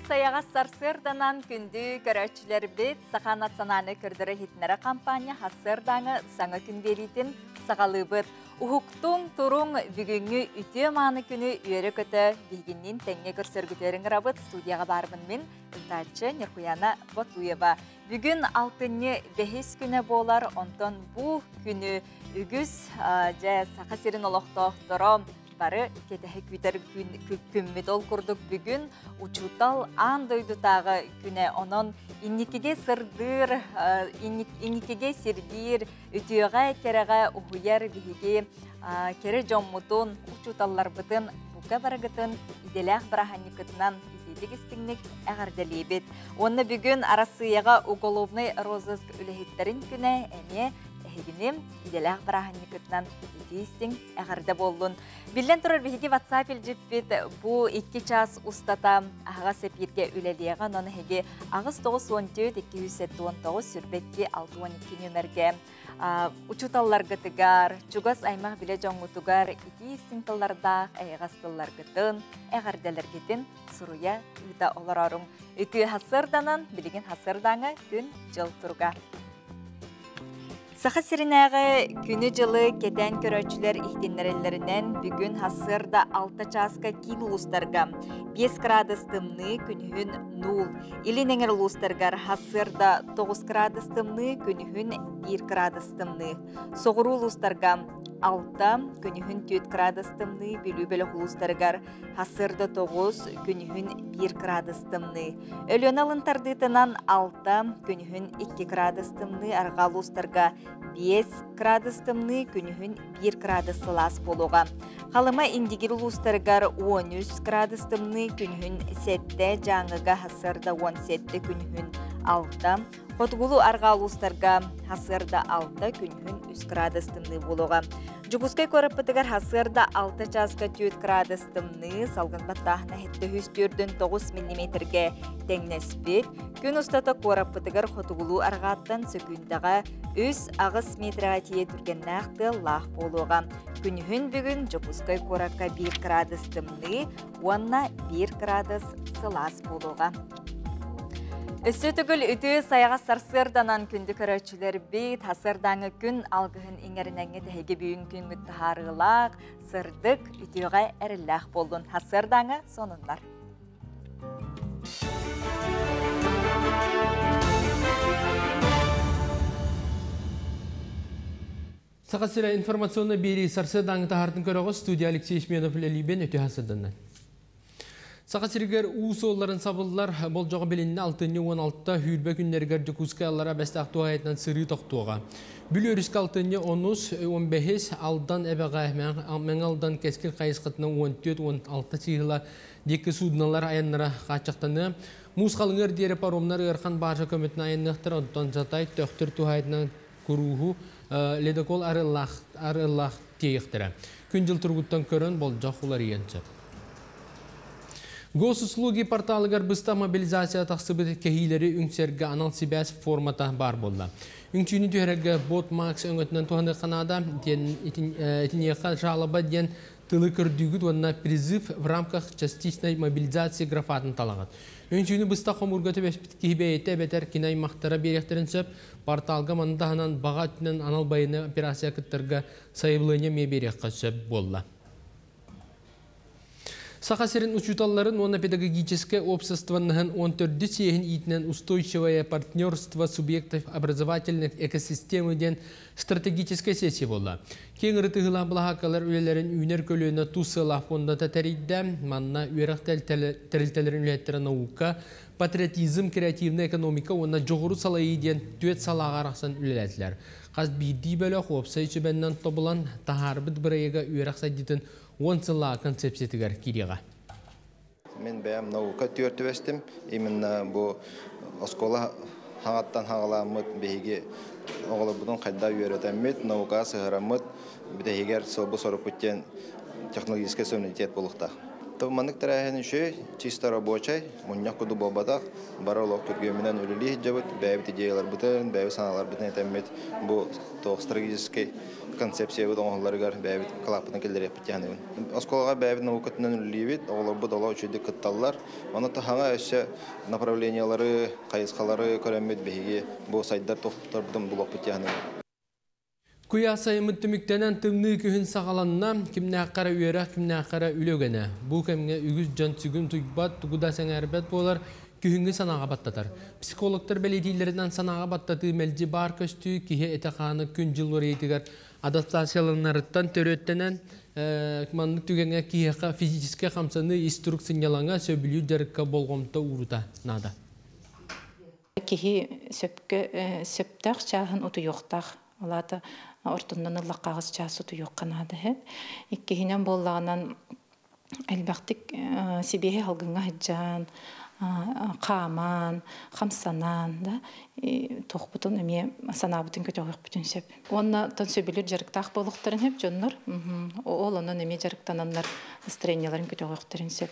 Сайаҕас сарсыарданан күндү көрөөччүлэрбит, Саха национальнай көрдөрө иһитиннэрэ компания хасыардааҥы саҥа күн биэриитин саҕалыыбыт. Уһуктуҥ, туруҥ, бүгүҥҥү үтүө мааны күнү үөрэ-көтө биһигинниин тэҥҥэ көрсөргүтүгэр ыҥырабыт. Студияҕа баарбын мин, ыытааччы Ньуркуяна Ботуева. Бүгүн алтынньы бэһис күнэ буолар, онтон бу күнү үгүс дьэ Саха сирин олохтоохторо бары кэтэһэ күүтэр күммүт. Ол курдук бүгүн учуутал аан дойдутааҕы күнэ. Онон инникигэ сырдыыр, инникигэ сирдиир, үтүөҕэ, кэрэҕэ уһуйар биһиги кэрэ дьоммутун, учууталларбытын бука барыгытын идэлээх бырааһынньыккытынан итиитик истиҥник эҕэрдэлиибит. Уонна бүгүн Арассыыйаҕа уголовнай розыск үлэһиттэрин күнэ эмиэ эһигини идэлээх бырааһынньыккытынан итии истиҥ эҕэрдэ буоллун. Биллэн турар, биһиги WhatsApp илдьиппит бу 2 час устата аһаҕас эпииргэ үлэлиэҕэ, онон эһиги 8 94 279 22 62 нүөмэргэ учууталларгытыгар, чугас аймах билэ дьоҥҥутугар итии истиҥ тыллардаах эйэҕэс тылларгытын, эҕэрдэлэргитин суруйа ыыта олороруҥ. Үтүө хасырданан, билигин хасырдаҥа күн дьыл туруга. Саха сиринээҕи күнү-дьылы кэтээн көрөөччүлэр иһитиннэрэллэринэн, бүгүн хасыарда 6 чааска киин улуустарга 5 градус тымныы, күнүһүн 0. Илин эҥэр улуустаргар хасыарда 9 градус тымныы, күнүһүн 1 градус тымныы. Соҕуруу улуустарга 6, күнүһүн 4 градус тымныы, Бүлүү бөлөх улуустарыгар хасыарда 9, күнүһүн 1 градус тымныы. Өлүөнэ алын тардыытынан 6, күнүһүн 2 градус тымныы, арҕаа улуустарга 5 градус тымныы, күнүһүн 1 градус сылаас буолуоҕа. Халыма Индигир улуустарыгар 13 градус тымныы, күнүһүн 7, Дьааҥыга хасыарда 17, күнүһүн 6, Хотугулуу арҕаа улуустарга хасыарда 6, күнүһүн 3 градус тымныы буолуоҕа. Дьокуускай куораппытыгар хасыарда 6 чааска 4 градус тымныы, салгын баттааһына 749 миллиметргэ тэҥнэспит. Күн устата куораппытыгар хотугулуу арҕааттан сөкүүндэҕэ 3-8 метрға тиийэ түргэннээх тыаллаах буолуоҕа. Күнүһүн бүгүн Дьокуускай куоракка 1 градус тымныы уонна 1 градус сылаас буолуоҕа. Өссө төгүл үтүө сайаҕас сарсыарданан күндү көрөөччүлэрбит, хасыардааҥы күн алгыһын иҥэринэҥҥит эһиги бүгүн күҥҥүт таһаарыылаах, сырдык, үтүөҕэ эрэллээх буоллун. Хасыардааҥы сонуннар. Саха сирэ информационный биэрии сарсыардааҥы таһаартын көрөҕүт, студия Алексей Исменов үлэлиибин, үтүө хасырданнан. Саха сиригэр уу суолларын сабыллар болдьоҕо билиннэ, алтынньы 16 сүүрбэ күннэригэр Дьокуускай Аллара Бэстээх туһаайытынан сырыы тохтуоҕа. Бүлүү өрүскэ алтынньы 10 15 Алдан эбэҕэ Мэҥэ Алдан Кэскил хайысхатынан 14-16 чыыһыла диэки суудуналар айаннара хааччахтаныа. Муус халыҥыар диэри паромнар ыарахан бааржа көмөтүнэн айанныахтара, онтон Жатай Төхтүр туһаайытынан курууһу ледокол арыллаах тиэйиэхтэрэ. Күн-дьыл туругуттан көрөн болдьох уларыйыан сөп. Госуслуги порталыгар быста мобилизация тахсыбыт кэһиилэри үҥсэргэ анал сибээс формата баар буолла. Үҥсүүнү түһэрэргэ бот Макс өҥөтүнэн туһаныахха наада, диэн итиниэхэ жалоба диэн тылы көрдүүгүт уонна призыв в рамках частичной мобилизации графатын талаҕыт. Үҥсүүнү быстах хомуурга түбэспит киһи бэйэтэ эбэтэр кини аймахтара биэриэхтэрин сөп. Порталга маны таһынан баҕа өттүнэн анал байыаннай операция кыттарга сайабылыанньа эмиэ биэриэххэ сөп буолла. Саха сирин учууталларын уонна педагогическай уопсастыбаннаһын 14 съеһин иитинэн «Устойчивое партнерство субъектов образовательных экосистемы» диэн стратегическай сессия буолла. Киэҥ ырытыһыылаах былаһааккалар үлэлэрин Үүнэр көлүөнэ тус сыалаах фондата тэрийдэ. Манна үөрэх тэрилтэлэрин үлэһиттэрэ наука, патриотизм, креативная экономика уонна дьоҕуру салайыы диэн түөрт салааҕа арахсан үлэлээтилэр. Хас биирдии бөлөх уопсай сүбэннэн тобулан таһаарбыт бырайыага үөрэх сайдыытын 10 сыллаах концепциятыгар киириэҕэ. Мин бэйэм наука түөртүбэстим. Именно бу оскуола хаҥаттан хаҕаламмыт биһиги оҕолорбутун хайда үөрэтэммит, наука сыһыраммыт, бүтэһигэр сылбы соруппут диэн технологическай суверенитет буолуохтаах. Маннык тэрээһин үчүгэй, чисто рабочай, мунньах курдук буолбатах, бары олох күргүөмүнэн үлэлии сылдьабыт, бэйэбит идеяларбытын, бэйэбит санааларбытын этэммит, бу туох стратегическай концепциябыт оҥоһулларыгар бэйэбит кылааппытын киллэриэхпит дии Оскуолаҕа бэйэбит наукатынан үлэлиибит, оҕолорбут олох үчүгэйдик кытталлар. Ону таһынан өссө направлениялары, хайысхалары көрөммүт биһиги бу сайдар тохторбутун булуохпут дии Куйаас сайыммыт түмүктэнэн тымныы күһүн саҕаланна, кимнээххэ эрэ үөрэх, кимнээххэ эрэ үлэ үгэнэ. Бу кэмҥэ үгүс дьон сүгүн тутуйбат, тугу да сэҥээрбэт буолар, күһүҥҥү санааҕа баттатар. Психологтар бэлиэтииллэринэн санааҕа баттатыы мэлдьи баар көстүү, киһи этэ-хаана күн-дьыл уларыйыытыгар адаптацияланарыттан төрүөттэнэн, маннык түгэҥҥэ киһиэхэ физическэй хамсаныы, ис турук сынньалаҥа, сөбүлүүр дьарыкка болҕомто уурута наада. Киһи сөпкө сөптөөх чааһын утуйуохтаах. Ол аата ортоннон ыллахха чаас утуйуохха наада иһэт. Иккиһинэн буоллаҕынан элбэхтик сибиэһи халгыҥҥа сылдьан, хааман, хамсанан да туохпутун эмиэ санаабытын көтөҕүөхпүтүн сөп. Уонна тон сөбүлүүр дьарыктаах буолуохтарын сөп дьоннор. Ол онон эмиэ дьарыктананнар настроенияларын көтөҕүөхтэрин сөп.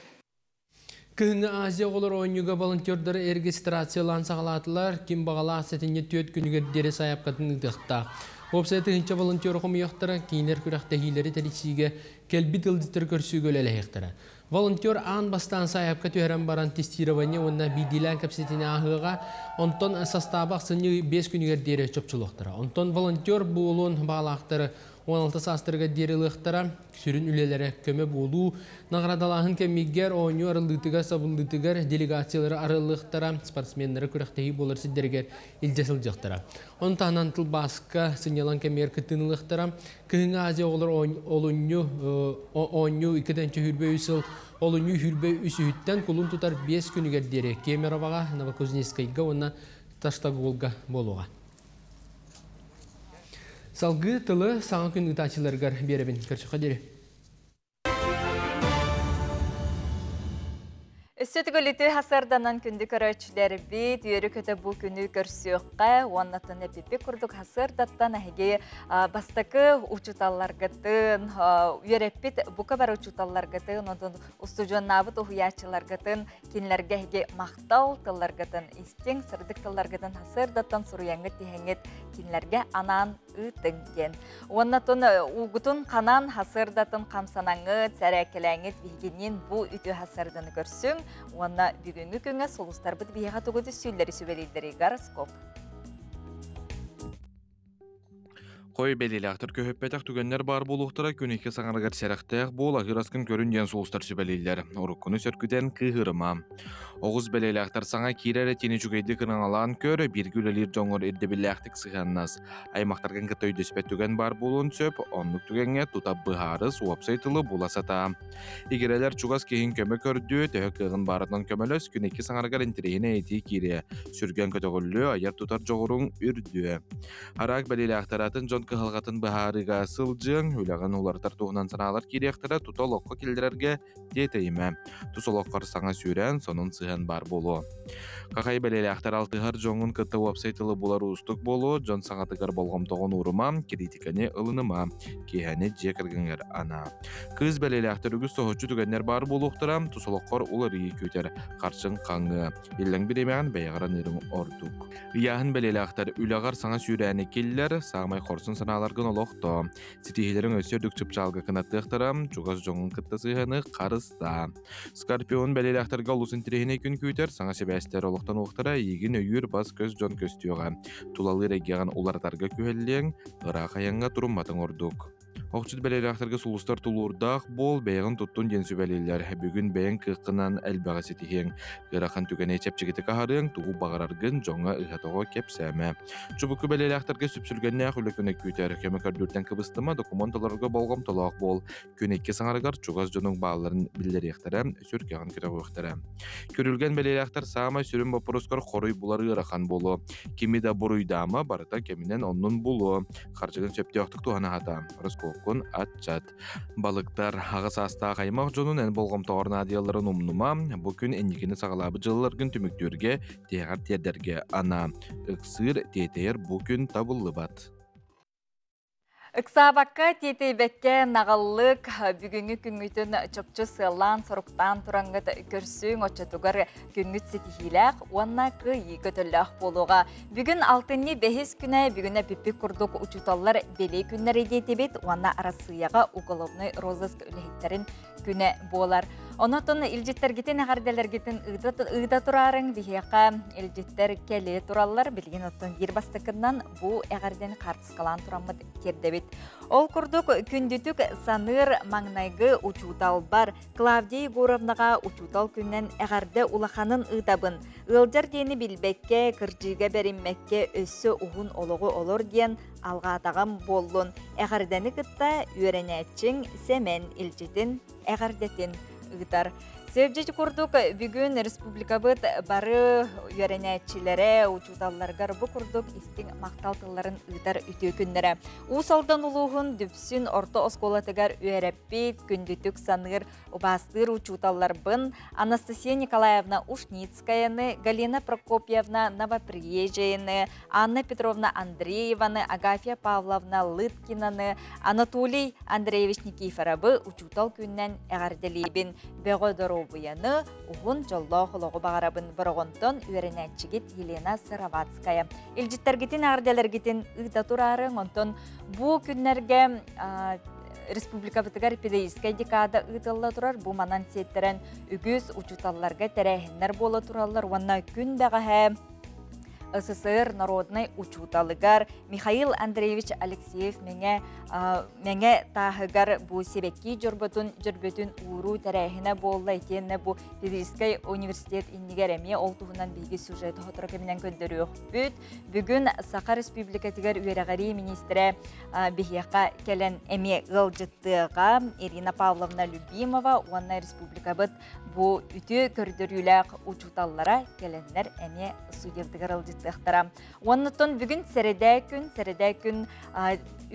Кыһыҥҥы Азия оҕолор оонньууга волонтердары регистрациялаан саҕалаатылар. Ким баҕалаах сэтинньи 4 күнүгэр диэри сайаапкатын ыытыахтаах. Уопсайа 1000 волонтер хомуйуохтара, кинилэр күрэхтэһиилэри тэрийсиигэ кэлбит ыалдьыттары көрсүүгэ үлэлэһиэхтэрэ. Волонтер аан бастаан сайаапка түһэрэн баран тестирование уонна биирдиилээн кэпсэтиини ааһыаҕа, онтон састааба ахсынньы 5 күнүгэр диэри чопчулуохтара. Онтон волонтер буолуон баҕалаахтары 16 саастарыгар диэри ылыахтара, сүрүн үлэлэрэ көмө буолуу, наҕараадалааһын кэмигэр оонньуу арыллыытыгар, сабыллыытыгар делегациялары арыллыахтара, спортсменнары күрэхтэһии буолар сирдэригэр илдьэ сылдьыахтара. Ону таһынан тылбааска сынньалаҥ кэмигэр кыттыыны ылыахтара. Кыһыҥҥы Азия оҕолор олунньу оонньуу 2 2023 сыл олунньу 23-үһүттэн кулун тутар 5 күнүгэр диэри Кемероваҕа, Новокузнецкайга уонна Таштаголга буолуоҕа. Салгыы тылы саҥа күн ыытааччыларыгар биэрэбин. Көрсүөххэ диэри. Өссө төгүл үтүө сарсыарданан күндү көрөөччүлэрбит, үөрэ-көтө бу күнү көрсүөххэ, уоннатын эпиппит курдук сарсыардаттан эһиги бастакы учууталларгытын, үөрэппит бука бары учууталларгытын, онтон устудьуоннаабыт уһуйааччыларгытын, кинилэргэ эһиги махтал тылларгытын истиҥ, сырдык тылларгытын сарсыардаттан суруйаҥҥыт тиһэҥҥит кинилэргэ анаан ыытыҥ диэн. Уоннатын уугутун ханан сарсыардатын хамсанаҥҥыт, сэрээккэлээҥҥит биһигинниин бу үтүө сарсыарданы көрсүҥ. Уонна бүгүҥҥү күҥҥэ сулустарбыт биһиэхэ тугу түстүүллэри сүбэлииллэри гороскоп. Хой бэлиэлээхтэр көһүппэтэх түгэннэр баар буолуохтара күн икки саҥарыгар сэрэхтээх буол аһыыр аскын көрүн диэн сулустар сүбэлииллэр. Уруккуну сөргүтэн кыыһырыма. Оҕус бэлиэлээхтэр саҥа киирэр этиини үчүгэйдик ырыҥалаан көр, бииргэ үлэлиир дьоҥҥор ирдэбиллээхтик сыһыаннас. Аймахтаргын кытта өйдөспөт түгэн баар буолуон сөп, оннук түгэҥҥэ тута быһаарыс, уопсай тылы була сатаа. Игирэлэр чугас киһиҥ көмө көрдүө, төһө кыаҕын баарынан көмөлөс, күн икки саҥарыгар интэриэһинэй этии киириэ. Сүргэн көтөҕүллүө, айар-тутар дьоҕуруҥ үрдүө. Араак бэлиэлээхтэр атын дьон кыһалҕатын быһаарыыга сылдьыаҥ, үлэҕин уларытар туһунан санаалар киириэхтэрэ, тута олоххо киллэрэргэ тиэтэйимэ. Тус олоххор саҥа сүүрээн, сонун сыһыан баар буолуо. Хахай бэлиэлээхтэр алтыһар дьоҥҥун кытта уопсай тылы булар уустук буолуо, дьон саҥатыгар болҕомтоҕун уурума, кириитикэни ылыныма, киэһэни дьиэ кэргэҥҥэр анаа. Кыыс бэлиэлээхтэр үгүс соһуччу түгэннэр баар буолуохтара, тус олоххор уларыйыы күүтэр, харчыҥ хаҥыа. Иллэҥ бириэмэҕин бэйэҕэр аныырыҥ ордук. Ыйааһын бэлиэлээхтэр үлэҕэр саҥа сүүрээни киллэр, саамай хорсун санааларгын олохтоо. Ситиһиилэриҥ өссө үрдүк чыпчаалга кынаттыахтара, чугас дьоҥҥун кытта сыһыаны харыстаа. Скорпион бэлиэлээхтэргэ олус интэриэһинэй күн күүтэр, саҥа сибээстэр олохтонуохтара, эйигин өйүүр бас-көс дьон көстүөҕэ. Тулалыыр эйгэҕин уларытарга күһэллиэҥ, ыраах айаҥҥа турумматыҥ ордук. Охчут бэлиэлээхтэргэ сулустар тулуурдаах буол, бэйэҕин туттун диэн сүбэлииллэр. Бүгүн бэйэҥ кыаххынан элбэҕи ситиһиэҥ. Ыарахан түгэни чэпчэкитик аһарыаҥ, тугу баҕараргын дьоҥҥо ыһа-тоҕо кэпсээмэ. Чубуку бэлиэлээхтэргэ сүпсүлгэннээх үлэ күнэ күүтэр. Көмө көрдүүртэн кыбыстыма, докумуон толорорго болҕомтолоох буол. Күн икки саҥарыгар чугас дьонуҥ баалларын биллэриэхтэрэ, сүргэҕин көтөҕүөхтэрэ. Күрүлгэн бэлиэлээхтэр саамай сүрүн боппуруоскар хоруй булар ыарахан буолуо. Кими да буруйдаама, барыта кэминэн оннун булуо. Харчыгын сөптөөхтүк туһана сатаа. Ороскуоккун аччат. Балыктар аҕа саастаах аймах дьонун эн болҕомтоҕор наадыйалларын умнума. Бу күн инникини саҕалаабыт дьылларгын түмүктүүргэ, тиһэҕэр тиэрдэргэ анаа. Ыксыыр, тиэтэйэр бу күн табыллыбат. Ыксаабакка, тиэтэйбэккэ наҕыллык бүгүҥҥү күҥҥүтүн чопчу сыаллаан, соруктаан тураңҥыт көрсүҥ, оччотугар күҥҥүт ситиһиилээх уонна кыайыы көтөллөөх буолуоҕа. Бүгүн алтынньы бэһис күнэ, бүгүн эпиппит курдук учууталлар бэлиэ күннэрэ диэтибит уонна Арассыыйаҕа уголовнай розыск үлэһиттэрин күнэ буолар. Онотон илдьиттэргитин, эҕэрдэлэргитин ыыта тураарыҥ, биһиэхэ илдьиттэр кэлэ тураллар. Билигин оттон биир бастакынан бу эҕэрдэни хаартыскалаан тураммыт тиэрдэбит. Ол курдук күндүтүк саныыр маҥнайгы учууталбар Клавдия Егоровнаҕа учуутал күнүнэн эҕэрдэ улаханын ыытабын. Ыалдьар диэни билбэккэ, кырдьыыга бэриммэккэ өссө уһун олоҕу олор диэн алҕаатаҕым буоллун. Эҕэрдэни кытта үөрэнээччиҥ Сэмэн илдьитин, эҕэрдэтин ыытар. Сөбдьүт курдук бүгүн республикабыт бары үөрэнээччилэрэ, учууталларыгар бу курдук истиҥ махтал тылларын ыытар үтүө күннэрэ. Уус Алдан улууһун Дүпсүн орто оскуолатыгар үөрэппит, күндүтүк саныыр, убаастыыр учууталларбын Анастасия Николаевна Ушницкаяны, Галина Прокопьевна Новоприезжаяны, Анна Петровна Андрееваны, Агафья Павловна Лыткинаны, Анатолий Андреевич Никифоровы учуутал күнүнэн эҕэрдэлиибин. Бөҕө доруобуйаны, уһун дьоллоох олоҕу баҕарабын. Бороҕонтон үөрэнээччигит Елена Сыроватская. Илдьиттэргитин, эҕэрдэлэргитин ыыта тураарыҥ. Онтон бу күннэргэ республикабытыгар педагогическай декада ыытылла турар. Бу манан сиэттэрэн үгүс учууталларга тэрээһиннэр буола тураллар уонна күн бэҕэһээ СССР народнай учууталыгар Михаил Андреевич Алексеев Мэҥэ Мэҥэ тааһыгар бу сибэкки дьорботун дьөрбөтүн ууруу тэрээһинэ буолла итиэннэ бу Педагогическай университет иннигэр эмиэ ол туһунан биһиги сюжет сотору кэминэн көрдөрүөхпүт. Бүгүн Саха Республикатыгар үөрэҕирии министрэ биһиэхэ кэлэн эмиэ ыалдьыттыаҕа Ирина Павловна Любимова уонна республикабыт бу үтүө көрдөрүүлээх учууталлара кэлэннэр эмиэ студентыгар ыалдьыттыахтара. Уоннаттан бүгүн сэрэдээ күн, сэрэдээ күн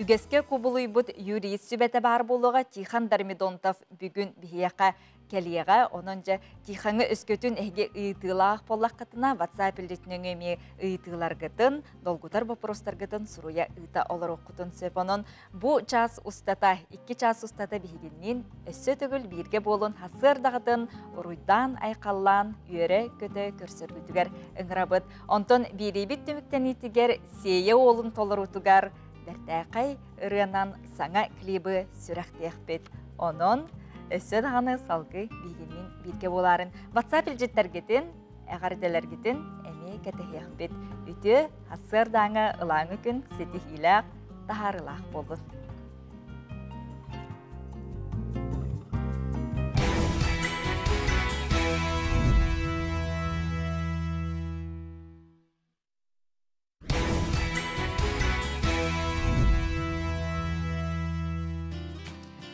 үгэскэ кубулуйбут юрист сүбэтэ баар буолуоҕа Тихон Дармидонтов бүгүн биһиэхэ кэлиэҕэ. Онон дьэ Тихоҥҥа өскөтүн эһиги ыйытыылаах буоллаххытына, WhatsApp илдьитин өҥө эмиэ ыйытыыларгытын, долгутар боппуруостаргытын суруйа ыыта олоруоххутун сөп. Онон бу час устата, икки час устата биһигинниин өссө төгүл бииргэ буолун сарсыардаҕытын уруйдаан, айхаллаан, үөрэ-көтө көрсөргүтүгэр ыҥырабыт. Онтон биэриибит түмүктэниитигэр Сиэйэ уолун толоруутугар бэртээхэй ырыанан саҥа клибы сүрэхтиэхпит. Онон өссө даҕаны салгыы биһигинниин бииргэ буолаарын WhatsApp илдьиттэргитин, эҕэрдэлэргитин эмиэ кэтэһиэхпит. Үтүө сарсыардааҥы ылааҥы күн ситиһиилээх, таһаарыылаах буоллун.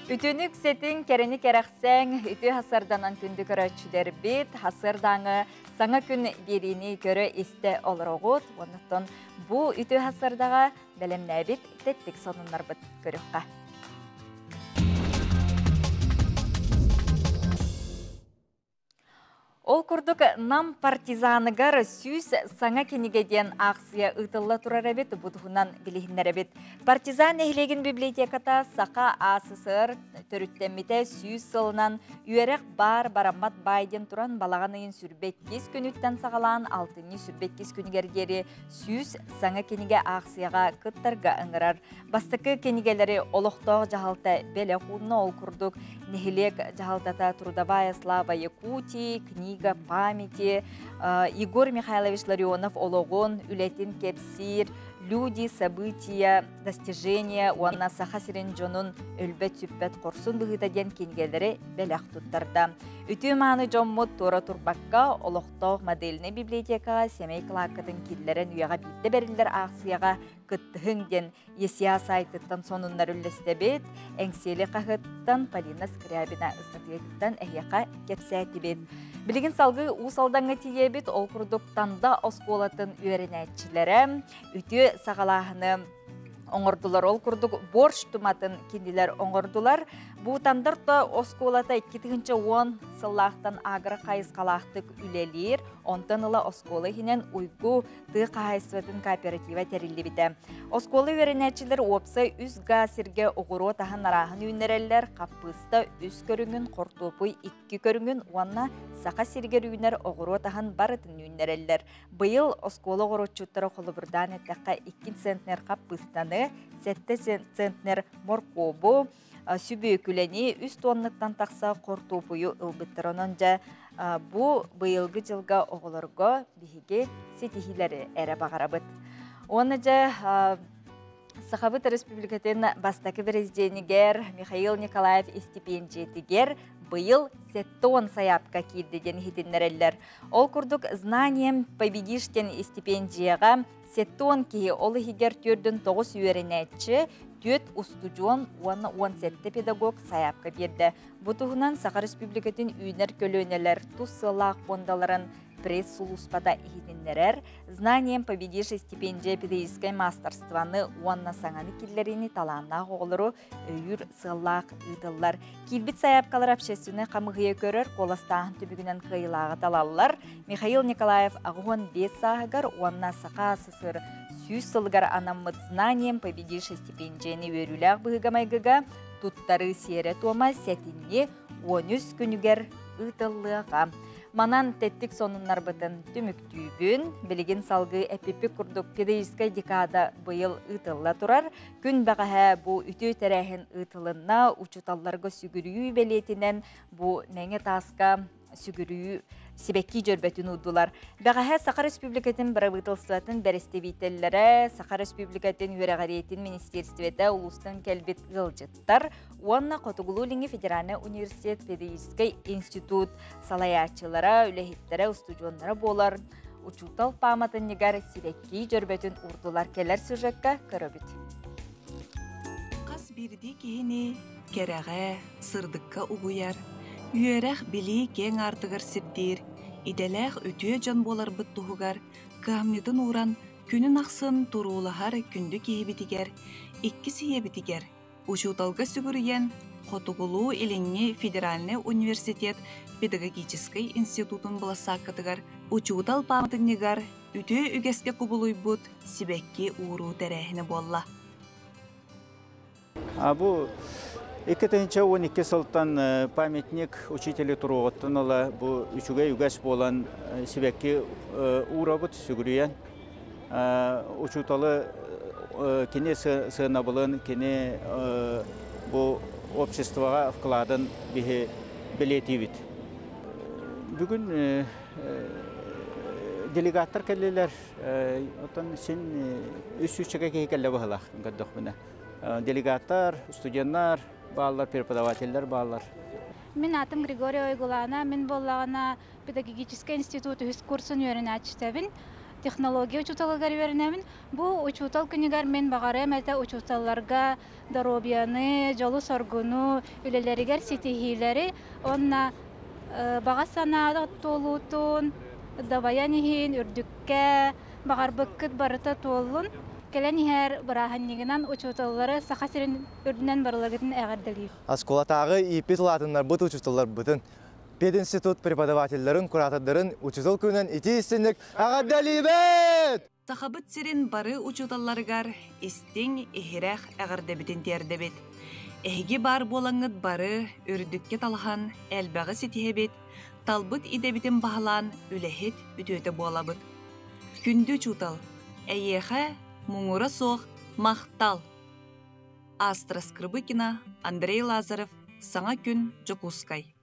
Үтүөнү үксэтиҥ, кэрэни кэрэхсээҥ, үтүө хасарданан күндү көрөөччүлэрбит, хасырдааҥы саҥа күн биэриини көрө-истэ олороҕут. Оннуттан бу үтүө хасардаҕа бэлэмнээбит тэттик сонуннарбыт көрүөххэ. Ол курдук Нам партизаныгар 100 саҥа кинигэ диэн аахсыйа ыытылла турар эбит, бу туһунан билиһиннэрэбит. Партизан нэһилиэгин библиотеката Саха АССР төрүттэммитэ 100 сылынан үөрэх баар бараммат баай диэн туран балаҕан ыйын 22 күнүттэн саҕалаан алтынньы 22 күнүгэр диэри 100 саҥа кинигэ аахсыйаҕа кыттарга ыҥырар. Бастакы кинигэлэри олохтоох дьаһалта бэлэх уунна ол курдук нэһилиэк дьаһалтата Трудовая слава Якутии, книга памяти, Егор Михайлович Ларионов олоҕун, үлэтин кэпсиир, Люди, события, достижения уонна Саха сирин дьонун өлбөт-сүппэт хорсун быһыыта диэн кинигэлэри бэлэх туттарда. Үтүө-мааны дьоммут туора турбакка олохтоох модельнай библиотекаҕа сэмэй кылааккатын киллэрэн үйэҕэ биирдэ бэриллэр аахсыйаҕа кыттыһыҥ диэн ЕСИА сайтыттан сонуннар үллэстэбит. Эҥсиэли хаһыаттан Полина Скрябина ыстатыйатыттан эһиэхэ кэпсээтибит. Билигин салгыы Уус Алдаҥҥа тиийэбит. Ол курдук Танда оскуолатын үөрэнээччилэрэ үтүө саҕалааһыны Оҥордулар. Ол курдук борщ туматын кинилэр оҥордулар. Бу Тандырто оскуолата 2010 сыллаахтан агро хайысхалаахтык үлэлиир. Онтон ыла оскуола иһинэн Уйгу тыа хаһаайыстыбатын кооператива тэриллибитэ. Оскуола үөрэнээччилэр уопсай үс га сиргэ оҕуруот аһын арааһын үүннэрэллэр, хаппыыста үс көрүҥүн, хортуопуй икки көрүҥүн уонна Саха сиригэр үүнэр оҕуруот аһын барытын үүннэрэллэр. Быйыл оскуола оҕуруотчуттара холобурдаан эттэххэ 2 центнер хаппыыстаны, 7 центнер моркуобу, сүбүөкүлэни 3 туоннаттан тахса хортуопуйу ылбыттар. Онон дьэ бу быйылгы дьылга оҕолорго биһиги ситиһиилэри эрэ баҕарабыт. Уонна дьэ Сахабыт Республикатын бастакы президенигэр Михаил Николаев истипиэндьийэтигэр быйыл 70 сайаапка киирдэ диэн иһитиннэрэллэр. Ол курдук «Знанием победишь» диэн истипиэндьийэҕэ 70 киһи, ол иһигэр 49 үөрэнээччи, 4 устудьуон уонна 17 педагог сайаапка биэрдэ. Бу туһунан Саха Республикатын үүнэр көлүөнэлэр тус сыаллаах пуондаларын пресс-сулууспата иһитиннэрэр. «Знанием победишь» стипендия педагогическай маастарствоны уонна саҥаны киллэриини талааннаах оҕолору өйүүр сыаллаах ыытыллар. Киирбит сайаапкалар общественнай хамыыһыйа көрөр, куоластааһын түмүгүнэн кыайыылааҕы талаллар. Михаил Николаев 85 сааһыгар уонна Саха СССР 100 сылыгар анаммыт «Знанием победишь» стипендияны үөрүүлээх быһыыга-майгыга туттарыы сиэрэ-туома сэтинньи 13 күнүгэр ыытыллыаҕа. Манан тэттик сонуннарбытын түмүктүүбүн. Билигин салгыы эпиппит курдук педагогическай декада быйыл ыытылла турар. Күн бэҕэһээ бу үтүө тэрээһин ыытылынна. Учууталларга сүгүрүйүү бэлиэтинэн бу Мэҥэ тааска сүгүрүйүү сибэкки дьөрбөтүн уурдулар. Бэҕэһээ Саха Республикатын бырабыыталыстыбатын бэрэстэбиитэллэрэ, Саха Республикатын үөрэҕириитин министиэристибэтэ улуустан кэлбит ыалдьыттар уонна Хотугулуу-Илиҥҥи федеральнай университет педагогическай институт салайааччылара, үлэһиттэрэ, устудьуоннара буолар учуутал пааматынньыгар сибэкки дьөрбөтүн уурдулар. Кэлэр сюжекка көрөбүт. Хас биирдии киһини кэрэҕэ, сырдыкка угуйар, үөрэх, билии киэҥ аартыгар сирдиир, идэлээх үтүө дьон буоларбыт туһугар кыһамньытын ууран күнүн ахсын туруулаһар күндү киһибитигэр, иккис ийэбитигэр Учууталга сүгүрүйэн, Хотугулуу-Илиҥҥи федеральнай университет педагогическай институтун былассааккатыгар учуутал пааматынньыгар үтүө үгэскэ кубулуйбут сибэкки ууруу тэрээһинэ буолла. Бу 2012 сылтан памятник учителю туруоҕуттан ыла бу үчүгэй үгэс буолан сибэкки уурабыт сүгүрүйэн учууталы кини сыанабылын, кини бу обществоҕа вкладын биһи бэлиэтиибит. Бүгүн делегаттар кэллилэр, оттон син үс сүүсчэкэ киһи кэллэ быһылаах көрдөхпүнэ. Делегаттар, студеннар бааллар, преподавателлэр бааллар. Мин атым Григорий Ойгулана, мин буоллаҕына педагогическай институт үһүс курсун үөрэнээччитэбин. Технология учууталыгар үөрэнэбин. Бу учуутал күнүгэр мин баҕарыам этэ учууталларга доруобуйаны, дьолу-соргуну, үлэлэригэр ситиһиилэри уонна баҕа санаа туолуутун, дабайан иһин, үрдүккэ баҕарбыккыт барыта туоллун. Кэлэн иһэр бырааһынньыгынан учууталлары Саха сирин үрдүнэн барыларгытын эҕэрдэлиир. Оскуолатааҕы ииппит улаатыннарбыт учууталларбытын пединститут преподавателлэрин, куратордарын учуутал күнүнэн итии истинник эҕэрдэлиибит! Сахабыт сирин бары учууталларыгар истиҥ, иһирэх эҕэрдэбитин тиэрдэбит. Эһиги баар буолаҥҥыт бары үрдүккэ талаһан элбэҕи ситиһэбит, талбыт идэбитин баһылаан үлэһит үтүөтэ буолабыт. Күндү учуутал, эйиэхэ муҥура суох махтал! Астра Скрыбыкина, Андрей Лазарев, Саҥа күн, Дьокуускай.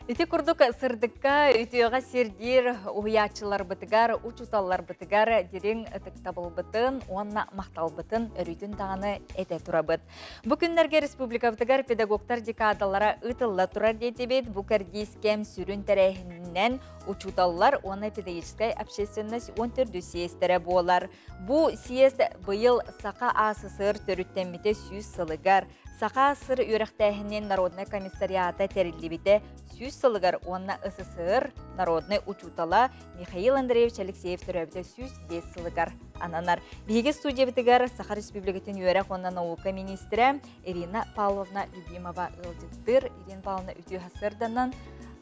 Ити курдук сырдыкка үтүөҕэ сирдиир уһуйааччыларбытыгар, учууталларбытыгар дириҥ ытыктабылбытын уонна махталбытын өрүүтүн даҕаны этэ турабыт. Бу күннэргэ республикабытыгар педагогтар декадалара ыытылла турар диэтибит. Бу кэрдиис кэм сүрүн тэрээһининэн учууталлар уонна педагогическай общественность 14 съезтэрэ буолар. Бу съезд быйыл Саха АССР төрүттэммитэ 100 сылыгар. Саха АССР үөрэхтээһинин народнай комиссариата тэриллибитэ 100 сылыгар уонна СССР народнай учуутала Михаил Андреевич Алексеев төрөөбүтэ 105 сылыгар ананар. Биһиги студиябытыгар Саха Республикатын үөрэх уонна наука министрэ Ирина Павловна Любимова ыалдьыттыыр. Ирина Павловна үтүө сырданан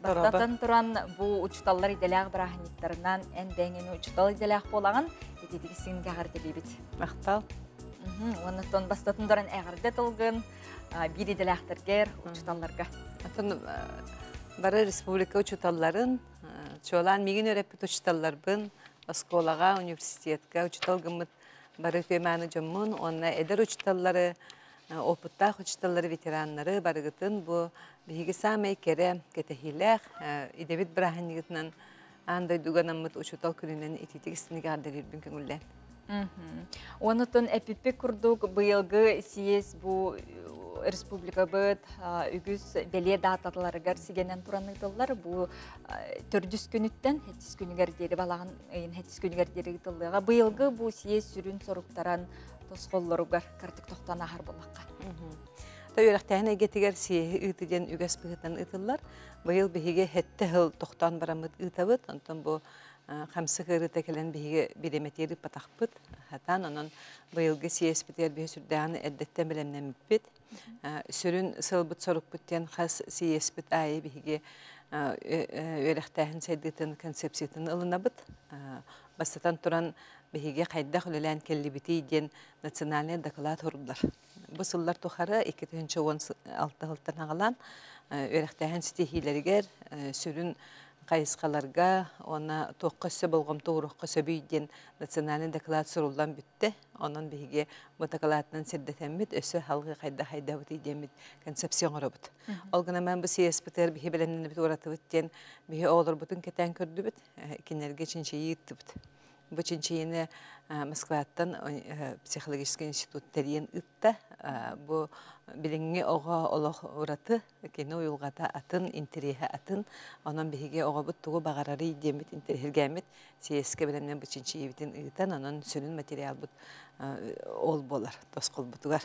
бастатан туран бу учуталлар идэлээх бырааһынньыктарынан эн бэйэҥ учутал идэлээх буолаҕын ититик син кэҕэрдэлиибит. Махтал. Уоннаттан бастатын туран эҕэрдэ тылгын биир идэлээхтэргэр учуталларга. Атын бары республика учуталларын, чуолаан мигин өрөппүт учуталларбын, оскуолаҕа, университетка учутал гыммыт бары үтүөмааны дьоммун уонна эдэр учуталлары, опыттаах учуталлары, ветераннары барыгытын бу биһиги саамай кэрэ кэтэһиилээх идэбит бырааһынньыгытынан аан дойдуга наммыт учутал күнүнэн итиитик истиник эҕэрдэлиирбин көҥүллээн. Онутун эпиппит курдук быйылгы съезд бу республикабыт үгүс бэлиэ дааталарыгар сигэнэн туран ыытыллар. Бу төрдүс күнүттэн хеттис күнүгэр диэри балаҕан ыйын хеттис күнүгэр диэри ыытыллыаҕа. Быйылгы бу съезд сүрүн соруктаран тосхоллоругар кырдык тохтон аһар буллахха. Та үөрэхтээһин эйгэтигэр съеһи ыыты диэн үгэс быһыытынан ыытыллар. Быйыл биһиги хетте хыл тохтоон бараммыт ыытабыт. Онтон бу хамсык ыарыыта кэлэн биһиги бириэмэтигэр ыыппатахпыт. Хатаан онон быйылгы съезпитигэр биһи сүрдээҕин эрдэттэн бэлэмнэммиппит. Сүрүн сылбыт сорукпут диэн хас съезпит аайы биһиги үөрэхтээһин сайдыытын концепциятын ылынабыт. Бастатан туран биһиги хайдах үлэлээн кэллибитий диэн национальный доклад хуруллар. Бу сыллар тухары 2016 сылтан аҕалан үөрэхтээһин ситиһиилэригэр сүрүн хайысхаларга уонна туохха өссө болҕомто ууруохха сөбүй диэн национальный доклад суруллан бүттэ. Онон биһиги бу докладынан сирдэтэммит, өссө халгы хайда хайдабытый диэммит концепция оҥоробут. Ол гынан бу съезпитигэр биһи бэлэмнэнэбит уратыбыт диэн биһи оҕолорбутун кэтээн көрдүбүт, кинилэргэ чинчийии ыыттыбыт. Бу чинчийиини Москваттан психологический институт тэрийэн ыытта. Бу билиҥҥи оҕо олох ураты, кини уйулҕата атын, интэриэһэ атын. Онон биһиги оҕобут тугу баҕарарый диэммит интэриэһиргээммит съезкэ бэлэмнэн бу чинчийиибитин ыытан, онон сүрүн материалбыт ол буолар тосхолбутугар.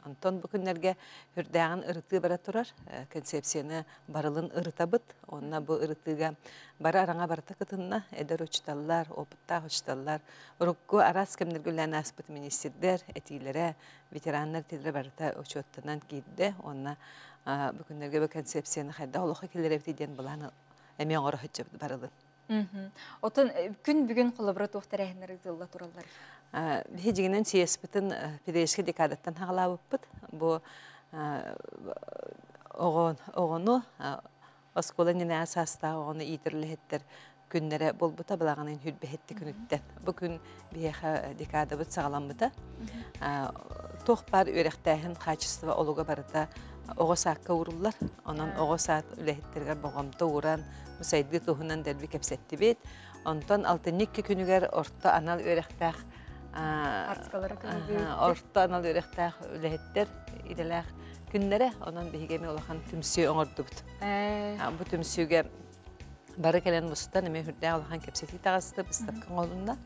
Онтон бу күннэргэ үрдээҕин ырытыы бара турар, концепцияны барылын ырытабыт. Онно бу ырытыыга бары араҥа барыта кытынна, эдэр учууталлар, опыттаах учууталлар, урукку араас кэмнэргэ үлэлээн ааспыт министрдэр этиилэрэ, ветераннар этиилэрэ барыта учуоттанан киирдэ. Уонна бу күннэргэ бу концепцияны хайдах олоххо киллэрэбитий диэн былаан эмиэ оҥоро сылдьабыт барылын. Отон күн бүгүн холобура туох тэрээһиннэр ыытылла тураллар? Биһи дьиҥинэн съезпитин педагогическай декадаттан хаҕалаабыппыт. Бу оҕону оскуола иннинээҕи саастаах оҕону иитэр үлэһиттэр күннэрэ буолбута балаҕанын хүрбэһитти күнүттэн. Бу күн биһиэхэ декадабыт саҕаламмыта. Туох баар үөрэхтээһин хаачыстыба олуга барыта оҕо саакка ууруллар. Онон оҕо саат үлэһиттэригэр болҕомто ууран, бу сайдыы туһунан дэлби кэпсэттибит. Онтон алтынньы икки күнүгэр орто анал үөрэхтээх орто анал үөрэхтээх үлэһиттэр идэлээх күннэрэ. Онон биһиги эмиэ улахан түмсүү оҥордубут. Бу түмсүүгэ бары кэлэн мустан эмиэ үрдээх улахан кэпсэтии таҕыста, быыстапка оҥоһулунна.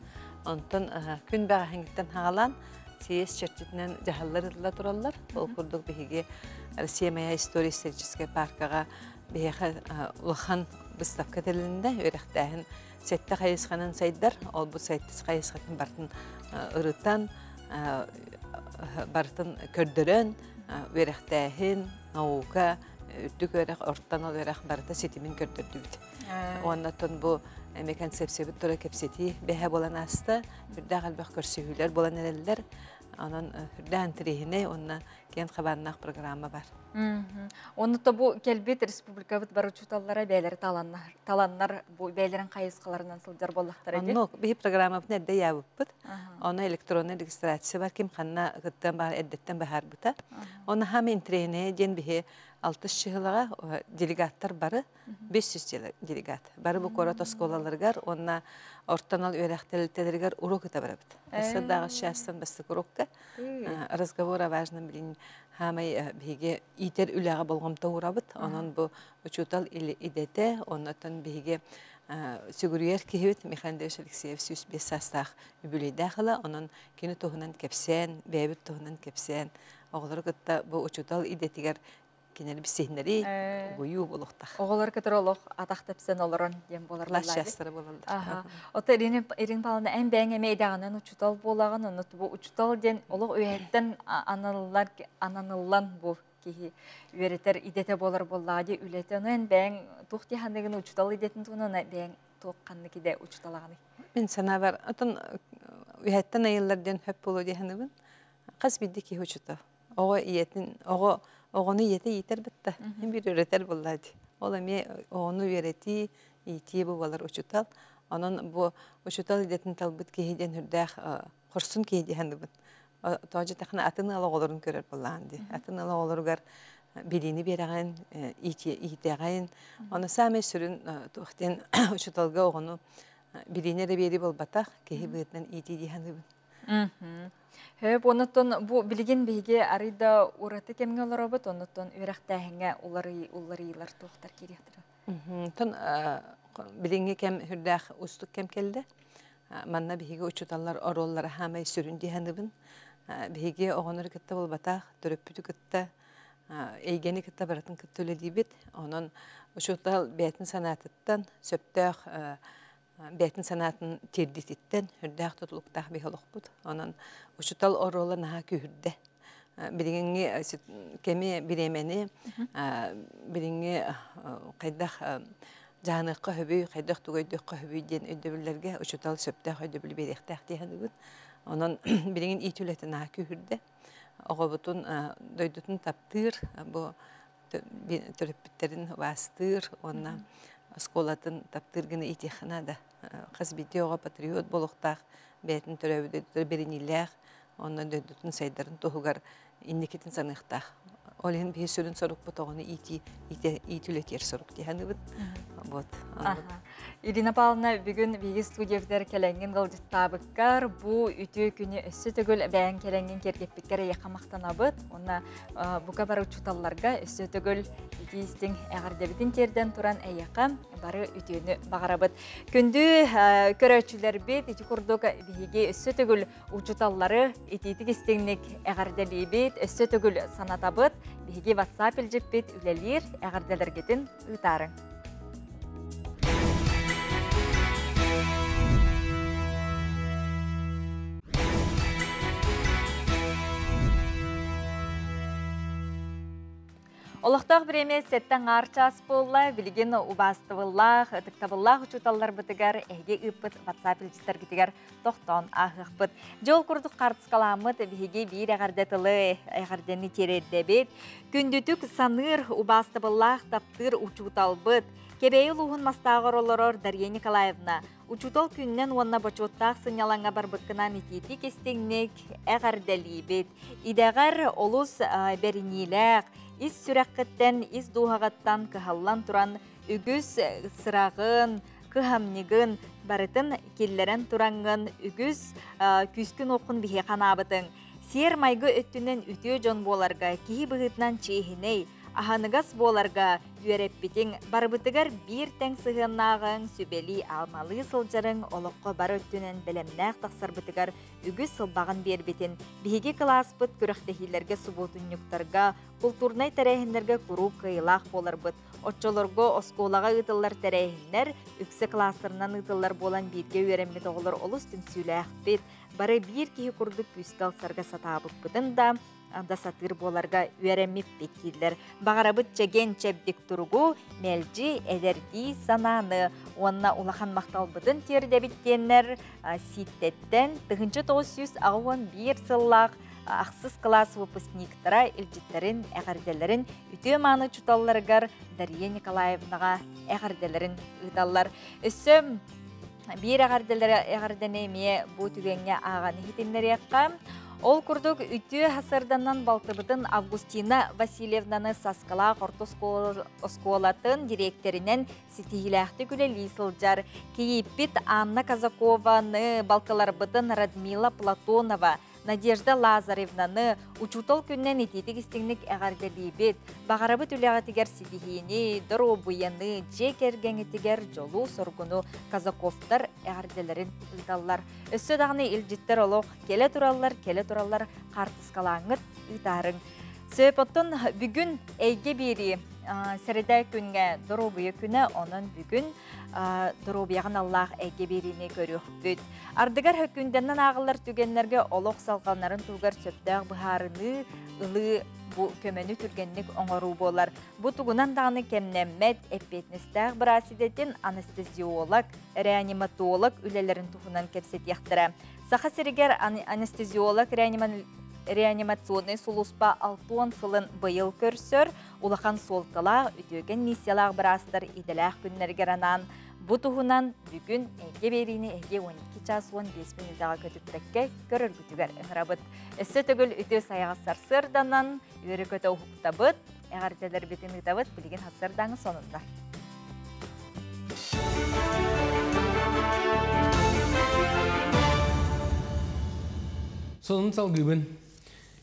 Онтон күн бэҕэһээҥҥиттэн хаалан съезд чэрчитинэн дьаһаллар ыытылла тураллар. Ол курдук биһиги Россия моя история историческай паркаҕа биһиэхэ улахан выставка тэрилиннэ. Үөрэхтээһин сэттэ хайысханан сайдар. Ол бу сэттис хайысхатын барытын ырытан, барытын көрдөрөн, үөрэхтээһин, наука, үрдүк үөрэх, орто анал үөрэх барыта ситимин көрдөрдүбүт. Уонна оттон бу эми концепциябыт тура кэпсэтии бэһэ буолан ааста. Үрдээх элбэх көрсүһүүлэр буолан эрэллэр. Онон үрдээх интэриэһинэй уонна киэн хабааннаах программа бар. Онно то бу кэлбит республикабыт бар учууталлара бэйэлэри таланнар, таланнар бу бэйэлэрин хайысхаларынан сылдьар буоллахтара дии. Онно биһи программабытын эрдэ яабыппыт. Онно электронный регистрация бар ким ханна кыттан баар эрдэттэн баһаарбыта. Онно хаама интэриэһинэйэ диэн биһи алтыс чыһылаҕа делегаттар бары 500 делегат. Бары бу куорат оскуолаларыгар уонна орто анал үөрэх тэрилтэлэригэр уруок ыта барабыт. Сырдааҕы чаастан бастакы урокка разговор о важном билин хаамай биһиги иитэр үлэҕэ болҕомто уурабыт. Онон бу учуутал идэтэ, оннотон биһиги сүгүрүйэр киһибит Михаил Андреевич Алексеев 105 саастаах үбүлүйдээх ыла, онон кини туһунан кэпсээн, бэйэбит туһунан кэпсээн, Оҕолору кытта бу учуутал идэтигэр кинини билсиһиннэрии, угуйуу буолуохтаах. Оҕолор кытары олох атах тэпсэн олорон диэн буолар Класс чаастара буолаллар. Ото Ирина Ирина Павловна эн бэйэҥ эмиэ идэҕинэн учуутал буолаҕын, онно бу учуутал диэн олох үөһэттэн ананыллар ананыллан бу киһи үөрэтэр идэтэ буолар буоллаҕа дии үлэтэ. Ону эн бэйэҥ туох дии саныыгын учуутал идэтин туһунан бэйэҥ туох ханнык идэ учууталаҕыный? Мин санаабар, отон үөһэттэн айыллар диэн хөп буолуо дии саныыбын. Хас биирдии киһи учуутал. Оҕо ийэтин, оҕо оҕону ийэтэ иитэр бытта. Биир үөрэтэр буоллаа дии. Ол эмиэ оҕону үөрэтии, иитии бу буолар учуутал. Онон бу учуутал идэтин талбыт киһи диэн үрдээх хорсун киһи дии саныыбын. Тоҕо диэтэххинэ атын ыал оҕолорун көрөр буоллаҕын дии. Атын ыал оҕолоругар билиини биэрэҕин, иитэҕин. Ону саамай сүрүн туох диэн учууталга оҕону билиини эрэ биэрии буолбатах, киһи быһыытынан иитии дии саныыбын. Хөп, оннуттан бу билигин биһиги арый да ураты кэмҥэ олоробут, оннуттан үөрэхтээһиҥҥэ уларыйыылар туохтар киириэхтэрэ? Тон билиҥҥи кэм үрдээх уустук кэм кэллэ. Манна биһиги учууталлар оруоллара хаамай сүрүн дии саныыбын. Биһиги оҕонору кытта буолбатах, төрөппүтү кытта, эйгэни кытта барытын кытта үлэлиибит. Онон учуутал бэйэтин санаатыттан сөптөөх бэйэтин санаатын тиэрдиититтэн үрдээх тутулуктаах биһи олохпут. Онон учуутал оруола наһаа күүһүрдэ. Билиҥҥи кэми бириэмэни билиҥҥи хайдах дьаһаныахха сөбүй, хайдах тугу өйдүөххэ сөбүй диэн өйдөбүллэргэ учуутал сөптөөх өйдөбүлү биэриэхтээх дии саныыбын. Онон билигин иитии үлэтэ наһаа күүһүрдэ. Оҕобутун дойдутун таптыыр, бу төрөппүттэрин убаастыыр уонна оскуолатын таптыыр гына иитиэххэ наада. Хас биирдии оҕо патриот буолуохтаах, бэйэтин төрөөбүт дойдутугар бэриниилээх, уонна дойдутун сайдарын туһугар инникитин саныахтаах. Ол иһин биһи сүрүн сорукпут оҕону иитии, иитии үлэтигэр сорук дии саныыбын. Вот. Ирина Павловна, бүгүн биһиги студиябытыгар кэлэҥҥин ыалдьыттаабыккар, бу үтүө күнү өссө төгүл бэйэҥ кэлэҥҥин киэргэппиккэр эйиэхэ махтанабыт. Уонна бука бары учууталларга өссө төгүл итии истиҥ эҕэрдэбитин тиэрдэн туран эйиэхэ бары үтүөнү баҕарабыт. Күндү көрөөччүлэрбит, ити курдук биһиги өссө төгүл учууталлары итиитик истиҥник эҕэрдэлиибит, өссө төгүл санатабыт. Биһиги WhatsApp илдьиппит үлэлиир эҕэрдэлэргитин ыытаарыҥ. Олохтоох бириэмэ сэттэ аҥаар чаас буолла. Билигин убаастабыллаах, ытыктабыллаах учууталларбытыгар эһиги ыыппыт WhatsApp илдьиттэргитигэр тохтоон ааһыахпыт. Дьол курдук хаартыскаламмыт биһиги биир эҕэрдэ тылы эҕэрдэни тириэрдэбит. Күндүтүк саныыр, убаастабыллаах таптыыр учууталбыт, Кэбээйи улууһун мастааҕар олорор Дария Николаевна, учуутал күнүнэн уонна бочуоттаах сынньалаҥҥа барбыккынан итиитик истиҥник эҕэрдэлиибит. Идэҕэр олус бэриниилээх, ис сүрэххиттэн, ис дууһаҕыттан кыһаллан туран үгүс сыраҕын, кыһамньыгын барытын киллэрэн тураҥҥын үгүс күүскүн-уоххун биһиэхэ анаабытыҥ. Сиэр-майгы өттүнэн үтүө дьон буоларга киһи быһыытынан чиэһинэй, аһыныгас буоларга үөрэппитиҥ, барыбытыгар биир тэҥ сыһыаннааҕыҥ, сүбэлии алмалыы сылдьарыҥ олоххо бары өттүнэн бэлэмнээх тахсарбытыгар үгүс сылбаҕын биэрбитин, биһиги кылааспыт күрэхтэһиилэргэ, субуотунньуктарга, култуурнай тэрээһиннэргэ куруук кыайыылаах буоларбыт. Оччолорго оскуолаҕа ыытыллар тэрээһиннэр үксэ кластерынан ыытыллар буолан бииргэ үөрэммит оҕолор олус түмсүүлээхпит. Бары биир киһи курдук күүскэ ылсарга сатаабыппытын да, да сатыыр буоларга үөрэммиппит дииллэр. Баҕарабыт чэгиэн чэбдик туругу, мэлдьи эдэрдии санааны уонна улахан махталбытын тиэрдэбит диэннэр Сииттэттэн 1981 сыллаах ахсыс кылаас выпускниктара илдьиттэрин, эҕэрдэлэрин үтүө-мааны учууталларыгар Дария Николаевнаҕа эҕэрдэлэрин ыыталлар. Өссө биир эҕэрдэлэри эҕэрдэни эмиэ бу түгэҥҥэ ааҕан иһитиннэриэххэ. Ол курдук үтүө сарданан балтыбытын Августина Васильевнаны Саскалаах орто оскуолатын дириэктэринэн ситиһиилээхтик үлэлии сылдьар кийииппит Анна Казакованы, балтыларбытын Радмила Платонова, Надежда Лазаревнаны учуутал күнүнэн итиитик-истиҥник эҕэрдэлиибит. Баҕарабыт үлэҕитигэр ситиһиини, доруобуйаны, дьиэ кэргэҥҥитигэр дьолу-соргуну Казаковтар эҕэрдэлэрин ыыталлар. Өссө даҕаны илдьиттэр олох кэлэ тураллар, кэлэ тураллар хаартыскалааҥҥыт ыытаарыҥ. Сөп, оттон бүгүн эйгэ биэрии сэрэдэ күҥҥэ доруобуйа күнэ, онон бүгүн доруобуйаҕын аллаах эйгэ биэриини көрүөхпүт. Ардыгар хөкүндэнэн ааҕыллар түгэннэргэ олох салҕанарын туһугар сөптөөх быһаарыныы ылыы бу көмөнү түргэнник оҥоруу буолар. Бу тугунан даҕаны кэмнэммэт эппиэтинэстээх быраас идэтин анестезиолог, реаниматолог үлэлэрин туһунан кэпсэтиэхтэрэ. Саха сиригэр анестезиолог реанимационнай сулууспа 60 сылын быйыл көрсөр улахан суолталаах үтүөкэн миссиялаах быраастар идэлээх күннэригэр анаан бу туһунан бүгүн эйгэ биэриини эһиги 12 час 15 мүнүүтэҕэ көтүппэккэ көрөргүтүгэр ыҥырабыт. Өссө төгүл үтүө сайаҕас сарсыарданан үөрэ-көтө уһуктабыт, эҕэрдэлэрбитин ыытабыт, билигин сарсыардааҥы сонуннар. Сонун салгыыбын.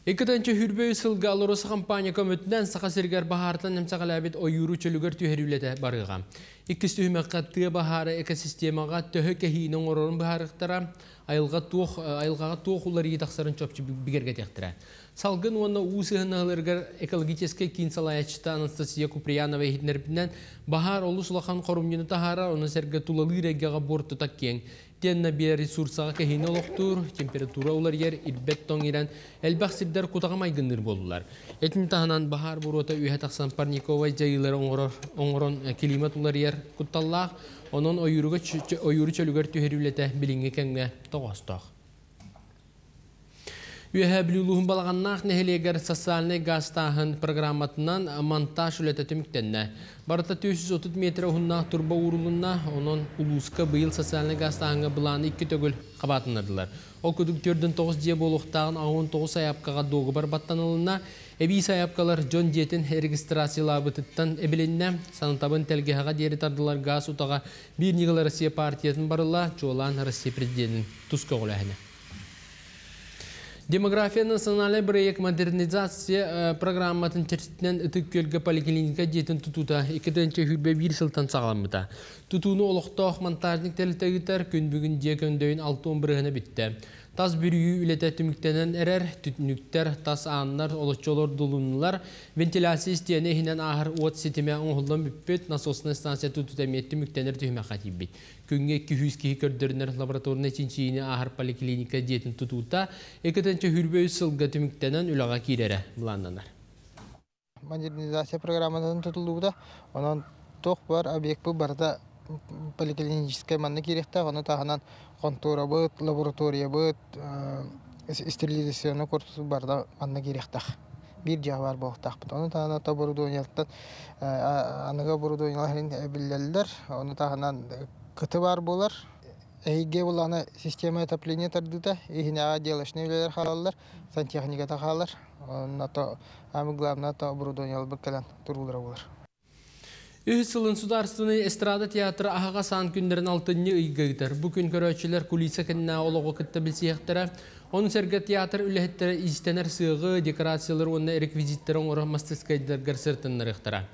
2023 сылга АЛРОСА компания көмөтүнэн Саха сиригэр баһаартан эмсэҕэлээбит ойууру чөлүгэр түһэрии үлэтэ барыаҕа. Иккис түһүмэххэ тыа баһаара экосистемаҕа төһө кэһиини оҥорорун быһаарыахтара, айылҕа туох, айылҕаҕа туох уларыйыы тахсарын чопчу бигэргэтиэхтэрэ. Салгын уонна уу сыһыаннаһыыларыгар экологическай киин салайааччыта Анастасия Куприянова иһитиннэрбитинэн, баһаар олус улахан хорумньуну таһаарар, ону сэргэ тулалыыр эйгэҕэ буортута киэҥ. Итиэннэ биоресурсаҕа кэһиини олохтуур, температура уларыйар, ирбэт тоҥ ирэн, элбэх сирдэр кутаҕа майгынныыр буоллулар. Итини таһынан баһаар буруота үөһэ тахсан парниковай дьайыылары оҥорор, оҥорон климат уларыйар кутталлаах, онон ойууруга ойууру чөлүгэр түһэрии үлэтэ билиҥҥи кэмҥэ тоҕоостоох. Үөһээ Бүлүү улууһун Балаҕаннаах нэһилиэгэр социальнай гаастааһын программатынан монтаж үлэтэ түмүктэннэ. Барыта 430 метр уһуннаах турба уурулунна, онон улууска быйыл социальнай гаастааһыҥҥа былааны икки төгүл хабаатыннардылар. Ол курдук 49 дьиэ буолуохтааҕын 69 сайаапкаҕа дуогабар баттанылынна. Эбии сайаапкалар дьон дьиэтин регистрациялаабытыттан эбилиннэ. Санатабын тэлгэһэҕэ диэри тардылар гаас утаҕа Биир ньыгыл Россия партиятын барыла, чуолаан Россия президенин тус көҕүлээһинэ. Демография национальнай бырайыак модернизация программатын чэрчитинэн Ытык Күөлгэ поликлиника дьиэтин тутуута 2021 сылтан саҕаламмыта. Тутууну олохтоох монтажник тэрилтэ ыытар, күн бүгүн дьиэ көндөйүн 60 бырыһына бүттэ. Тас бүрүйүү үлэтэ түмүктэнэн эрэр, түннүктэр, тас ааннар олоччу олордулуннулар, вентиляция истиэнэ иһинэн ааһар уот ситимэ оҥоһуллан бүппүт, насосная станция тутуута эмиэ түмүктэнэр түһүмэххэ тиийбит. Күҥҥэ 200 киһи көрдөрүнэр лабораторнай чинчийиини ааһар поликлиника дьиэтин тутуута 2023 сылга түмүктэнэн үлэҕэ киирэрэ былааннанар. Модернизация программатын тутуллубута. Онон туох бар объекпыт барыта поликлиническай манна киириэхтээх. Ону таһынан хонтуорабыт, лабораториябыт, стерилизационный корпус барыта манна киириэхтээх. Биир дьиэҕэ баар буолуохтаахпыт. Ону таһынан оборудованиеттан аныгы оборудованиелар эбиллэллэр. Ону таһынан кыты баар буолар. Эһиги буланы система отопления тардыыта, иһинээҕи отделочнай үлэлэр хаалаллар, сантехниката хаалар. Онно то самое главное то оборудованиеларбыт кэлэн туруулара буолар. Үһүс сылын Судаарыстыбаннай эстрада театра аһаҕас аан күннэрин алтынньы ыйга ыытар. Бу күн көрөөччүлэр кулиса кэннинээҕи олоҕу кытта билсиэхтэрэ. Ону сэргэ театр үлэһиттэрэ иистэнэр сыаҕы, декорациялары уонна реквизиттэри оҥорор мастарыскыайдарыгар сырытыннарыахтара.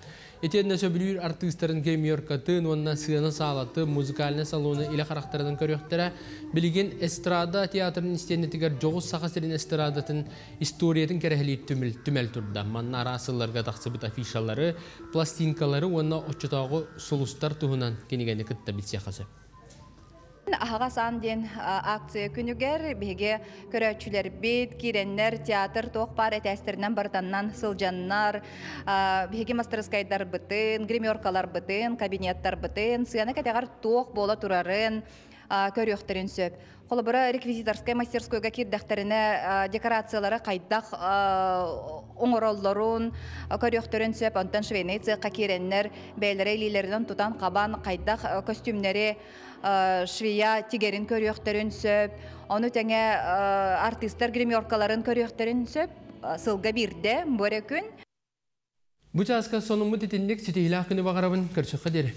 Итиэннэ сөбүлүүр артыыстарын гримеркатын уонна сыана саалатын, музыкальнай салону илэ харахтарынан көрүөхтэрэ. Билигин эстрада театрын истиэнэтигэр дьоҕус Саха сирин эстрадатын историятын кэрэһэлиир түмэл, түмэл турда. Манна араас сылларга тахсыбыт афишалары, пластинкалары уонна оччотооҕу сулустар туһунан кинигэни кытта билсиэххэ сөп. Аһаҕас аан диэн акция күнүгэр биһиги көрөөччүлэрбит киирэннэр театр туох баар этээстэринэн барытаннан сылдьаннар биһиги мастарыскайдарбытын, гримеркаларбытын, кабинеттарбытын, сыана кэтэҕэр туох буола турарын көрүөхтэрин сөп. Холобура, реквизиторскай мастерскойга киирдэхтэринэ декорациялары хайдах оҥороллорун көрүөхтэрин сөп. Онтон швейный цехха киирэннэр бэйэлэрэ илиилэринэн тутан хабан хайдах костюмнары швея тигэрин көрүөхтэрин сөп. Ону тэҥэ артыыстар гримеркаларын көрүөхтэрин сөп. Сылга биирдэ бу эрэ күн. Бу чааска сонуммут итинник ситиһиилээх күнү баҕарабын көрсөххө диэри.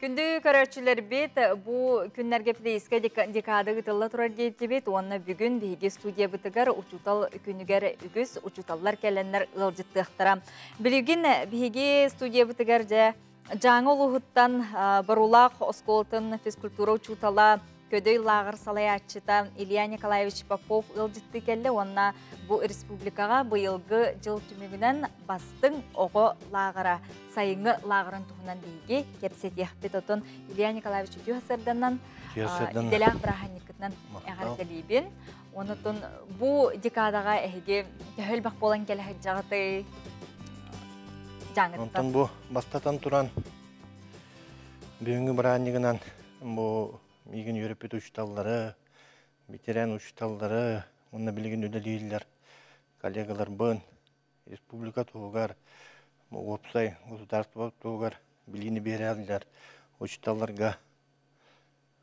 Күндү көрөөччүлэрбит, бу күннэргэ педагогическай декада ыытылла турар диэтибит уонна бүгүн биһиги студиябытыгар учуутал күнүгэр үгүс учууталлар кэлэннэр ыалдьыттыахтара. Билигин биһиги студиябытыгар дьэ Дьааҥы улууһуттан Борулаах оскуолатын физкультура учуутала, Көдөй лааҕыр салайааччыта Илья Николаевич Попов ыалдьыттыы кэллэ уонна бу республикаҕа быйылгы дьыл түмүгүнэн бастыҥ оҕо лааҕыра сайыҥҥы лааҕырын туһунан биһиги кэпсэтиэхпит. Отон Илья Николаевич үтүө сарданан идэлээх бырааһынньыккытынан эҕэрдэлиибин. Онотон бу декадаҕа эһиги төһө элбэх буолан кэлэ сылдьаҕытый? Онтон бу бастатан туран бүгүҥҥү бырааһынньыгынан бу миигин үөрэппит учууталлары, ветеран учууталлары уонна билигин үлэлииллэр коллегаларбын республика туһугар, уопсай государство туһугар билиини биэрэллэр учууталларга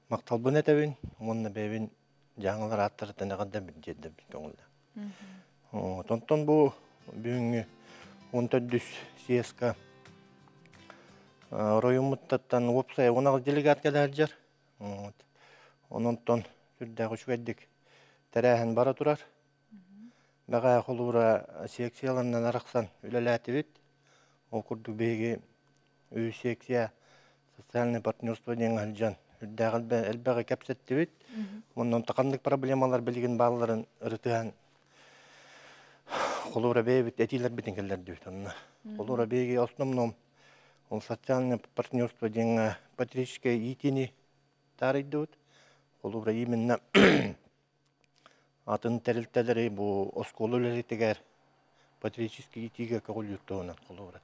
махталбын этэбин уонна бэйэбин дьааҥылар ааттарыттан эҕэрдэбин тиэрдэбин көҥүллээх. Онтон бу бүгүҥҥү 14 съезка оройуоммуттан уопсай 16 делегат кэлээдьэр. Ононтон сүрдээх үчүгэйдик тэрээһин бара турар. Бэҕээ холуура секцияларынан арахсан үлэлээтибит. Ол курдук биһиги үс секция социальное партнерство диэн сылдьан үрдээх элбэҕи кэпсэттибит. Онон ханнык проблемалар билигин баалларын ырытыһан холуура бэйэбит этиилэрбитин киллэрдибит онно. Холуура биһиги основном ол социальное партнерство диэн патриотическое иитиини таарыйдыбыт. Холуура именно атын тэрилтэлэри бу оскуола үлэлитигэр патриотический иитиигэ көҕүлүүр туһунан холобура.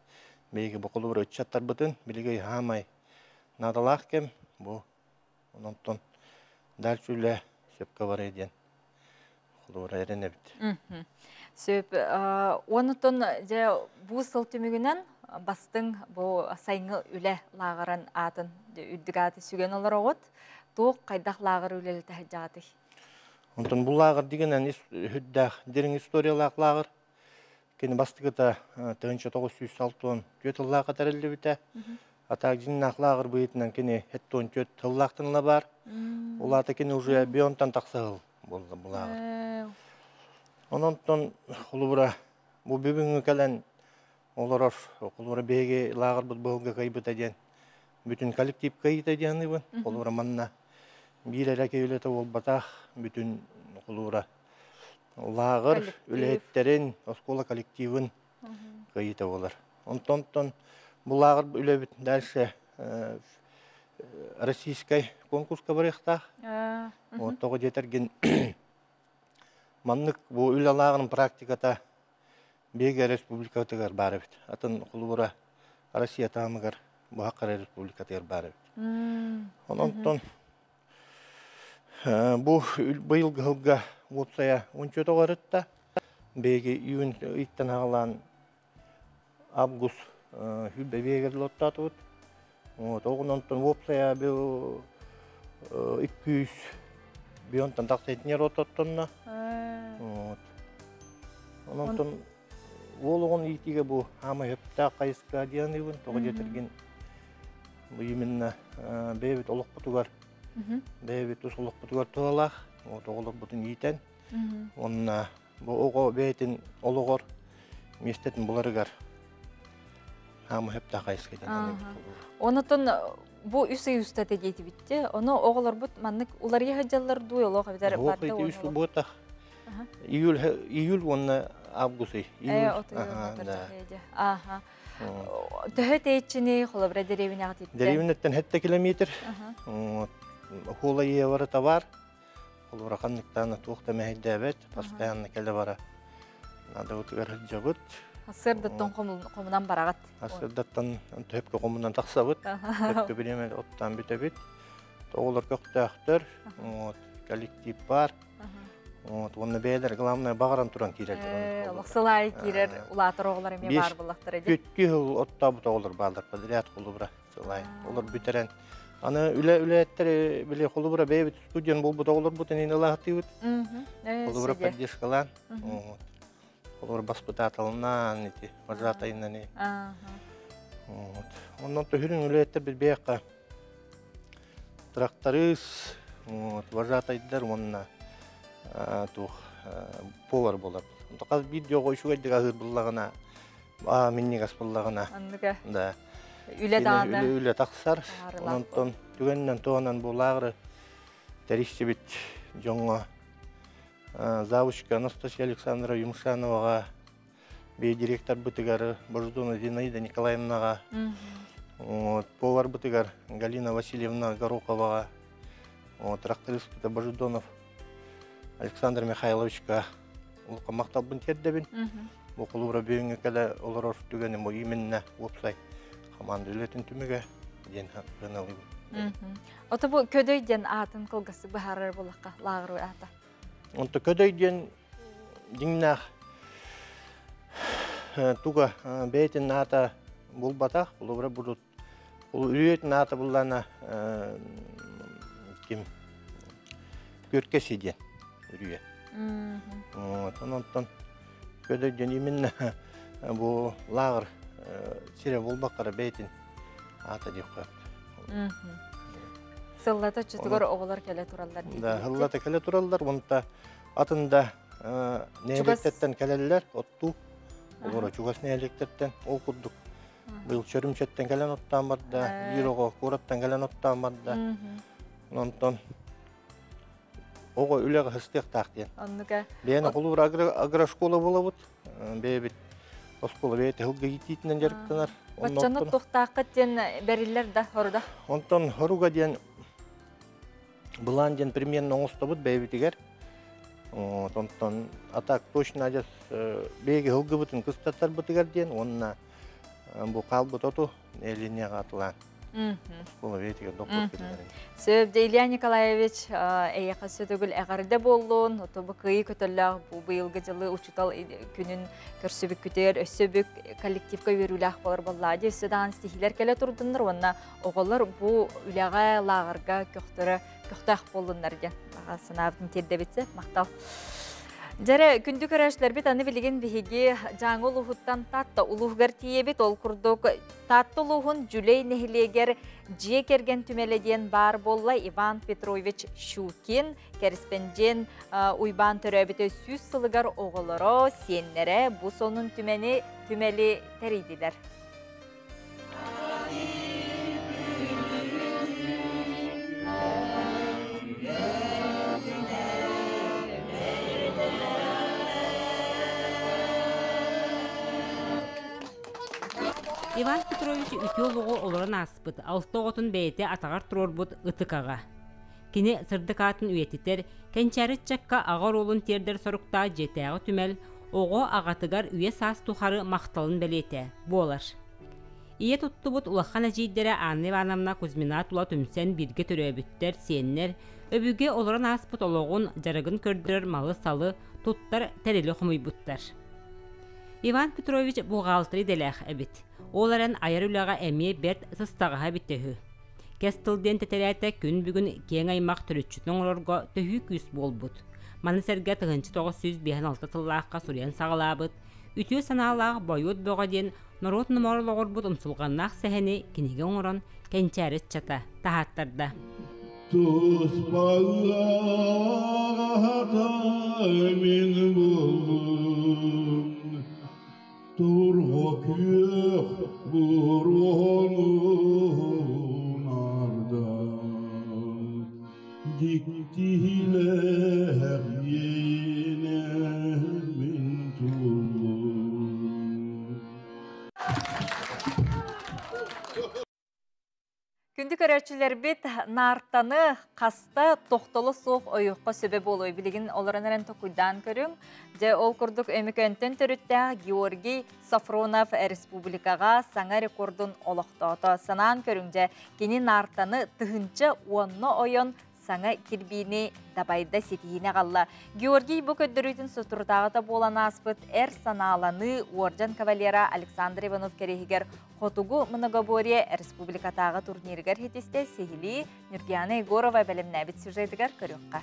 Биһиги бу холобура ыччаттарбытын билиги хаамай наадалаах кэм бу ононтон дальше үлэ сөпкө барыа диэн холобура эрэнэбит. Сөп. Онутун дьэ бу сыл түмүгүнэн бастыҥ бу сайыҥҥы үлэ лааҕырын аатын үрдүк ааты сүгэн олороҕут. Туох хайдах лааҕыр үлэлэтэ сылдьаҕытый? Онтон бу лааҕыр дигэнэн үрдээх дириҥ историялаах лааҕыр. Кини бастакыта 1964 тыллаахха тэриллибитэ. Атаак дьиннаах лааҕыр быһыытынан кини 74 тыллаахтан бар. Улаата кини уже бионтан тахсаһыл буолла бу лааҕыр. Ононтон холобура бу бүгүҥҥү кэлэн олорор холобура биһиги лааҕырбыт быһылга кыайбыта диэн бүтүн коллектив кыайыыта диэн Холобура манна биир эрэ киһи буолбатах бүтүн холобура лааҕыр үлэһиттэрин, оскуола коллективын кыайыыта буолар. Онтон бу лааҕыр үлэбит дальше российскай конкурска барыахтаах. Тоҕо диэтэргин маннык бу үлэ лааҕырын практиката биһиги республикатыгар баар эбит. Атын холобура Россия таһымыгар бу Хаккара республикатыгар баар эбит. Онон бу быйылгы сылга уопсайа 13 оҕо биһиги июнь ыйыттан аҕалаан август хүлбэ биэгэр лоттаатыбыт. Оҕунонтон уопсайа бу 200 бионтан тахса итинер оттоттонно. Ононтон уол оҕон иитиигэ бу хаамай хөптөөх хайыска диэн ыыбын тоҕо диэтэргин бу именно бэйэбит олохпутугар бэйэбит тус олохпутугар туһалаах оҕолорбутун иитэн уонна бу оҕо бэйэтин олоҕор миэстэтин буларыгар хаамай хөптөөх хайыска диэн. Онотон бу үс ый устата диэтибитти. Ону оҕолорбут маннык уларыйа сылдьаллар дуу, олох эбэтэр барда үс буотах. Июль, июль уонна август ый. Аха. Төһө тэйчини холобура дэриэбинэҕэ титтен? Дэриэбинэттэн 7 километр. Хуола евро товар. Холобура ханныктаана туох да мэһэйдээбэт, постоянно кэлэ бара. Надо утугар сылдьабыт. Сырдаттан хомунан бараҕыт. Сырдаттан төһөпкө хомунан тахсабыт. Төһөпкө бириэмэ оттаан бүтэбит. Оҕолор көхтөөхтөр, коллектив бар. Вот, уонна бэйэлэр главное баҕаран туран киирэллэр. Олох сылай киирэр улаатар оҕолор эмиэ баар буллахтара дии. Күткү сыл оттообут оҕолор бааллар подряд холубура сылай. Олор бүтэрэн. Аны үлэ үлэттер били холубура бэйэбит студент болбут оҕолорбут инин ылаатыыбыт. Холубура поддержкалаан. Холубура баспытааталынан ити вожатайынан. Вот. Оннон төһүрүн үлэттер билбиэххэ. Тракторист, вожатайдар уонна туох повар болар. Хас биирдии оҕо үчүгэйдик аһыыр буллаҕына, минньигэс буллаҕына. Оннуга. Да. Үлэ даҕаны. Үлэ тахсар. Онтон түгэнинэн туһанан бу лааҕыры тэрийсибит дьоҥҥо завучка Анастасия Александровна Юмшановаҕа, бэйэ директорбытыгар Бождуна Зинаида Николаевнаҕа, поварбытыгар Галина Васильевна Гороховаҕа, трактористпыта Бождонов Александр Михайловичка улахан махталбын тиэрдэбин. Бу холобура бүгүҥҥү кэлэ олорор түгэним бу именно уопсай команда үлэтин түмүгэ диэн сыаналыыбын. Ото бу Көдөй диэн аатын кылгастык быһаарар буоллахха, лааҕыр аата. Онто Көдөй диэн дьиҥнээх туга бэйэтин аата булбатах, холобура бурут үрүөтүн аата буллана ким Күркэси диэн үрүйэ. Онтон Көдөй диэн именно бу лааҕыр сирэ булбаккара бэйэтин аата диэххэ. Сыллата чутугар оҕолор кэлэ тураллар. Да, сыллата кэлэ тураллар, онта атын да нэһилиэктэртэн кэлэллэр, оттуу. Олоро чугас нэһилиэктэртэн ол курдук. Быйыл Чөрүмчэттэн кэлэн оттоон барда, биир оҕо куораттан кэлэн оттоон барда. Онтон оҕо үлэҕэ сыстыахтаах диэн. Оннука. Бэйэни холуур агрошкола буолабыт. Бэйэбит оскуола бэйэтэ сылгы иитиитинэн дьарыктанар. Баччаны туохтааххыт диэн бэриллэр да хоруда? Онтон хоруга диэн былаан диэн примерно оҥостобут бэйэбитигэр. Онтон а так точно адьас биһиги сылгыбытын кыстаттарбытыгар диэн уонна бу хаалбыт оту линияҕа атылаан Сөп, Илья Николаевич, эйэхэ сөтөгүл эҕэрдэ буоллун, отобу кыйы көтөллөөх бу быйылгы дьылы учутал күнүн көрсүбүккүтүгэр өссө бүк коллективка үөрүүлээх болар боллаа өссө даҕан стихилер кэлэ турдуннар уонна оҕолор бу үлэҕэ лааҕырга көхтөрө көхтөөх буоллуннар диэн санаабытын тиэрдэбитсэ махтал. Дьэрэ, күндү көрөөччүлэрбит, аны билигин биһиги Дьааҥы улууһуттан Таатта улууһугар тиийэбит. Ол курдук Таатта улууһун Дьүлэй нэһилиэгэр дьиэ кэргэн түмэлэ диэн баар буолла. Иван Петрович Щукин, кэриспэндьиэн Уйбаан төрөөбүтэ 100 сылыгар оҕолоро, сиэннэрэ бу сонун түмэни түмэли тэрийдилэр. Иван Петрович үтүө олоҕу олорон ааспыт, алта оҕотун бэйэтэ атаҕар туруорбут ытык аҕа. Кини сырдык аатын үйэтитэр, кэнчээри ыччакка аҕа оруолун тиэрдэр соруктаах дьиэтээҕи түмэл оҕо аҕатыгар үйэ-саас тухары махталын бэлиэтэ буолар. Ийэ туттубут улахан эдьиийдэрэ Анна Ивановна Кузьмина тула түмсэн бииргэ төрөөбүттэр, сиэннэр, өбүгэ олорон ааспыт олоҕун, дьарыгын көрдөрөр малы-салы, туттар тэрили хомуйбуттар. Иван Петрович бухгалтер идэлээх эбит. Ол эрэн айар үлэҕэ эмиэ бэрт сыстаҕаһа эбитэ үһү. Кэс тыл диэн тэтэрээтэ күн бүгүн киэҥ аймах төрүччүтүн оҥорорго төһүү күүс буолбут. Маны сэргэ 1956 сыллаахха суруйан саҕалаабыт Үтүө санаалаах Бойуот Бөҕө диэн норуот номоҕор олоҕурбут умсулҕаннаах сэһэни кинигэ оҥорон кэнчээри ыччата таһааттарда. Мин буллум Турго күөх буруонун ардан Диктилэх иэнэ мин туллум. Күндү көрөөччүлэрбит, наартаны хаста тохтоло суох ойуохха сөбө буолуой билигин олорон эрэн токуйдаан көрүҥ. Дьэ, ол курдук Өймөкөөнтөн төрүттээх Георгий Сафронов республикаҕа саҥа рекордун олохтоото. Санаан көрүҥ, дьэ, кини наартаны 1010 ойон саҥа кирбиини дабайда ситиһиини аҕалла. Георгий бу көрдөрүүтүн соторутааҕыта буолан ааспыт эр санааланыы уордьан кавалера Александр Иванов кэриэһигэр Хотугу многоборье республикатааҕы турнирыгар хитистэ сиһилии Нюргиана Егорова бэлэмнээбит сюжетыгар көрүөххэ.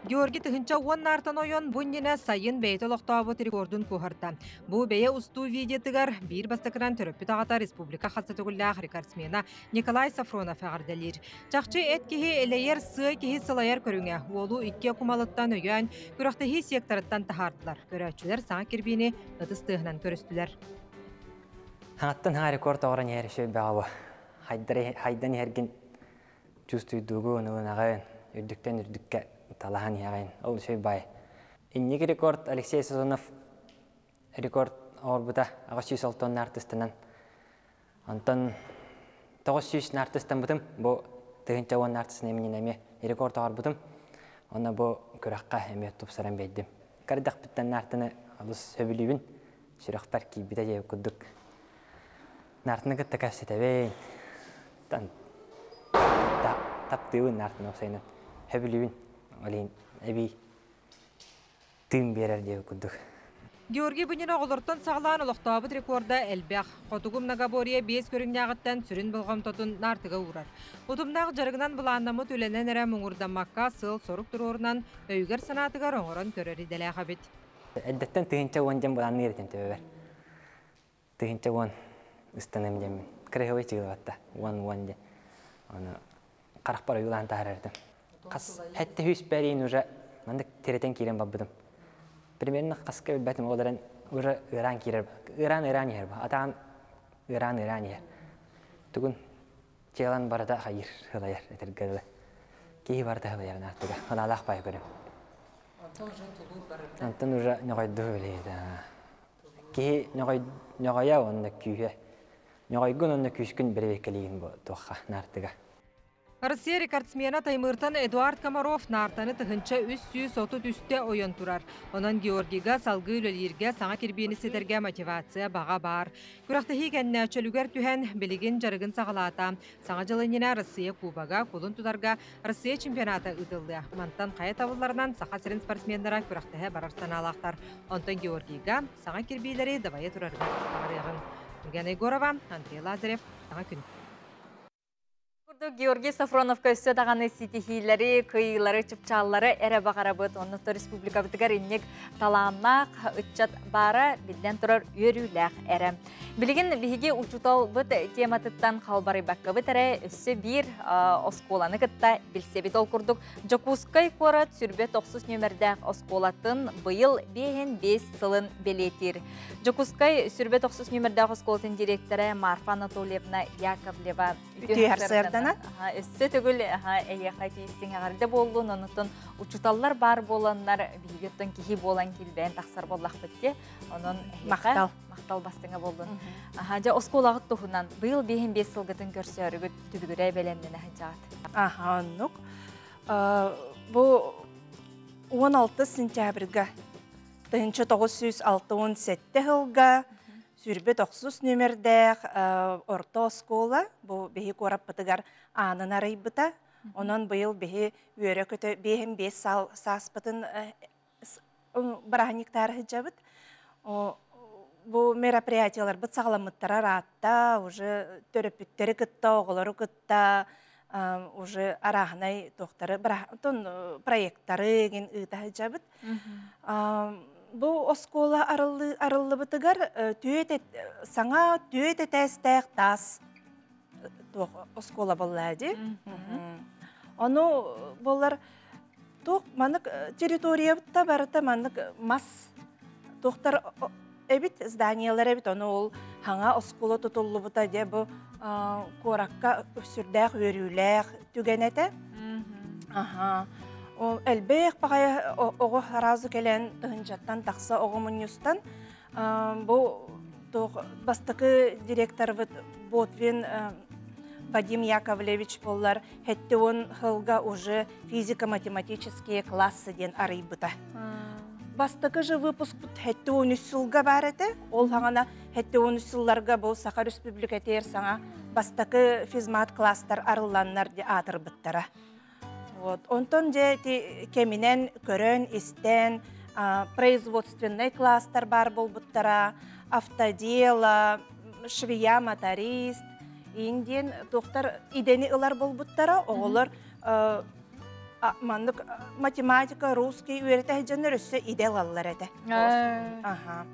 Георгий 1010 наартан ойон бу иннинэ сайын бэйэтэ олохтообут рекордун куоһарда. Бу бэйэ устуу видеотыгар биир бастакынан төрөппүт аҕата республика хас да төгүллээх рекордсмена Николай Сафронов эҕэрдэлиир. Чахчы эт киһи элэйэр, сыа киһи сылайар көрүҥэ. Уолу икки окумалыттан өйөөн, күрэхтэһии секторыттан таһаардылар. Көрөөччүлэр саҥа кирбиини ытыс тыаһынан көрүстүлэр. Хаҥаттан хаҥа рекорд оҕорон иһэр үчүгэй бөҕө бу. Хайдан иһэргин чувствуйдуугун, ылынаҕын, үрдүктэн үрдүккэ талаһан иһэҕин. Ол үчүгэй баай. Инники рекорд Алексей Сазонов рекорд оҥорбута 806 наартыстанан. Онтон 900 наартыстаммытым. Бу 1010 наартысын эминин эмиэ рекорд оҥорбутум. Онно бу күрэххэ эмиэ тупсаран биэрдим. Кырдахпыттан наартыны олус сөбүлүүбүн. Сүрэхпэр киирбитэ диэбит курдук. Наартыны кытта кэпсэтэбин. Таптыыбын наартыны уопсайынан. Сөбүлүүбүн. Ол иһин эбии тыын биэрэр диэбит курдук. Георгий Бунин оҕолортон саҕалаан олохтообут рекорда элбэх. Хотугу многоборье биэс көрүҥнээҕиттэн сүрүн болҕомтотун наартыга уурар. Утумнаах дьарыгынан былааннаммыт үлэнэн эрэ муҥурдаммакка сыал-сорук туруорунан өйүгэр-санаатыгар оҥорон көрөр идэлээх эбит. Эрдэттэн 1010 диэн былаанныыр этим төбөбөр. 1010 ыстаным диэммин. Кыраһыабай чыгылабатта. 10-10 диэн. Аны харахпар ойуулаан таһаарар этим. Хас хэттэ сүүс бэриин уже маннык тирэтэн киирэн барбытым. Примерно хаска билбэтим ол эрэн уже ыараан киирэр. Ыараан ыараан иһэр. Атаан ыараан ыараан иһэр. Тугун Чыалан барыта хайыр, сылайар этэргэ дылы. Киһи барыта сылайар наартыга. Ханаалаах баайы көрүм. Онтон уже тулуур барыта. Онтон уже ньоҕойдуһу билиһит. Киһи ньоҕойо уонна күүһэ. Ньоҕойгун уонна күүскүн бэрэбиэркэлиигин бу туохха наартыга. Россия рекордсмена Таймыртан Эдуард Комаров наартаны 1333-тэ ойон турар. Онон Георгийга салгыы үлэлииргэ саҥа кирбиини ситэргэ мотивация баҕа баар. Күрэхтэһии кэннэ чөлүгэр түһэн, билигин дьарыгын саҕалаата. Саҥа дьыл иннинэ Россия Кубога кулун тутарга Россия чемпионата ыытыллыа. Мантан хайа табылларынан Саха сирин спортсменнара күрэхтэһэ барар санаалаахтар. Онтон Георгийга саҥа кирбиилэри дабайа турарыгар баҕарыаҕыҥ. Ульяна Егорова, Андрей Лазарев, Саҥа күн. Курдук Георгий Сафроновка өссө даҕаны ситиһиилэри, кыайыылары, чыпчааллары эрэ баҕарабыт. Онно республикабытыгар инник талааннаах ыччат баара биллэн турар үөрүүлээх эрэ. Билигин биһиги учууталбыт тематыттан халбарыйбаккабыт эрэ өссө биир оскуоланы кытта билсэбит. Ол курдук Дьокуускай куорат сүрбэ тохсус нүөмэрдээх оскуолатын быйыл 5 сылын бэлиэтиир. Дьокуускай сүрбэ тохсус нүөмэрдээх оскуолатын директора Марфа Анатольевна Яковлева Үтүө сарсыардана. Өссө төгүл эйиэхэ тиистиҥ эҕэрдэ буоллун, онутун учуталлар баар буоланнар биһиги оттон киһи буолан килбээн тахсар буоллахпыт дии. Онон махтал. Махтал бастыҥа буоллун. Аха, дьэ оскуолаҕыт туһунан быйыл 5 сылгытын көрсөөрүгүт түбүгүрэ бэлэмнэнэ сылдьаҕыт. Аха, оннук. Бу 16 сентябрьга 1967 сылга 29 нүөмэрдээх орто оскуола бу биһи куораппытыгар аанын арыйбыта. Онон быйыл биһи үөрэ-көтө 5 сааспытын бырааһынньыктаары сылдьабыт. Бу мероприятияларбыт саҕаламмыттара ыраатта, уже төрөппүттэри кытта, оҕолору кытта уже арааһынай туохтары проекттары гин ыыта сылдьабыт. Бу оскуола арыллыбытыгар түөт саҥа түөт этээстээх таас туох оскуола буолла дии. Ону боллар туох манык территориябыт барыта маннык мас туохтар эбит зданиялар эбит ону ол хаҥа оскуола тутуллубута дьэ бу куоракка сүрдээх үөрүүлээх түгэн этэ. Аха. Ол элбэх баҕайы оҕо сразу кэлэн тыһынчаттан тахса оҕо мунньустан бу бастакы директорбыт Ботвин Вадим Яковлевич боллар хетте он хылга уже физико-математические классы диэн арыйбыта. Бастакы же выпускпут 73 сылга бар этэ. Ол хаҥана 73 сылларга бу Саха Республикатыгар саҥа бастакы физмат класстар арылланнар аатырбыттара. Вот. Онтон дьэ ити кэминэн көрөн, истэн, производственный класстар бар болбуттара, автодело, швея, моторист, индиен туохтар идэни ылар болбуттара, оҕолор Маннык математика, русский үөрэтэ дьоннор өссө идэ ылаллар этэ. Аха.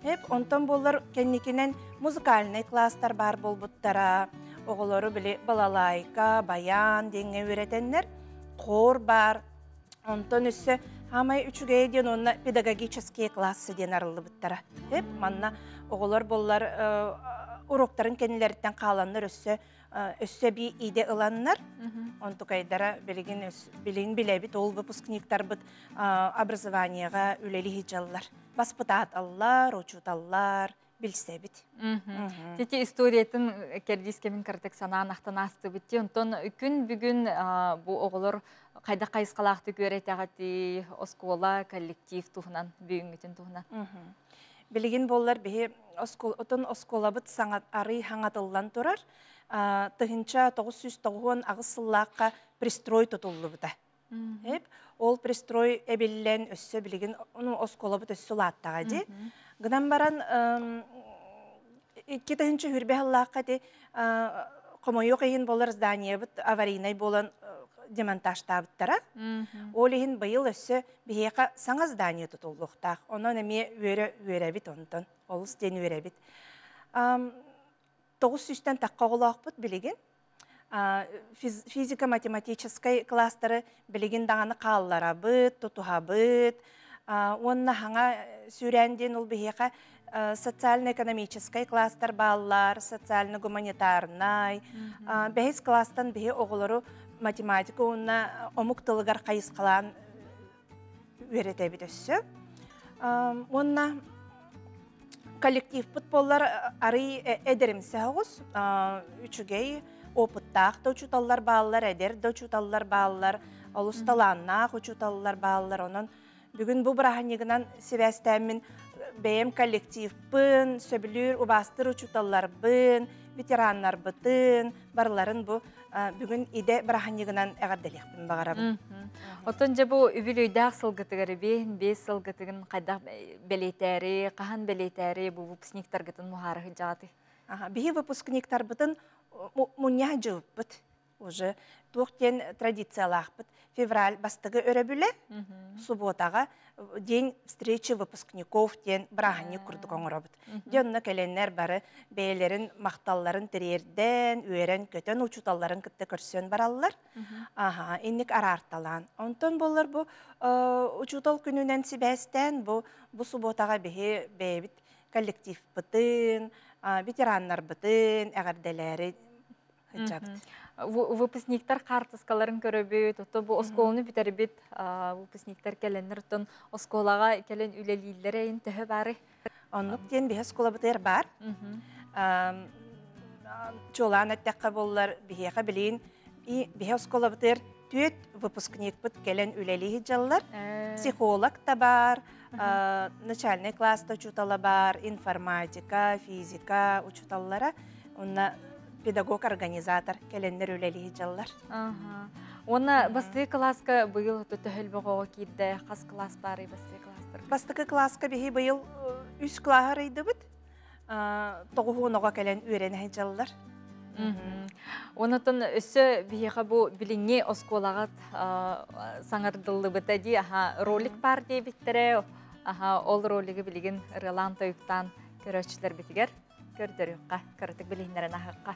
Хеп онтон боллар кэнникинен музыкальный класстар бар болбуттара, оҕолору били балалайка, баян диэҥҥэ үөрэтэннэр, хор бар. Онтон өссө хамай үчүгэй диэн онно педагогические классы диэн арыллыбыттара. Хеп манна оҕолор боллар уроктарын кэннилэриттэн хааланнар өссө өссө би иде ыланнар. Онтукайдара билигин билигин билэбит ол выпускниктарбыт образованияга үлели хиджаллар. Баспытааталлар, учуталлар, билсэбит. Тети историятын кердис кемин кыртык санаан ахтан астыбыт. Онтон күн бүгүн бу оҕолор кайда кайысқалақты көрәтәгәти оскола коллектив туһунан бүгүнгүтүн туһунан. Билигин боллар биһи отон осколабыт саңат арый хаңатыллан турар. Тыһынча 990 ағыс сыллааққа пристрой тутуллубута. Хеп, ол пристрой эбиллен өссө билигин ону осколабыт өссө лааттаға ди. Гынан баран икки тыһынча хүрбе ти комойок иһин болар зданиябыт аварийнай болан демонтажтаабыттара. Ол иһин быйыл өссө биһиэхэ саҥа здание тутуллуохтаах. Онон эмиэ үөрэ үөрэбит онтон. Олус диэн үөрэбит. 900-тен таққа оҕолоохпут билигин. Физико-математическай класстары билигин даҕаны хаалларабыт, тутуһабыт. Уонна хаҥа сүүрэн диэн ол биһиэхэ социально-экономическай класстар бааллар, социально-гуманитарнай. Бэһис класстан биһи оҕолору математика уонна омук тылыгар хайысхалаан үөрэтэбит өссө. Уонна коллективпыт боллар арый эдеримсе оҕус, үчүгэй опыттаах да учуталлар бааллар, эдер да учуталлар бааллар, олус талааннаах учуталлар бааллар. Онон бүгүн бу быраханьыгынан сибээстээммин бэйэм коллективпын, сөбүлүүр убаастыр учуталларбын, ветераннарбытын, барыларын бу бүгүн иде быраханьыгынан эҕэрдэлиэхпин баҕарабын. Отон же бу үбүлүйдээх сылгытыгар бээн бес сылгытыгын кайдах белетәри, кахан белетәри бу выпускниктаргытын мухарыхы жааты. Биһи выпускниктарбытын мунья жыыппыт. Уже туох диэн традициялаахпыт. Февраль бастыгы өрөбүлэ, субботаға день встречи выпускников диэн быраханьык курдук оҥоробут. Дьонно кэленнер бары бэйэлэрин махталларын тириэрдэн, үөрэн көтөн учуталларын кытта көрсөн бараллар. Аха, инник араарталаан. Онтон боллар бу учутал күнүнэн сибээстээн бу субботаға биһи бэйэбит коллективпытын, ветераннарбытын, эҕэрдэлээри хыджабыт. Выпускниктар картыскаларын көрөбүт, ото бу осколуну бүтербит, выпускниктар келеннер оттон осколага келен үлелииллер эйин төһө бары. Оннук диэн биһи осколабытыгар бар. Чолаан эттэххэ боллар биһиэхэ билиин и биһи осколабытыгар түөт выпускникпыт келен үлелии жаллар. Психолог та бар, начальный класста учутала бар, информатика, физика учуталлара. Онна педагог-организатор келеннер үлелии жаллар. Онна бастыгы класска быйыл төһөл богого киирде, хас класс бары бастыгы класстар? Бастыгы класска биһи быйыл үс класс арыйдыбыт. Тоҕуһуоноҕо келен үөрэнэ жаллар. Онотон өссө биһиэхэ бу билиҥҥи оскуолаҕат саҥардыллыбыта ди, аха, ролик бар диэбиттерэ, аха, ол ролиги билигин ырылаан тойуктаан көрөөччүлэр битигэр көрдөрүөххэ, кыратык билиһиннэрэн аһыахха.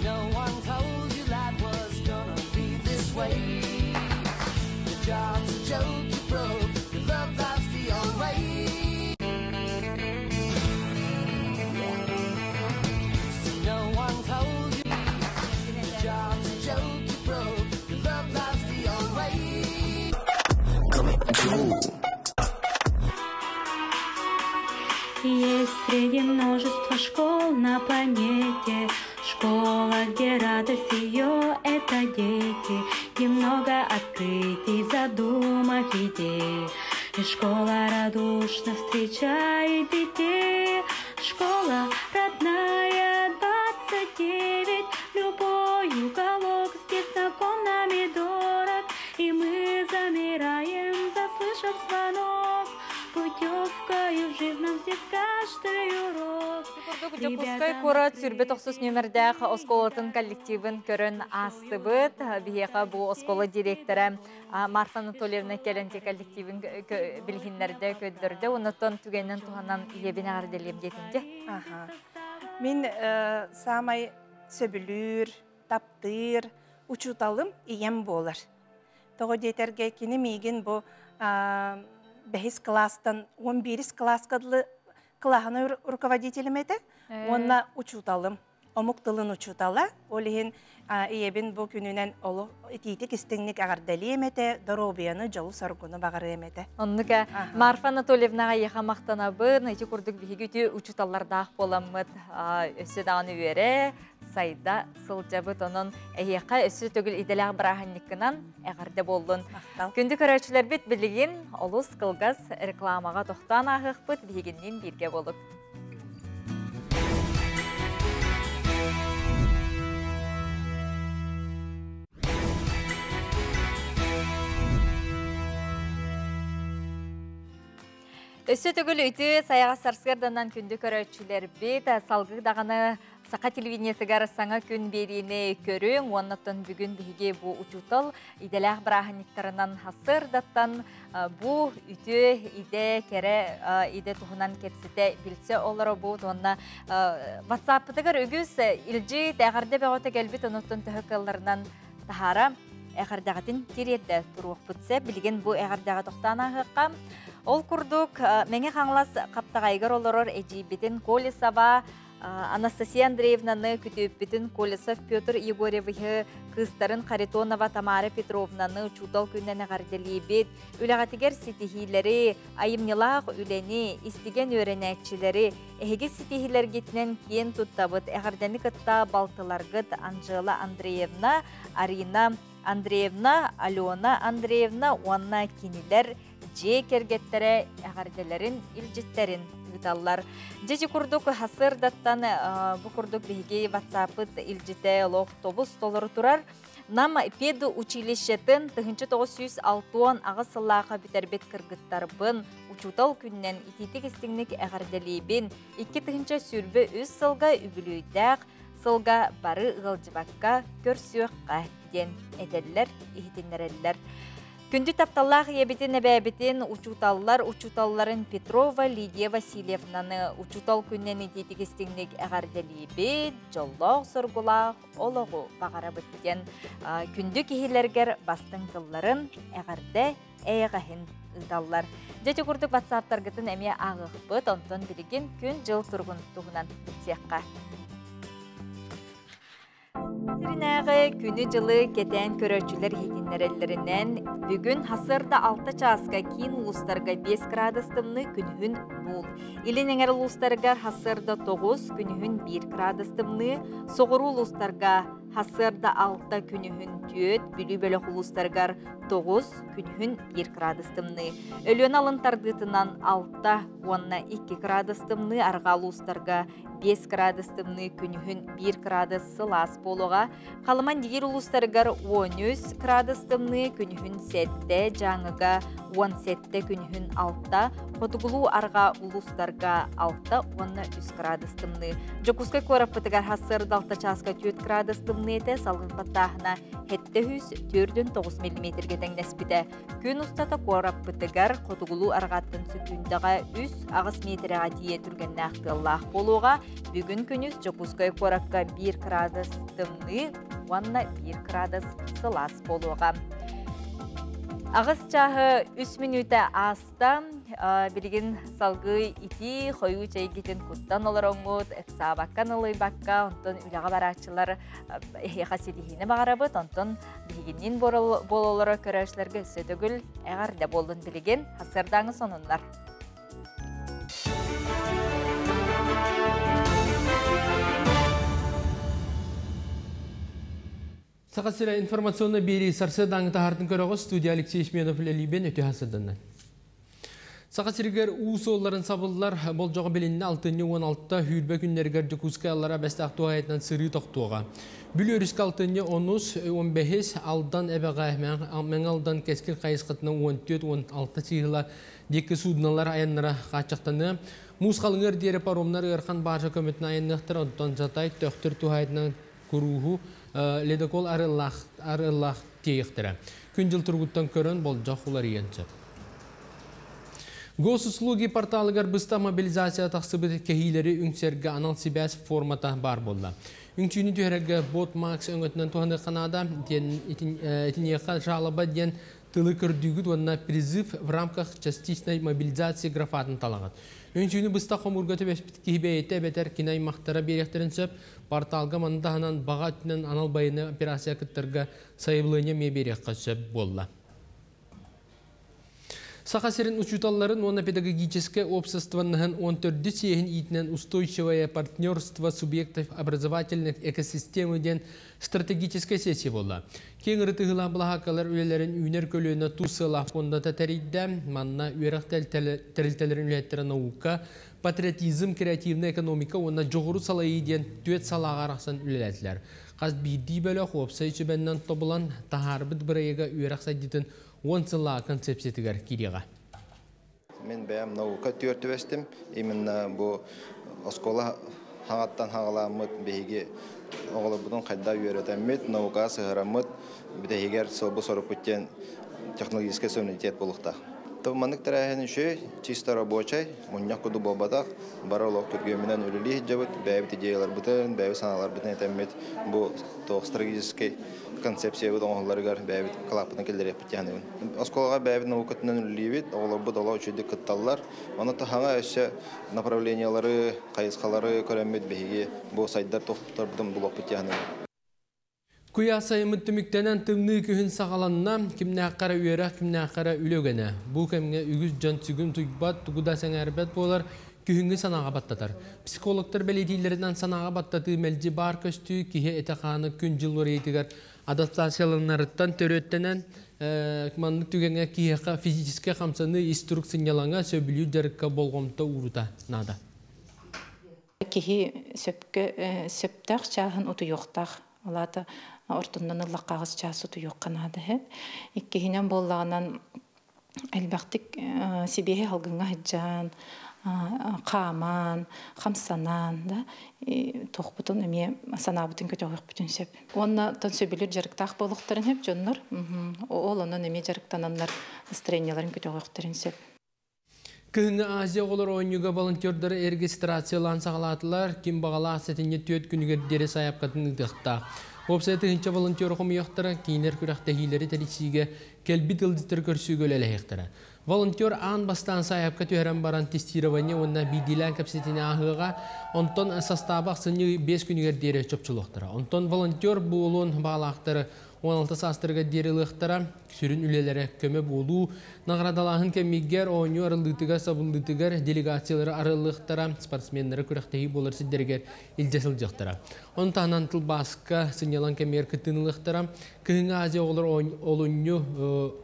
No one told you life was gonna be this way. Your job's a joke, you broke. Your love life's the old way. See, no one told you. Your job's a joke, you broke. Your love life's the old way. Есть среди множества школ на планете школа, где радость ее — это дети, где много открытий, задумок, идей. И школа радушно встречает детей. Школа родная, 29, любой уголок здесь знаком нам и дорог. И мы замираем, заслышав звонок. Путевкою в жизнь нам здесь каждый урок. курдук Дьокуускай куорат сүрбэ тохсус нүөмэрдээх оскуолатын коллективын көрөн аастыбыт. Биһиэхэ бу оскуола директора Марфа Анатольевна кэлэн коллективын билиһиннэрдэ, көрдөрдө. Оннуттан түгэнинэн туһанан ийэбин эҕэрдэлиэм диэтим дьэ. Мин саамай сөбүлүүр, таптыыр учууталым ийэм буолар. Тоҕо диэтэргэ кини миигин бу бэһис класстан 11 класска дылы кылааһынай руководителим этэ уонна учууталым, омук тылын учуутала. Ол иһин ийэбин бу күнүнэн олох итиитик истиҥник эҕэрдэлиэм этэ, доруобуйаны, дьолу-соргуну баҕарыам этэ. Оннука Марфа Анатольевнаҕа эйиэхэ махтанабын. Ити курдук биһиги үтүө учууталлардаах буоламмыт өссө даҕаны үөрэ, сайда сылдьабыт. Онон эһиэхэ өссө төгүл идэлээх бырааһынньыккынан эҕэрдэ буоллун. Күндү көрөөччүлэрбит билигин олус кылгас рекламаҕа тохтоон ааһыахпыт, биһигинниин бииргэ буолук. Өссө төгүл үтүө сайаҕас сарсыарданан күндү көрөөччүлэрбит салгыы даҕаны Саха телевидениетыгар саҥа күн биэриини көрүҥ уонна бүгүн биһиги бу учуутал идэлээх бырааһынньыктарынан сарсыардаттан бу үтүө идэ, кэрэ идэ туһунан кэпсэтэ билсэ олоробут уонна WhatsApp-пытыгар үгүс илдьи эҕэрдэ бөҕөтө кэлбит онуттан төһө кыалларынан таһаара эҕэрдэҕитин тириэрдэ туруохпут сөп. Билигин бу эҕэрдэҕэ тохтоон ааһыахха. Ол курдук Мэҥэ Хаҥалас Хаптаҕайыгар олорор эдьиийбитин Колесова Анастасия Андреевнаны күтүөппүтүн Колесов Петр Егорьевиһы, кыыстарын Харитонова Тамара Петровнаны учуутал күнүнэн эҕэрдэлиибит. Үлэҕитигэр ситиһиилэри, айымньылаах үлэни, истигэн үөрэнээччилэри, эһиги ситиһиилэргитинэн киэн туттабыт. Эҕэрдэни кытта балтыларгыт Анжела Андреевна, Арина Андреевна, Алена Андреевна уонна кинилэр дьиэ кэргэттэрэ эҕэрдэлэрин, илдьиттэрин ыыталлар. Дьэ курдук сарсыардаттан бу курдук биһиги WhatsApp-ыт илдьитэ олох тобус толору турар. Нам педучилищетын 1968 сыллааха бүтэрбит кыргыттарбын учуутал күнүнэн итиитик истиҥник эҕэрдэлиибин. 2023 сылга үбүлүөйдээх сылга бары ыалдьыбакка көрсүөххэ диэн этэллэр, иһитиннэрэллэр. Күндү тапталлаах ийэбитин, эбээбитин, учууталлар учууталларын Петрова Лидия Васильевнаны учуутал күнүнэн итиитик истиҥник эҕэрдэлиибит, дьоллоох-соргулаах олоҕу баҕарабыт диэн күндү киһилэргэр бастыҥ тылларын, эҕэрдэ эйэҕэһин ыыталлар. Дьэ ити курдук ватсаптаргытын эмиэ ааҕыахпыт, онтон билигин күн-дьыл туругун туһунан билсиэххэ. Сиринээҕи күнү-дьылы кэтээн көрөөччүлэр иһитиннэрэллэринэн, бүгүн сарсыарда 6 чааска киин улуустарга 5 градус тымныы, күнүһүн буул. Илин эҥэр улуустарыгар сарсыарда 9, күнүһүн 1 градус тымныы, соҕуруу улуустарга сарсыарда 6, күнүһүн 4, Бүлүү бөлөх улуустарыгар 9, күнүһүн 1 градус тымныы. Өлүөнэ алын тардыытынан 6 уонна 2 градус тымныы, арҕаа улуустарга 5 градус тымныы, күнүһүн 1 градус сылаас буолуоҕа. Халыман Дигир улуустарыгар 13 градус тымныы, күнүһүн 7, Дьааҥыга 17, күнүһүн 6, хотугулуу арҕаа улуустарга 6 уонна 3 градус тымныы. Дьокуускай куораппытыгар сарсыарда 6 чааска 4 градус тымныы этэ, салгын баттааһына 749 миллиметргэ тэҥнэспитэ. Күн устата куораппытыгар хотугулуу арҕааттан сөкүүндэҕэ 3-8 миэтэрэҕэ тиийэ түргэннээх тыаллаах буолуоҕа. Бүгүн күнүс Дьокуускай куоракка 1 градус тымныы уонна 1 градус сылаас буолуоҕа. Аҕыс чааһы 3 мүнүүтэ ааста. Билигин салгыы итии хойуу чэйгитин куттан олороҥҥут, ыксаабакка, налыйбакка, онтон үлэҕэ барааччылар эһиэхэ ситиһиини баҕарабыт, онтон биһигинниин буолаллара көрөөччүлэргэ өссө төгүл эҕэрдэ буоллун билигин сарсыардааҥы сонуннар. Саха сирэ информационнай биэрии сарсыардааҥы таһаартын көрөҕүт студия Алексей Исменов үлэлиибин өтө сырданна. Саха сиригэр уу суолларын сабыллар болдьоҕо билиннэ алтынньы 16 сүүрбэ күннэригэр Дьокуускай Аллара Бэстээх туһаайытынан сырыы тохтуоҕа. Бүлүү өрүскэ алтынньы онус, 15 Алдан эбэҕэ Мэҥэ Алдан Кэскил хайысхатынан 14-16 чыыһыла диэки суудуналар айаннара хааччахтаныа. Муус халыҥыар диэри паромнар ыарахан бааржа көмөтүнэн айанныахтара, онтон Жатай, Төхтүр туһаайытынан курууһу ледокол арыаллаах тиэйиэхтэрэ. Күн-дьыл туругуттан көрөн болдьох уларыйыан сөп. Госуслуги порталыгар быста мобилизация тахсыбыт кэһиилэри үҥсэргэ анал сибээс формата баар буолла. Үҥсүүнү түһэрэргэ бот Макс өҥөтүнэн туһаныахха наада, диэн итиниэхэ жалоба диэн тылы көрдүүгүт уонна призыв в рамках частичной мобилизации графатын талаҕыт. Үҥсүүнү быстах хомуурга түбэспит киһи бэйэтэ эбэтэр кини аймахтара биэриэхтэрин сөп. Порталга маны таһынан баҕа өттүнэн анал байыаннай операция кыттарга сайабылыанньа эмиэ биэриэххэ сөп буолла. Саха сирин учууталларын уонна педагогическай уопсастыбаннаһын 14 съеһин иитинэн «Устойчивое партнерство субъектов образовательных экосистемы» диэн стратегическай сессия буолла. Киэҥ ырытыһыылаах былаһааккалар үлэлэрин үүнэр көлүөнэ тус сыалаах фондата тэрийдэ. Манна үөрэх тэрилтэлэрин үлэһиттэрэ наука, патриотизм, креативная экономика уонна дьоҕуру салайыы диэн түөрт салааҕа арахсан үлэлээтилэр. Хас биирдии бөлөх уопсай сүбэннэн тобулан таһаарбыт бырайыага үөрэх сайдыытын 10 сыллаах концепциятыгар киириэҕэ. Мин бэйэм наука түөрт түбэстим. Именно бу оскуола хаҥаттан хаҕаламмыт биһиги оҕолорбутун хайда үөрэтэммит, наукаҕа сыһыраммыт, бүтэһигэр сылбы сорукпут диэн технологическай суверенитет буолуохтаах. Маннык тэрээһин үчүгэй, чисто рабочай, мунньах курдук буолбатах, бары олох күргүөмүнэн үлэлии сылдьабыт, бэйэбит идеяларбытын, бэйэбит санааларбытын этэммит, бу туох стратегическай концепциябыт оҥоһулларыгар бэйэбит кылааппытын киллэриэхпит диэн Оскуолаҕа бэйэбит наукатынан үлэлиибит, оҕолорбут олох үчүгэйдик кытталлар. Ону таһаҥа өссө направлениялары, хайысхалары көрөммүт биһиги бу сайдар тохторбутун булуохпут диэн Куйаас сайыммыт түмүктэнэн тымныы күһүн саҕаланна, кимнээххэ эрэ үөрэх, кимнээххэ эрэ үлэ үгэнэ. Бу кэмҥэ үгүс дьон сүгүн утуйбат, тугу да сэҥээрбэт буолар, күһүҥҥү санааҕа баттатар. Психологтар бэлиэтииллэринэн санааҕа баттатыы мэлдьи баар көстүү, киһи этэ-хаана күн-дьыл уларыйыытыгар адаптацияланарыттан төрүөттэнэн, маннык түгэҥҥэ киһиэхэ физическэй хамсаныы, ис турук сынньалаҥа, сөбүлүүр дьарыкка болҕомто уурута наада. Киһи сөпкө сөптөөх чааһын утуйуохтаах. Ол аата ортоннон ыллахха аҕыс чаас утуйуохха наада иһэ. Иккиһинэн буоллаҕынан элбэхтик сибиэһи салгыҥҥа сылдьан, хааман, хамсанан да туохпутун эмиэ санаабытын көтөҕүөхпүтүн сөп. Уонна тон сөбүлүүр дьарыктаах буолуохтарын сөп дьоннор. Ол онон эмиэ дьарыктананнар настроениеларын көтөҕүөхтэрин сөп. Кыһыҥҥы Азия оҕолор оонньууга волонтердары регистрациялаан саҕалаатылар. Ким баҕалаах сэтинньи түөрт күнүгэр диэри сайаапкатын ыытыахтаах. Уопсайа тыһыынча волонтер хомуйуохтара, кинилэр күрэхтэһиилэри тэрийсиигэ кэлбит ыалдьыттары көрсүүгэ үлэлэһиэхтэрэ. Волонтер аан бастаан сайаапка түһэрэн баран тестирование уонна биирдиилээн кэпсэтиини ааһыаҕа, онтон састааба ахсынньы 5 күнүгэр диэри чопчулуохтара. Онтон волонтер буолуон баҕалаахтары 16 саастарыгар диэри ылыахтара. Сүрүн үлэлэрэ көмө буолуу, наҕараадалааһын кэмигэр оонньуу арыллыытыгар, сабыллыытыгар делегациялары арыллыахтара, спортсменнары күрэхтэһии буолар сирдэригэр илдьэ сылдьыахтара. Ону таһынан тылбааска сынньалаҥ кэмигэр кыттыыны ылыахтара. Кыһыҥҥы Азия оҕолор олунньу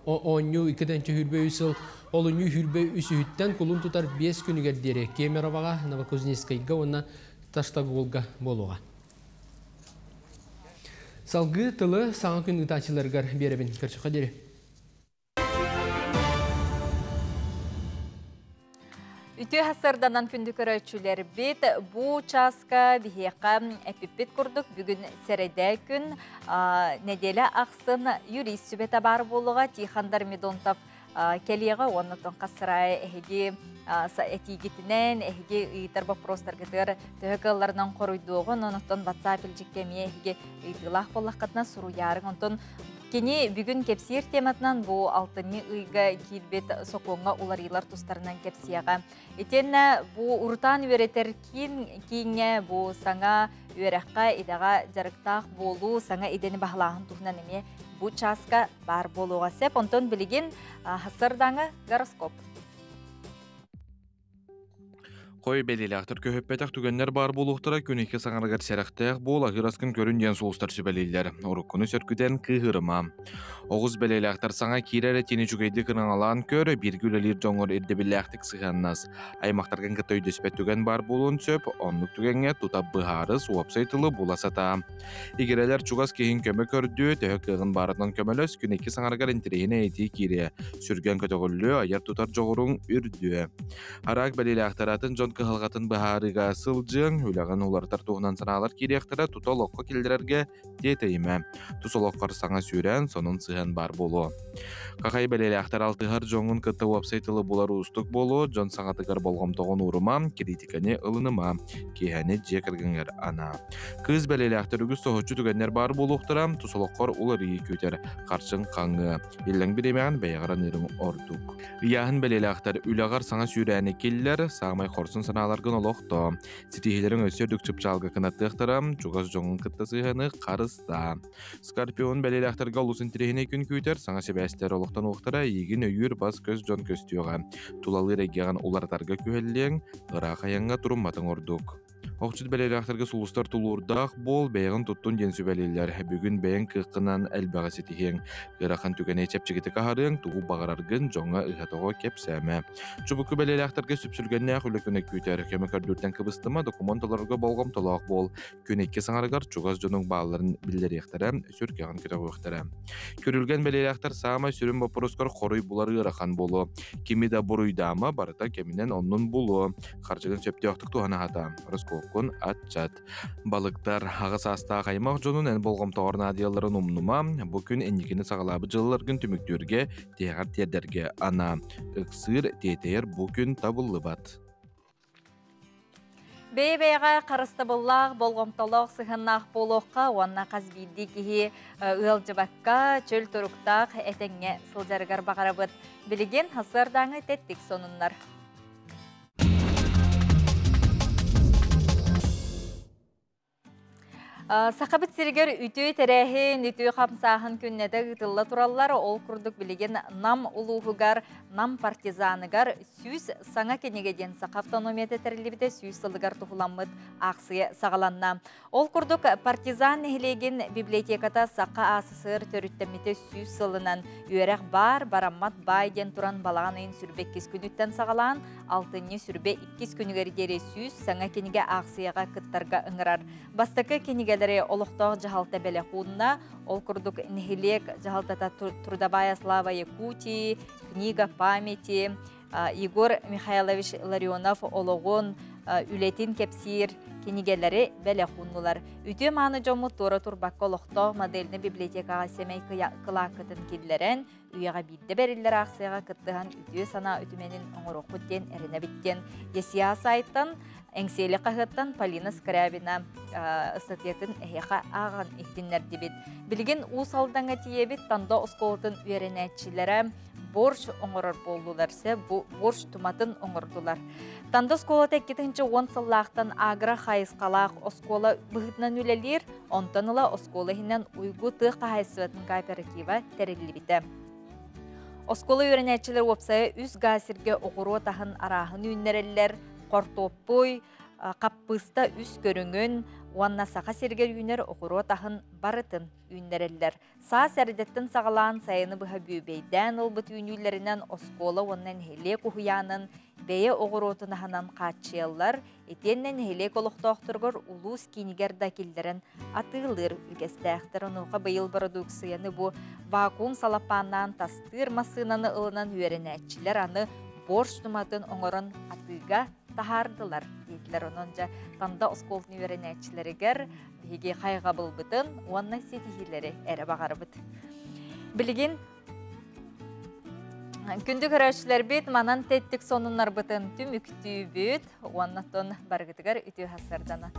оонньуу 2 сүүрбэ сыл олунньу сүүрбэ үсүһүттэн кулун тутар 5 күнүгэр диэри Кемероваҕа, Новокузнецкайга уонна Таштаголга буолуоҕа. Салгыы тылы саҥа күн ыытааччыларыгар биэрэбин. Көрсүөххэ диэри. Үтүө сарсыарданан күндү көрөөччүлэрбит бу чааска биһиэхэ эппиппит курдук бүгүн сэрэдэ күн нэдиэлэ ахсын юрист сүбэтэ баар буолуоҕа Тихон Дормидонтов кэлиэҕэ уонна хас эһиги этиигитинэн эһиги ыйытар вопростаргытыгар төһө кыалларынан хоруйдуоҕун онтон WhatsApp илдьиккэ эмиэ эһиги ыйытыылаах буоллаххытына суруйаарыҥ онтон кини бүгүн кэпсиир тематынан бу алтынньы ыйга киирбит сокуоҥҥа уларыйыылар тустарынан кэпсиэҕэ. Итиэннэ бу урутаан үөрэтэр киин кииҥҥэ бу саҥа үөрэххэ идэҕэ дьарыктаах буолуу саҥа идэни баһылааһын туһунан эмиэ бу чааска баар буолуоҕа сөп. Онтон билигин сарсыардааҥы гороскоп. Хой бэлиэлээхтэр көһүппэтэх түгэннэр баар буолуохтара күн икки саҥарыгар сэрэхтээх буол аһыыр аскын көрүн диэн сулустар сүбэлииллэр. Уруккуну сөргүтэн кыыһырыма. Оҕус бэлиэлээхтэр саҥа киирэр этиини үчүгэйдик ырыҥалаан көр, бииргэ үлэлиир дьоҥҥор ирдэбиллээхтик сыһыаннас. Аймахтаргын кытта өйдөспөт түгэн баар буолуон сөп, оннук түгэҥҥэ тута быһаарыс, уопсай тылы була сатаа. Игирэлэр чугас киһиҥ көмө көрдүө, төһө кыаҕын баарынан көмөлөс, күн икки саҥарыгар интэриэһинэй этии киириэ, сүргэн көтөҕүллүө, айар-тутар дьоҕуруҥ үрдүө. Араак бэлиэлээхтэр атын дьон кыһалҕатын быһаарыыга сылдьыаҥ, үлэҕин уларытар туһунан санаалар киириэхтэрэ, тута олоххо киллэрэргэ тиэтэйимэ. Тус олоххор саҥа сүүрээн, сонун сыһыан баар буолуо. Хахай бэлиэлээхтэр алтыһар дьоҥҥун кытта уопсай тылы булар уустук буолуо, дьон саҥатыгар болҕомтоҕун уурума, кириитикэни ылыныма, киэһэни дьиэ кэргэҥҥэр анаа. Кыыс бэлиэлээхтэр үгүс соһуччу түгэннэр баар буолуохтара, тус олоххор уларыйыы күүтэр, харчыҥ хаҥыа. Иллэҥ бириэмэҕин бэйэҕэр аныырыҥ ордук. Ыйааһын бэлиэлээхтэр үлэҕэр саҥа сүүрээни киллэр, саамай хорсун санааларгын олохтоо. Ситиһиилэриҥ өссө үрдүк чыпчаалга кынаттыахтара, чугас дьоҥҥун кытта сыһыаны харыстаа. Скорпион бэлиэлээхтэргэ олус интэриэһинэй күн күүтэр, саҥа сибээстэр олохтонуохтара, эйигин өйүүр бас-көс дьон көстүөҕэ. Тулалыыр эйгэҕин уларытарга күһэллиэҥ, ыраах айаҥҥа турумматыҥ ордук. Охчут бэлиэлээхтэргэ сулустар тулуурдаах буол, бэйэҕин туттун диэн сүбэлииллэр. Бүгүн бэйэҥ кыаххынан элбэҕи ситиһиэҥ. Ыарахан түгэни чэпчэкитик аһарыаҥ, тугу баҕараргын дьоҥҥо ыһа-тоҕо кэпсээмэ. Чубуку бэлиэлээхтэргэ сүпсүлгэннээх үлэ күнэ күүтэр. Көмө көрдүүртэн кыбыстыма, докумуон толорорго болҕомтолоох буол. Күн икки саҥарыгар чугас дьонуҥ баалларын биллэриэхтэрэ, сүргэҕин көтөҕүөхтэрэ. Күрүлгэн бэлиэлээхтэр саамай сүрүн боппуруоскар хоруй булар ыарахан буолуо. Кими да буруйдаама, барыта кэминэн оннун булуо. Харчыгын сөптөөхтүк туһана сатаа. Ороскуоккун аччат. Балыктар аҕа саастаах аймах дьонун эн болҕомтоҕор наадыйалларын умнума. Бу күн инникини саҕалаабыт дьылларгын түмүктүүргэ, тиһэҕэр тиэрдэргэ анаа. Ыксыыр, тиэтэйэр бу күн табыллыбат. Бэйэ-бэйэҕэ харыстабыллаах, болҕомтолоох сыһыаннаах буолуохха уонна хас биирдии киһи ыалдьыбакка, чөл туруктаах этэҥҥэ сылдьарыгар баҕарабыт. Билигин сарсыардааҥы тэттик сонуннар. Сахабыт сиригэр үтүө тэрээһин, үтүө хамсааһын күннэтэ ыытылла тураллар. Ол курдук билигин Нам улууһугар, Нам партизаныгар 100 саҥа кинигэ диэн саха автономията тэриллибитэ 100 сылыгар туһуламмыт аахсыйа саҕаланна. Ол курдук Партизан нэһилиэгин библиотеката Саха АССР төрүттэммитэ 100 сылынан үөрэх баар, бараммат баай диэн туран балаҕан ыйын сүрбэ иккис күнүттэн саҕалаан алтынньы сүрбэ иккис күнүгэр диэри 100 саҥа кинигэ аахсыйаҕа кыттарга ыҥырар. Бастакы кинигэлэри олохтоох дьаһалта бэлэх уунна, ол курдук нэһилиэк дьаһалтата Трудовая слава Якутии, Книга памяти, Егор Михайлович Ларионов олоҕун, үлэтин кэпсиир кинигэлэри бэлэх ууннулар. Үтүө мааны дьоммут туора турбакка олохтоох модельнай библиотекаҕа сэмэй кылааккытын киллэрэн, үйэҕэ биирдэ бэриллэр аахсыйаҕа кыттыһан үтүө санаа үтүмэнин оҥоруохпут диэн эрэнэбит диэн ЕСИА сайтан Эҥсиэли хаһыаттан Полина Скрябина ыстатыйатын эһиэхэ ааҕан иһитиннэрдибит. Билигин Уус Алдаҥҥа тиийэбит Танда оскуолатын үөрэнээччилэрэ борщ оҥорор буоллулар, сэ бу борщ туматын оҥордулар. Танда оскуолата 2010 сыллаахтан агро хайысхалаах оскуола быһыытынан үлэлиир, онтон ыла оскуола иһинэн Уйгу тыа хаһаайыстыбатын кооператива тэриллибитэ. Оскуола үөрэнээччилэр уопсайа үс гаа сиргэ оҕуруот аһын арааһын үүннэрэллэр, хортуоппуй, хаппыыста үс көрүҥүн уонна Саха сиригэр үүнэр оҕуруот аһын барытын үүннэрэллэр. Саас эрдэттэн саҕалаан сайыны быһа бүөбэйдээн ылбыт үүнүүлэринэн оскуола уонна нэһилиэк уһуйаанын бэйэ оҕуруотун аһынан хааччыйаллар, итиэннэ нэһилиэк олохтоохторугар улуус киинигэр да киллэрэн атыылыыр үгэстээхтэр. Онуоха быйыл бородууксуйаны бу вакуум салапааннаан тастыыр массыынаны ылынан үөрэнээччилэр аны борщ туматын оҥорон атыыга таһаардылар диэтилэр. Онон дьэ Танда оскуолатын үөрэнээччилэригэр биһиги хайҕабылбытын уонна ситиһиилэри эрэ баҕарабыт. Билигин күндү көрөөччүлэрбит манан тэттик сонуннарбытын түмүктүүбүт уонна тон барыгытыгар үтүө хасардана.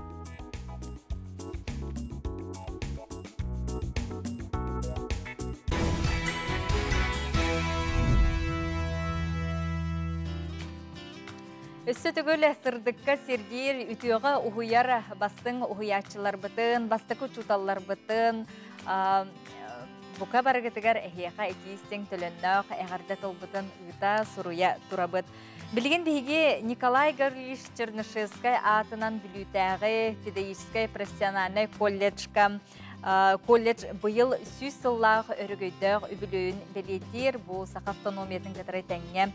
Өссө төгүл сырдыкка сирдиир, үтүөҕэ уһуйар бастыҥ уһуйааччыларбытын, бастакы учууталларбытын бука барыгытыгар эһиэхэ итии-истиҥ төлөннөөх эҕэрдэ тылбытын ыыта, суруйа турабыт. Билигин биһиги Николай Гаврильевич Чернышевскай аатынан Бүлүүтээҕи педагогическай профессиональнай колледжка колледж быйыл 100 сыллаах өрөгөйдөөх үбүлүөйүн бэлиэтиир. Бу саха автономиятын кытары тэҥҥэ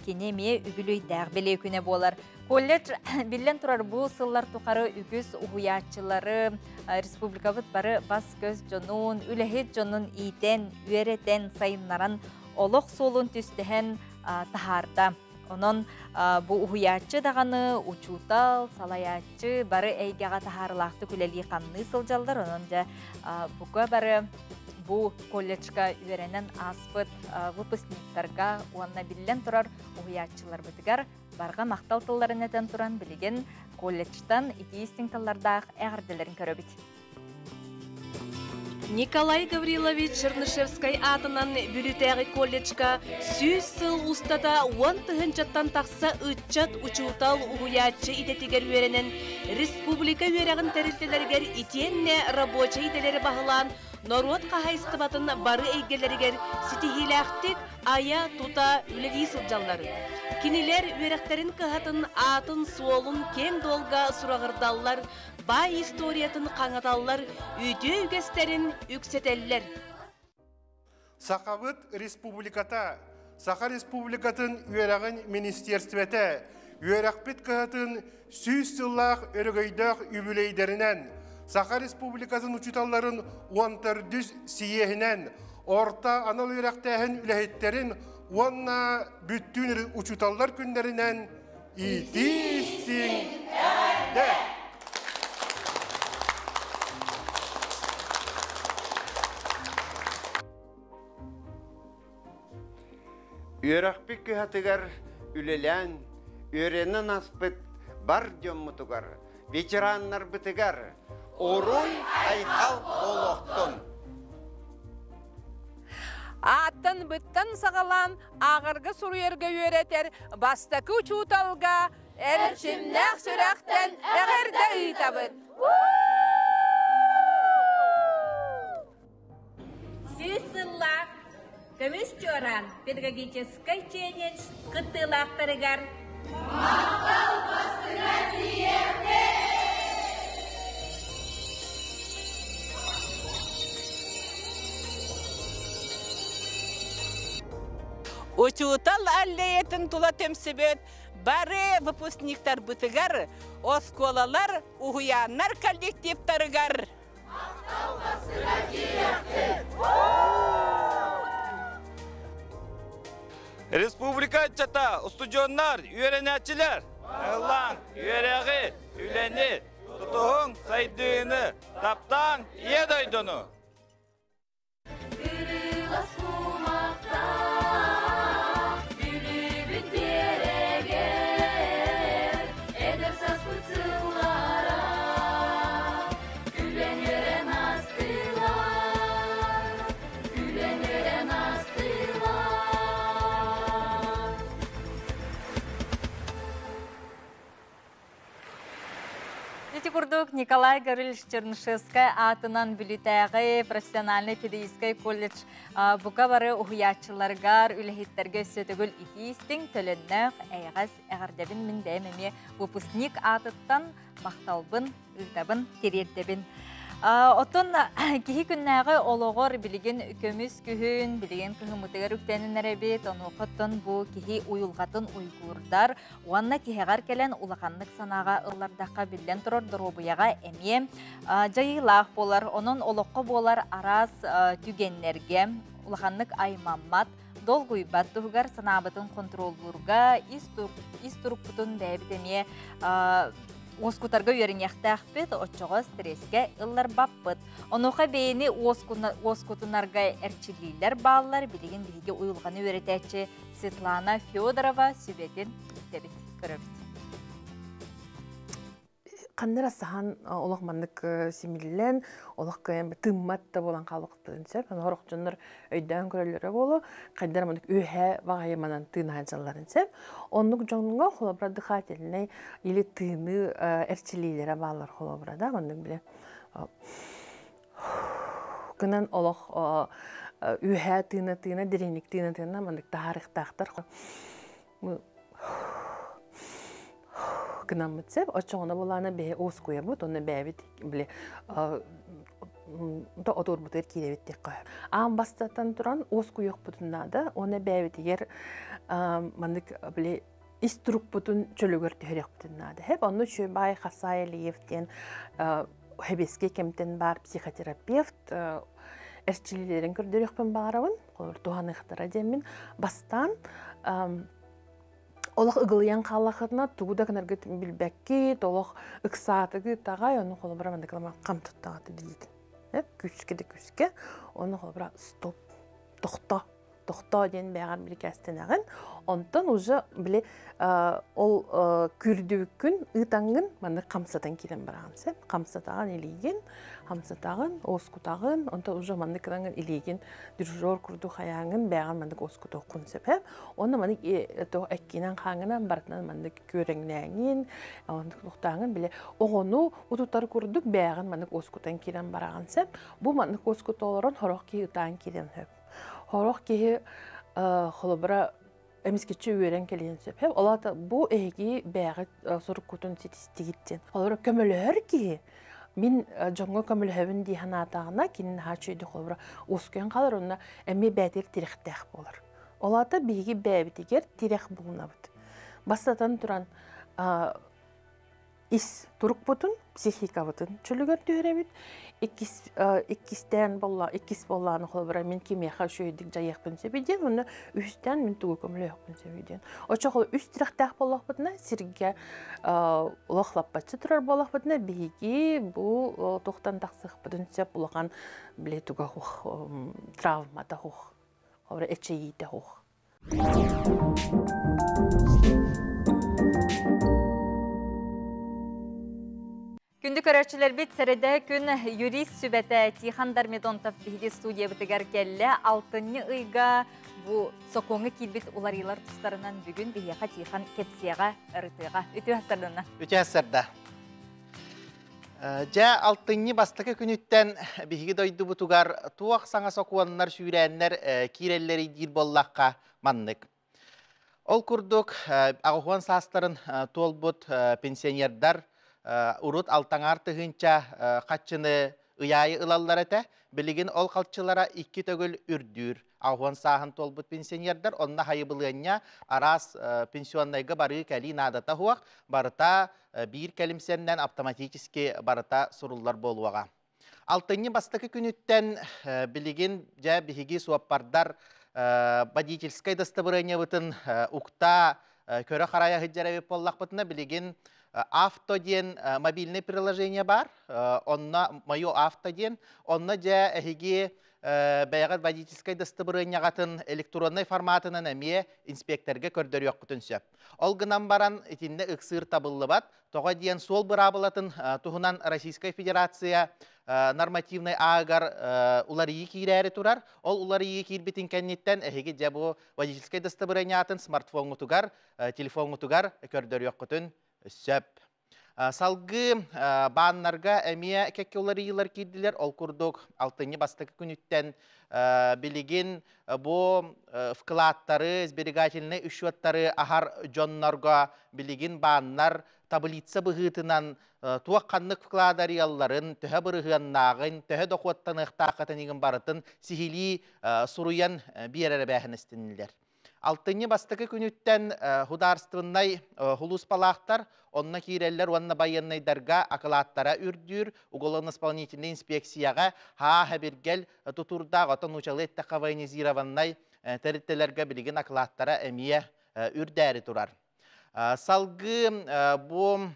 кини эмиэ үбүлүөйдээх бэлиэ күнэ буолар. Колледж биллэн турар бу сыллар тухары үгүс уһуйааччылары республикабыт бары бас-көс дьонун, үлэһит дьонун иитэн, үөрэтэн, сайыннаран олох суолун түстэһэн таһаарда. Онон бу уһуйааччы даҕаны, учуутал, салайааччы бары эйгэҕэ таһаарылаахтык үлэлии-хамныы сылдьаллар. Онон дьэ бука бары бу колледжка үөрэнэн ааспыт выпускниктарга уонна биллэн турар уһуйааччыларбытыгар барҕа махтал тылларын этэн туран билигин колледжтан итии истиҥ тыллардаах эҕэрдэлэрин көрөбүт. Николай Гаврилович Чернышевскай аатынан Бүлүүтээҕи колледжка 100 сыл устата 10 тыһыынчаттан тахса ыччат учуутал, уһуйааччы идэтигэр үөрэнэн, республика үөрэҕин тэрилтэлэригэр итиэннэ рабочай идэлэри баһылаан, норуот хаһаайыстыбатын бары эйгэлэригэр ситиһиилээхтик айа-тута үлэлии сылдьаллар. Кинилэр үөрэхтэрин кыһатын аатын-суолун киэҥ дуолга сураҕырдаллар, баай историятын хаҥаталлар, үтүө үгэстэрин үксэтэллэр. Сахабыт Республиката, Саха Республикатын үөрэҕин министерствете, үөрэхпит кыһатын 100 сыллаах өрөгөйдөөх үбүлүөйдэринэн, Саха Республикатын учууталларын 14-үс съеһинэн, орто анал үөрэхтээһин үлэһиттерин уонна бүттүүн учууталлар күннэринэн итии-истиҥ эҕэрдэ! Үөрэхпит кыһатыгар үлэлээн, үөрэнэн ааспыт бар дьоммутугар, ветераннарбытыгар уруй айхал буолуохтун! Ааттан быттан саҕалаан ааҕарга суруйарга үөрэтэр бастакы учууталга эрчимнээх сүрэхтэн эҕэрдэ ыытабыт. 100 сыллаах Көмүс чуораан педагогическай челлендж кыттыылаахтарыгар Махтал бастыҥа тиийиэхтин! Учуутал аллеятын тула түмсүбүт бары выпускниктарбытыгар, оскуолалар, уһуйааннар коллективтарыгар Махтал бастыҥа тиийиэхтин! Республика ыччата, устудьуоннар, үөрэнээччилэр, ыллааҥ, үөрэҕи, үлэни, тутуһуҥ, сайдыыны, таптааҥ, ийэ дойдуну! Кырылас кумахтаах, Бүлүүбүт биэрэгэр, Эдэр сааспыт сыллара, Күлэн үөрэн аастылар, Күлэн үөрэн аастылар. Ити курдук Николай Гаврилович Чернышевскай аатынан Бүлүүтээҕи профессиональнай педагогическай колледж бука бары уһуйааччыларгар, үлэһиттерге өссө төгүл итии-истиҥ, төлөннөөх, эйэҕэс эҕэрдэбин мин бэйэм эмиэ выпускник аатыттан махталбын, ыытабын, тириэрдэбин. Оттон киһи күннээҕи олоҕор билигин көмүс күһүн, билигин кыһыммытыгар үктэнэн эрэбит, онуохаттан бу киһи уйулҕатын уйгуурдар уонна тиһэҕэр кэлэн улаханнык санааҕа ыллардахха биллэн турар доруобуйаҕа эмиэ дьайыылаах буолар. Онон олоххо буолар араас түгэннэргэ улаханнык аймаммат, долгуйбат туһугар санаабытын хонтуруоллуурга, ис турукпутун бэйэбит эмиэ уоскутарга үөрэниэхтээхпит, оччоҕо стресскэ ылларбаппыт. Онуоха бэйэни уоскутунарга эрчиллиилэр бааллар. Билигин биһиги уйулҕаны үөрэтээччи Светлана Федорова сүбэтин истэбит, көрөбүт. Ханна сахан олох маннык симиллэн, олох кыайан тыммат да буолан хаалыктарын сөп. Аны сорох дьоннор өйдөөн көрөллөрө буолуо, хайдар маннык үөһэ баҕайы манан тыынаһан дьалларын сөп. Оннук дьоҥҥо холобура дыхательный или тыыныы эрчиллиилэрэ бааллар холобура да маннык биле гынан олох үөһэ тыына тыына дириҥник тыына тыына маннык таһаарыахтаахтар. Гынаммыт сеп, очоҕуна булаана бэһи уоскуйабыт, онно бэйэбит били то отуорбутугар киирэбит диэххэ. Аан бастатан туран уоскуйуохпутун наада, уонна бэйэбитигэр маннык били ис турукпутун чөлүгэр түһэриэхпитин наада. Хэп онно Чүөбай Хасай Алиев диэн хэбиэскэй кэмтэн баар психотерапевт эрчиллиилэрин көрдөрүөхпүн баҕарабын. Олор туһаныахтара диэммин бастаан олох ыгылыйан хааллахытына тугу да гынаргыт билбэккит, олох ыксаатыгыт таҕай, ону холобура маннык хам туттаҕыт билиитин. Күүскэ да күүскэ, ону холобура стоп, тохто, тохтоо диэн бэйэҕэр бирикээстэнэҕин. Онтон уже били ол күрдүбүккүн ыытаҥҥын маннык хамсатан киирэн бараҕын сен. Хамсатаҕын илиигин, хамсатаҕын, оскутаҕын, онтон уже маннык гынаҥын илиигин дирижер курдук хайааҥын бэйэҕэр маннык оскутуоххун сөп. Онно маннык эккинэн хааҥынан барытынан маннык күөрэҥнээҥин, оннук тохтааҥын били оҕону утутар курдук бэйэҕин маннык оскутан киирэн бараҕын сөп. Бу маннык оскута олорон хорох киһи ытаан киирэн сөп. Хорох киһи холобура эмискеччи үөрэн кэлиэн сөп. Ол аата бу эһиги бэйэҕит суруккутун ситистигит диэн. Холобура көмөлөһөр киһи мин дьоҥҥо көмөлөһөбүн дии санаатаҕына кинини наһаа үчүгэйдик холобура уоскуйан хаалар уонна эмиэ бэйэтигэр тирэхтээх буолар. Ол аата биһиги бэйэбитигэр тирэх булунабыт. Бастатан туран ис турукпутун, психикабытын чөлүгэр түһэрэбит. Иккис иккистээн болла, иккис боллааны холобура мин кимиэхэ үчүгэйдик дьайыахпын сөбүй диэн, уонна үһүстээн мин тугу көмөлөһүөхпүн сөбүй диэн. Оччоҕо үс тирэхтээх буоллахпытына, сиргэ олох лаппаччы турар буоллахпытына, биһиги бу туохтан тахсыахпытын сөп улахан били туга хух травмата хух, холобура эчэйиитэ хух. Күндү көрөөччүлэрбит, сэрэдэ күн юрист сүбэтэ Тихон Дармидонтов биһиги студиябытыгар кэллэ. Алтынньы ыйга бу сокуоҥҥа киирбит уларыылар тустарынан бүгүн биһиэхэ Тихон кэпсиэҕэ, ырытыаҕа. Үтүө сарданна. Үтүө сарда. Дьэ, алтынньы бастакы күнүттэн биһиги дойдубутугар туох саҥа сокуоннар, сүүрээннэр киирэллэрий диир буоллахха маннык. Ол курдук, аҕыһуон саастарын туолбут пенсионердар урут алтаҥаар тыһыынча хаччыны ыйаайы ылаллар этэ. Билигин ол халчылара икки төгүл үрдүүр. Аҕыһуон сааһын туолбут пенсионердар онно хайыбылыанньа араас пенсионнайга барыы кэлии наадата суох, барыта биир кэлимсэннэн автоматически барыта суруллар буолуоҕа. Алтынньы бастакы күнүттэн билигин дьэ биһиги суоппардар водительскай дастабырыанньабытын укта көрө-харайа сылдьар эбит буоллахпытына билигин авто диэн мобильный приложение бар. Онно мое авто диэн. Онно дьэ эһиги бэйэҕит водительскай дастабырыанньаҕатын электроннай форматынан эмиэ инспекторга көрдөрүөххүтүн сөп. Ол гынан баран итиннэ ыксыыр табыллыбат. Тоҕо диэн суол быраабылатын туһунан Российскай Федерация нормативнай аагар уларыйыы киирээри турар. Ол уларыйыы киирбитин кэнниттэн эһиги дьэ бу водительскай дастабырыанньатын смартфоҥҥутугар, телефоҥҥутугар көрдөрүөххүтүн сөп. Салгыы бааннарга эмиэ кэккэ уларыйыылар киирдилэр. Ол курдук алтынньы бастакы күнүттэн билигин бу вкладтары, сберегательнай счеттары аһар дьоннорго билигин бааннар таблица быһыытынан туох ханнык вклад арыйалларын, төһө бырыһыаннааҕын, төһө дохуоттаныахтааххытын игин барытын сиһилии суруйан биэрэр эбээһинэстэннилэр. Алтынньы бастакы күнүттэн худаарственнай хулууспалаахтар онно киирэллэр уонна байыаннайдарга акылааттара үрдүүр уголовно-исполнительнай инспекцияҕа хаа хэбиргэл тутуурдаах отон нуучалыы эттэххэ военизированнай тэрилтэлэргэ билигин акылааттара эмиэ үрдээри турар. Салгыы бу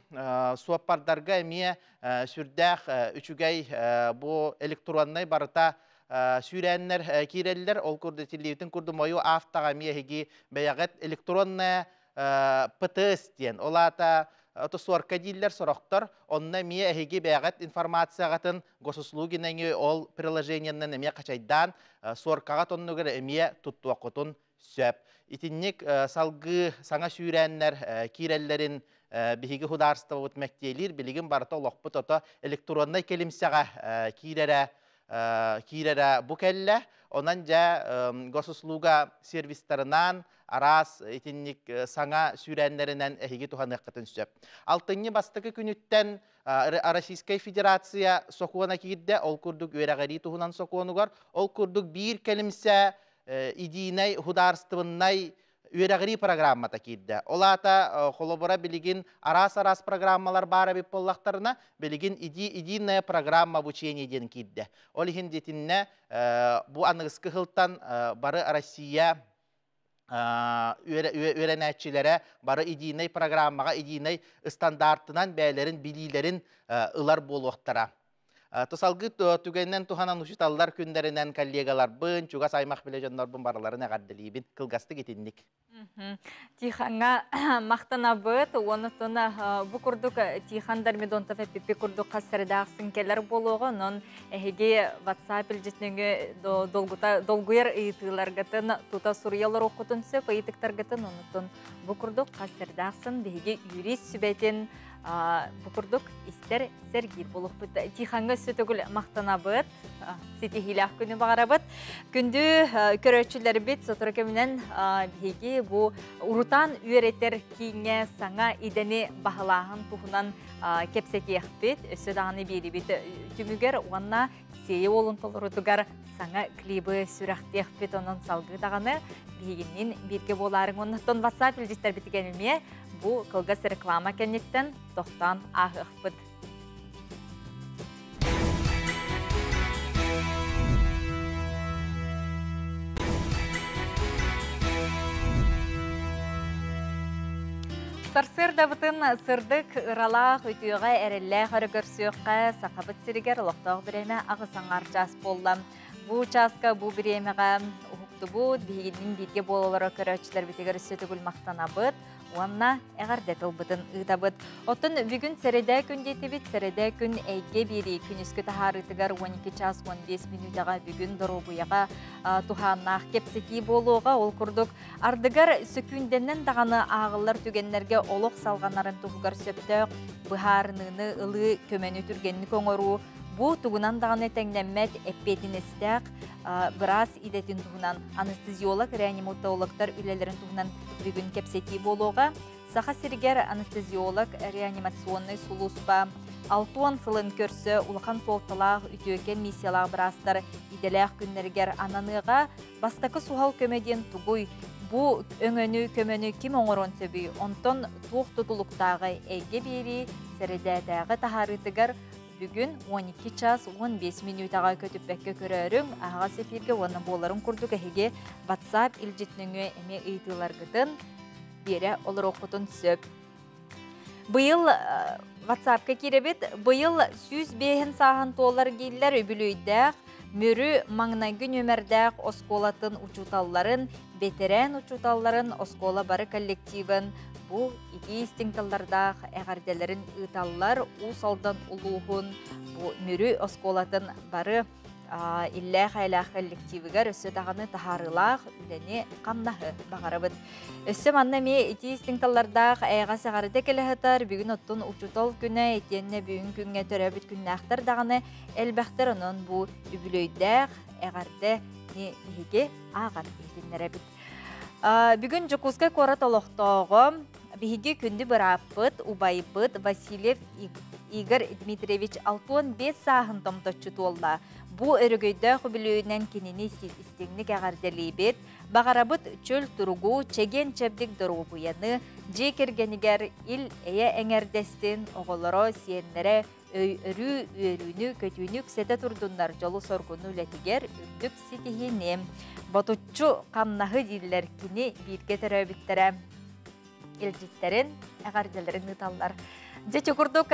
суоппардарга эмиэ сүрдээх үчүгэй бу электроннай барыта сүүрээннэр киирэллэр. Ол курдук этиллибитин курдук мою автоҕа эмиэ эһиги бэйэҕит электронная ПТС диэн. Ол аата суорка дииллэр сорохтор. Онно эмиэ эһиги бэйэҕит информацияҕытын госуслугинэҥи ол приложениеннан эмиэ хачайдаан суоркаҕа тоннугар эмиэ туттуоххутун сөп. Итинник салгыы саҥа сүүрээннэр киирэллэрин биһиги худаарыстыбабыт мэктиэлиир. Билигин барыта олохпут ото электроннай кэлимсэҕэ киирэрэ. киирэрэ бу кэллэ. Онон дьэ госуслуга сервистарынан араас итинник саҥа сүүрээннэринэн эһиги туһаныаххытын сөп. Алтынньы бастакы күнүттэн Российскай Федерация сокуона киирдэ, ол курдук үөрэҕирии туһунан сокуонугар, ол курдук биир кэлимсэ едиинэй судаарыстыбыннай үөрэҕирии программата киирдэ. Ол аата холобура билигин араас-араас программалар баар эбит буоллахтарына, билигин единая программа обучения диэн киирдэ. Ол иһин дитиннэ бу аныгыскы сылтан бары Россия үөрэнээччилэрэ бары едиинэй программаҕа едиинэй стандартынан бэйэлэрин билиилэрин ылар буолуохтара. Тусалгы түгэнинэн туһанан учууталлар күннэринэн коллегаларбын, чугас аймах билэ дьоннорбун барыларын эҕэрдэлиибин. Кылгастык итинник. Тихаҥҥа махтанабыт. Онутун бу курдук Тихан Дармидонтов эппиппи курдук хас сэрдээх кэлэр буолуоҕа. Онон эһиги WhatsApp илдьитинэҥи долгута долгуйар ыйытыыларгытын тута суруйалар оккутун сөп ыйытыктаргытын онутун бу курдук хас сэрдээх биһиги юрист сүбэтин бу курдук истэр сэргиир буолуохпут. Тихаҥҥа өссө төгүл махтанабыт, ситиһиилээх күнү баҕарабыт. Күндү көрөөччүлэрбит, сотору кэминэн биһиги бу урутаан үөрэтэр кииҥҥэ саҥа идэни баһылааһын туһунан кэпсэтиэхпит. Өссө даҕаны биэрибит түмүгэр уонна сиэйэ уолун толорутугар саҥа клибы сүрэхтиэхпит. Онон салгыы даҕаны биһигиннин бииргэ буолаарыҥ. Оннуттан WhatsApp илдьиттэрбитигэр эмиэ бу кылгас реклама кэнниттэн тохтоон ааһыахпыт. Сарсыардабытын сырдык, ыралаах, үтүөҕэ эрэллээх өрө көрсүөххэ Сахабыт сиригэр олохтоох бириэмэ аҕыс аҥаар чаас буолла. Бу чааска бу бириэмэҕэ уһуктубут, биһигиннин бииргэ буолалара көрөөччүлэрбитигэр өссө төгүл махтанабыт уонна эҕэрдэ тылбытын ыытабыт. Оттон бүгүн сэрэдэ күн диэтибит, сэрэдэ күн эйгэ биэрии күнүскү таһаарыытыгар 12 час 15 мүнүүтэҕэ бүгүн доруобуйаҕа туһааннаах кэпсэтии буолуоҕа. Ол курдук ардыгар сөкүүндэннэн даҕаны ааҕыллар түгэннэргэ олох салҕанарын туһугар сөптөөх быһаарыныыны ылыы, көмөнү түргэнник оҥоруу, бу тугунан даҕаны тэҥнэммэт эппиэтинэстээх быраас идэтин туһунан анестезиолог-реаниматологтар үлэлэрин туһунан бүгүн кэпсэтии буолуоҕа. Саха сиригэр анестезиолог реанимационнай сулууспа 60 сылын көрсө улахан суолталаах үтүөкэн миссиялаах быраастар идэлээх күннэригэр ананыаҕа. Бастакы суһал көмө диэн тугуй? Бу өҥөнү, көмөнү ким оҥоруон сөбүй? Онтон туох тутулуктааҕый? Эйгэ биэрии сэрэдээтээҕи таһаарыытыгар Бүгүн 12 час 15 мүнүүтэҕэ көтүппэккэ көрөөрүҥ, аһаҕас эфиргэ уонна буоларын курдук эһиги WhatsApp илдьит нөҥүө эмиэ ыйытыыларгытын биэрэ олоруоххутун сөп. Быйыл WhatsApp-ка киирэбит. Быйыл 105 сааһын туолар дииллэр үбүлүөйдээх Мүрү маҥнайгы нүөмэрдээх оскуолатын учууталларын, бэтэрээн учууталларын, оскуола бары коллективын бу итии истиҥ тыллардаах эҕэрдэлэрин ыыталлар. Уус Алдан улууһун бу Мүрү оскуолатын бары иллээх-эйэлээх коллективыгар өссө даҕаны таһаарыылаах үлэни-хамнаһы баҕарабыт. Өссө манна эмиэ итии истиҥ тыллардаах эйэҕэс эҕэрдэ кэлэ сытар. Бүгүн оттон учуутал күнэ итиэннэ бүгүн күҥҥэ төрөөбүт күннээхтэр даҕаны элбэхтэр. Онон бу үбүлүөйдээх эҕэрдэ биһиги ааҕан иһитиннэрэбит. Бүгүн Дьокуускай куорат олохтооҕо биһиги күндү бырааппыт, убайбыт Васильев Игорь Дмитриевич 65 сааһын томточчу туолла. Бу өрөгөйдөөх үбүлүөйүнэн кинини истиҥник эҕэрдэлиибит. Баҕарабыт чөл туругу, чэгиэн-чэбдик доруобуйаны, дьиэ кэргэнигэр ил-эйэ эҥэрдэстин, оҕолоро, сиэннэрэ өй өрүү үөрүүнү, көтүүнү үксэтэ турдуннар дьолу-соргуну үлэтигэр үрдүк ситиһиини. Ботуччу хамнаһы дииллэр кини бииргэ төрөөбүттэрэ илдьиттэрин, эҕэрдэлэрин ыыталлар. Дьэ, курдук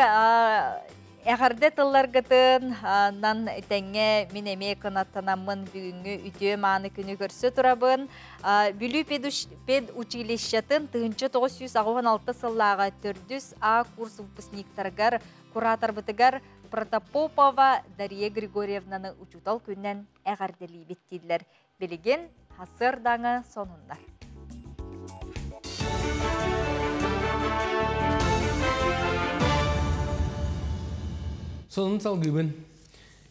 эҕэрдэ тылларгытын нан тэҥҥэ мин эмиэ кынаттанаммын бүгүҥҥү үтүө мааны күнү көрсө турабын. Бүлүү педучилищетын 1986 сыллааҕы төрдүс А курс выпускниктарыгар кураторбытыгар Протопопова Дария Григорьевнаны учуутал күнүнэн эҕэрдэлиибит дииллэр. Билигин сарсыардаҥы сонуннар. Сонун салгыыбын.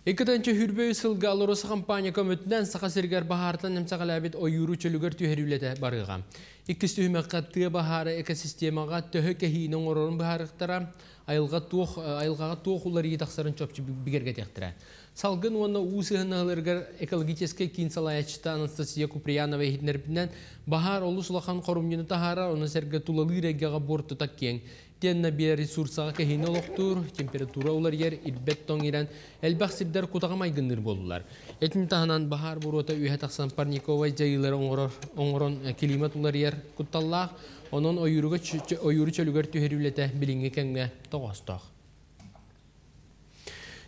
2 тыһыынча 23 сылга АЛРОСА компания көмөтүнэн Саха сиригэр баһаартан эмсэҕэлээбит ойууру чөлүгэр түһэрии үлэтэ барыаҕа. Иккис түһүмэххэ тыа баһаара экосистемаҕа төһө кэһиини оҥорорун быһаарыахтара, айылҕа туох, айылҕаҕа туох уларыйыы тахсарын чопчу бигэргэтиэхтэрэ. Салгын уонна уу сыһыаннаһыыларыгар экологическай киин салайааччыта Анастасия Куприянова иһитиннэрбитинэн, баһаар олус улахан хорумньуну таһаарар, ону сэргэ тулалыыр эйгэҕэ буортута киэҥ. Итиэннэ биоресурсаҕа кэһиини олохтуур, температура уларыйар, ирбэт тоҥ ирэн, элбэх сирдэр кутаҕа майгынныыр буоллулар. Итини таһынан баһаар буруота үөһэ тахсан парниковай дьайыылары оҥорор, оҥорон климат уларыйар кутталлаах, онон ойууруга ойууру чөлүгэр түһэрии үлэтэ билиҥҥи кэмҥэ тоҕоостоох.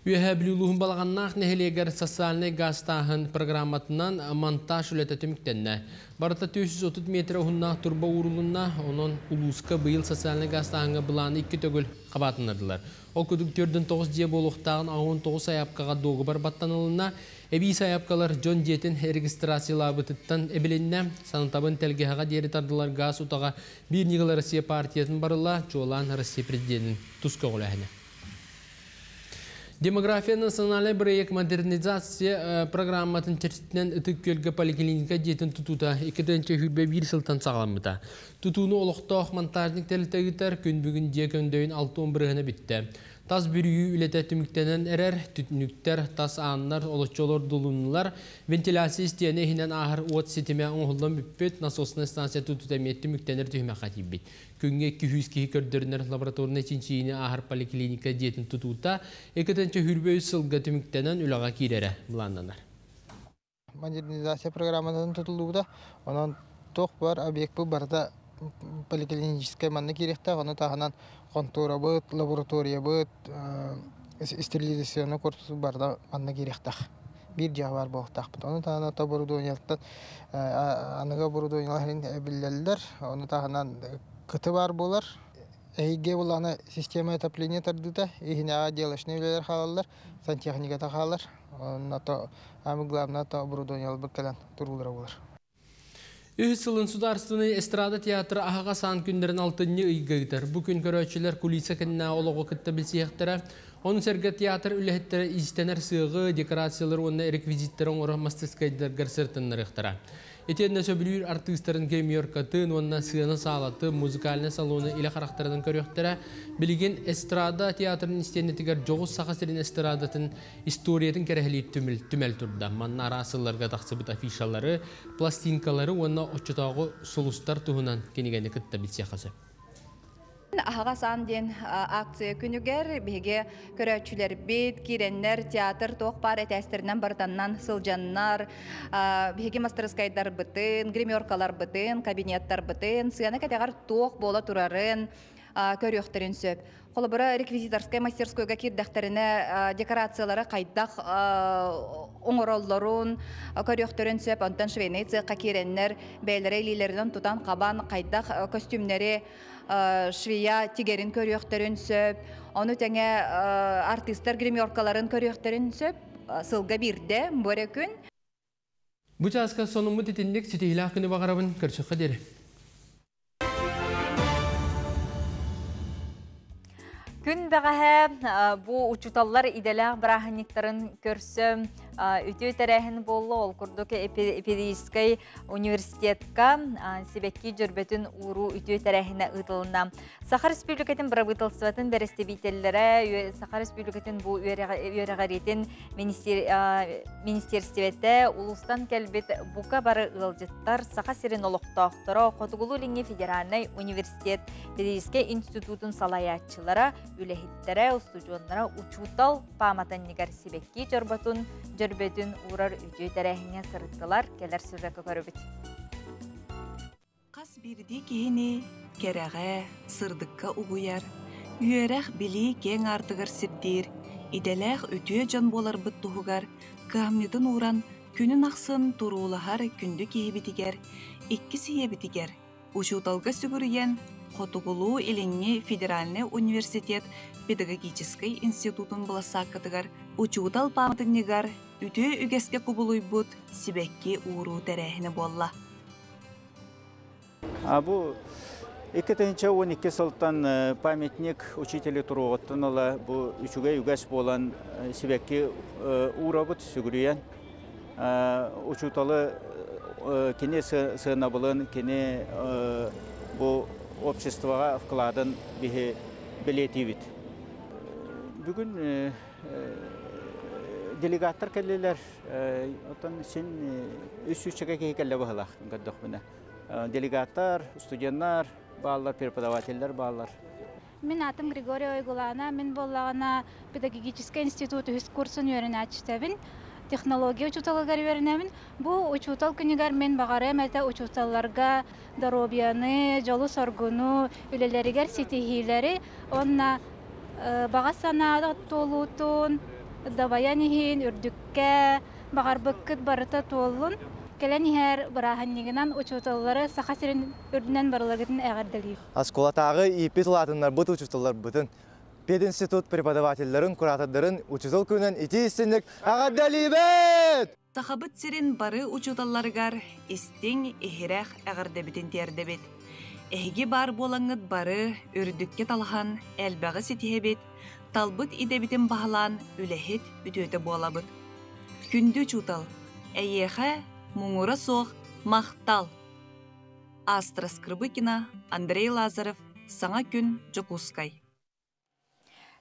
Үөһээ Бүлүү улууһун Балаҕаннаах нэһилиэгэр социальнай гаастааһын программатынан монтаж үлэтэ түмүктэннэ. Барыта 430 метр уһуннаах турба уурулунна, онон улууска быйыл социальнай гаастааһыҥҥа былааны икки төгүл хабаатыннардылар. Ол курдук 49 дьиэ буолуохтааҕын 19 сайаапкаҕа дуогабар баттанылынна. Эбии сайаапкалар дьон дьиэтин регистрациялаабытыттан эбилиннэ. Санатабын, тэлгэһэҕэ диэри тардыллар гаас утаҕа Биир ньыгыл Россия партиятын барыла, чуолаан Россия президенин тус көҕүлээһинэ. Демография национальнай бырайыак модернизация программатын чэрчитинэн Ытык Күөлгэ поликлиника дьиэтин тутуута 2021 сылтан саҕаламмыта. Тутууну олохтоох монтажник тэрилтэ ыытар, күн бүгүн дьиэ көҥдөйүн 60 бырыһыана бүттэ. Тас бүрүйүү үлэтэ түмүктэнэн эрэр, түннүктэр, тас ааннар, олоччу олордулуннулар, вентиляция истиэнэ иһинэн ааһар уот ситимэ оҥоһуллан бүппүт, насосная станция тутуута эмиэ түмүктэнэр түһүмэххэ тиийбит. Күҥҥэ 200 киһи көрдөрүнэр лабораторнай чинчийиини ааһар поликлиника дьиэтин тутуута 2023 сылга түмүктэнэн үлэҕэ киирэрэ былааннанар. Модернизация программатын тутуллубута. Онон туох бар объект барыта поликлиническай манна киириэхтээх, ону таһынан хонтуорабыт, лабораториябыт, стерилизационный корпус барыта манна киириэхтээх. Биир дьиэҕэ баар буолуохтаахпыт. Ону таһынан оборудованиеттан аныгы оборудованиелар биллэллэр. Ону таһынан кыты баар буолар. Эһиги буланы система отопления тардыыта, иһинэҕэ отделочный үлэлэр хаалаллар, сантехниката хаалар. Онно то самое главное то оборудованиелар кэлэн туруулара буолар. Үһүс сылын Судаарыстыбаннай эстрада театра аһаҕас аан күннэрин алтынньы ыйга ыытар. Бу күн көрөөччүлэр кулиса кэннинээҕи олоҕу кытта билсиэхтэрэ. Ону сэргэ театр үлэһиттэрэ иистэнэр сыаҕы, декорациялары уонна реквизиттэри оҥорор мастарыскыайдарыгар сырытыннарыахтара. Итиэннэ сөбүлүүр артыыстарын гримеркатын уонна сыана саалатын, музыкальнай салону илэ харахтарынан көрүөхтэрэ. Билигин эстрада театрын истиэнэтигэр дьоҕус Саха сирин эстрадатын историятын кэрэһэлиир түмэл, түмэл турда. Манна араас сылларга тахсыбыт афишалары, пластинкалары уонна оччотооҕу сулустар туһунан кинигэни кытта билсиэххэ сөп. Аһаҕас аан диэн акция күнүгэр биһиги көрөөччүлэрбит, киирэннэр театр туох баар этээстэринэн барытаннан сылдьаннар, биһиги мастарыскайдарбытын, гримеркаларбытын, кабинеттарбытын, сыана кэтэҕэр туох буола турарын көрүөхтэрин сөп. Холобура, реквизиторскай мастерскойга киирдэхтэринэ декорациялары хайдах оҥороллорун көрүөхтэрин сөп. Онтон швейный цехха киирэннэр бэйэлэрэ илиилэринэн тутан хабан хайдах костюмнары швея тигэрин көрүөхтэрин сөп. Ону тэҥэ артистар гримеркаларын көрүөхтэрин сөп. Сылга биирдэ бу эрэ күн. Бу чааска сонуммут итинник, ситиһиилээх күнү баҕарабын, көрсүөххэ диэри. Күн бэҕэһээ бу учууталлар идэлээх бырааһынньыктарын көрсө үтүө тэрээһин буолла. Ол курдук Педагогическай университетка сибэкки дьөрбөтүн ууруу үтүө тэрээһинэ ыытылынна. Саха Республикатын бырабыыталыстыбатын бэрэстэбиитэллэрэ, Саха Республикатын бу үөрэҕириитин министиэристибэтэ, улуустан кэлбит бука бары ыалдьыттар, Саха сирин олохтоохторо, Хотугулуу-Илиҥҥи федеральнай университет Педагогическай институтун салайааччылара, үлэһиттэрэ, устудьуоннара учуутал пааматынньыгар сибэкки дьорботун, дьөрбөтүн уурар үтүө тэрээһиҥҥэ сырыттылар. Кэлэр сюжекка көрөбүт. Хас биирдии киһини кэрэҕэ, сырдыкка угуйар, үөрэх, билии киэҥ аартыгар сирдиир, идэлээх үтүө дьон буоларбыт туһугар кыһамньытын ууран күнүн ахсын туруулаһар күндү киһибитигэр, иккис ийэбитигэр, учууталга сүгүрүйэн Хотугулуу-Илиҥҥи федеральнай университет педагогическай институтун былассааккатыгар учуутал пааматынньыгар үтүө үгэскэ кубулуйбут сибэкки ууруу тэрээһинэ буолла. А бу 2012 сылтан памятник учителю туруоҕуттан ыла бу үчүгэй үгэс буолан сибэкки уурабыт сүгүрүйэн учууталы кини сыанабылын, кини бу обществоҕа вкладын биһи бэлиэтиибит. Бүгүн делегаттар кэллилэр, оттон син үс сүүсчэкэ киһи кэллэ быһылаах көрдөхпүнэ. Делегаттар, студеннар бааллар, преподавателлэр бааллар. Мин атым Григорий Ойгулана, мин буоллаҕына педагогическай институт үһүс курсун үөрэнээччитэбин. Технология учууталыгар үөрэнэбин. Бу учуутал күнүгэр мин баҕарыам этэ учууталларга доруобуйаны, дьолу-соргуну, үлэлэригэр ситиһиилэри уонна баҕа санаа туолуутун, дабайан иһин, үрдүккэ баҕарбыккыт барыта туоллун. Кэлэн иһэр бырааһынньыгынан учууталлары Саха сирин үрдүнэн барыларгытын эҕэрдэлиир. Оскуолатааҕы ииппит улаатыннарбыт учууталларбытын, пединститут преподавателлэрин, куратордарын учуутал күнүнэн итии истинник эҕэрдэлиибит! Сахабыт сирин бары учууталларыгар истиҥ, иһирэх эҕэрдэбитин тиэрдэбит. Эһиги баар буолаҥҥыт бары үрдүккэ талаһан элбэҕи ситиһэбит, талбыт идэбитин баһылаан үлэһит үтүөтэ буолабыт. Күндү учуутал, эйиэхэ муҥура суох махтал! Астра Скрыбыкина, Андрей Лазарев, Саҥа күн, Дьокуускай.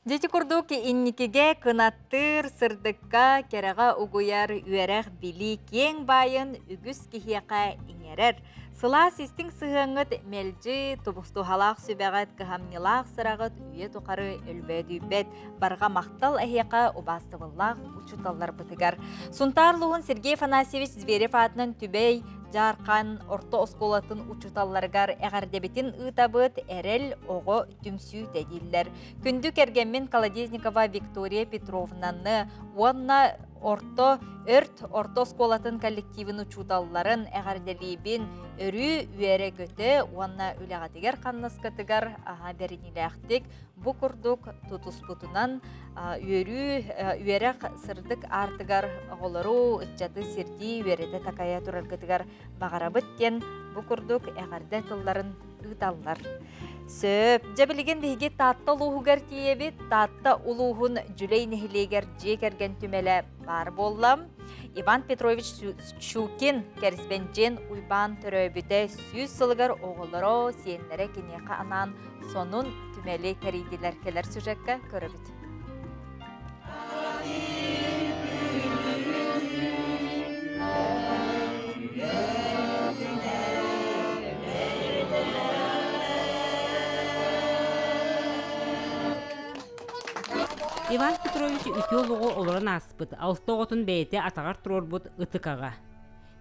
Дьити курдук инникигэ кынаттыыр, сырдыкка, кэрэҕэ угуйар үөрэх билии киэҥ баайын үгүс киһиэхэ иҥэрэр. Сылаас истиҥ сыһыаҥҥыт мэлдьи тубустуһалаах сүбэҕит, кыһамньылаах сыраҕыт үйэ тухары өлбөөдүйбэт. Барҕа махтал эһиэхэ убаастабыллаах учууталларбытыгар. Сунтаар улууһун Сергей Афанасьевич Зверев аатынан Түбэй Дьаархан орто оскуолатын учууталларыгар эҕэрдэбитин ыытабыт Эрэл оҕо түмсүүтэ дииллэр. Күндү кэргэммин Колодезникова Виктория Петровнаны уонна орто өрт орто оскуолатын коллективын учууталларын эҕэрдэлиибин өрүү үөрэ-көтө уонна үлэҕитигэр хамнаскытыгар аһа бэриниилээхтик бу курдук тутуспутунан үөрүү үөрэх сырдык аартыгар оҕолору ыччаты сирдии үөрэтэ такайа тураргытыгар баҕарабыт диэн бу курдук эҕэрдэ тылларын ыыталлар. Сөп. Дьэ билигин биһиги Таатта улууһугар тиийэбит. Таатта улууһун Дьүлэй нэһилиэгэр дьиэ кэргэн түмэлэ баар буолла. Иван Петрович Щукин кэриспэндьиэн Уйбаан төрөөбүтэ 100 сылыгар оҕолоро, сиэннэрэ киниэхэ анаан сонун түмэли тэрийдилэр. Кэлэр сюжекка көрөбүт. Иван Петрович үтүө олоҕу олорон ааспыт, алта оҕотун бэйэтэ атаҕар туруорбут ытык аҕа.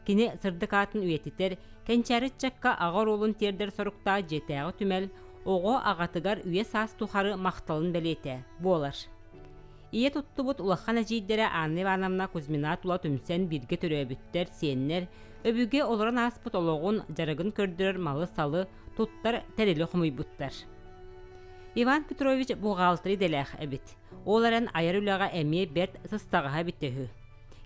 Кини сырдык аатын үйэтитэр, кэнчээри ыччакка аҕа оруолун тиэрдэр соруктаах дьиэтээҕи түмэл оҕо аҕатыгар үйэ-саас тухары махталын бэлиэтэ буолар. Ийэ туттубут улахан эдьиийдэрэ Анна Ивановна Кузьмина тула түмсэн бииргэ төрөөбүттэр, сиэннэр, өбүгэ олорон ааспыт олоҕун, дьарыгын көрдөрөр малы-салы, туттар тэрили хомуйбуттар. Иван Петрович бухгалтер идэлээх эбит. Ол эрэн айар үлэҕэ эмиэ бэрт сыстаҕаһа эбитэ үһү.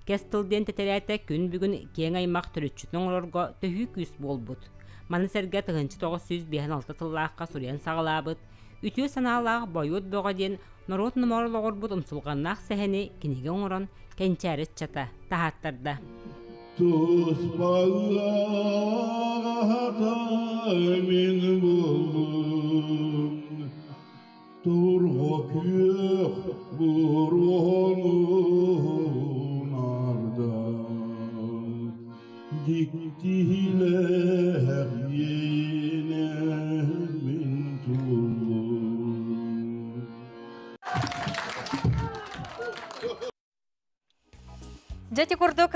Кэс тыл диэн тэтэрээтэ күн бүгүн киэҥ аймах төрүччүтүн оҥорорго төһүү күүс буолбут. Маны сэргэ 1956 сыллаахха суруйан саҕалаабыт Үтүө санаалаах Бойуот Бөҕө диэн норуот номоҕор олоҕурбут умсулҕаннаах сэһэни кинигэ оҥорон кэнчээри ыччата таһааттарда. Туспалаҕата мин буллум Турго күөх буруонун ардан Диктилэх иэнэмин туллум Дьэ ити курдук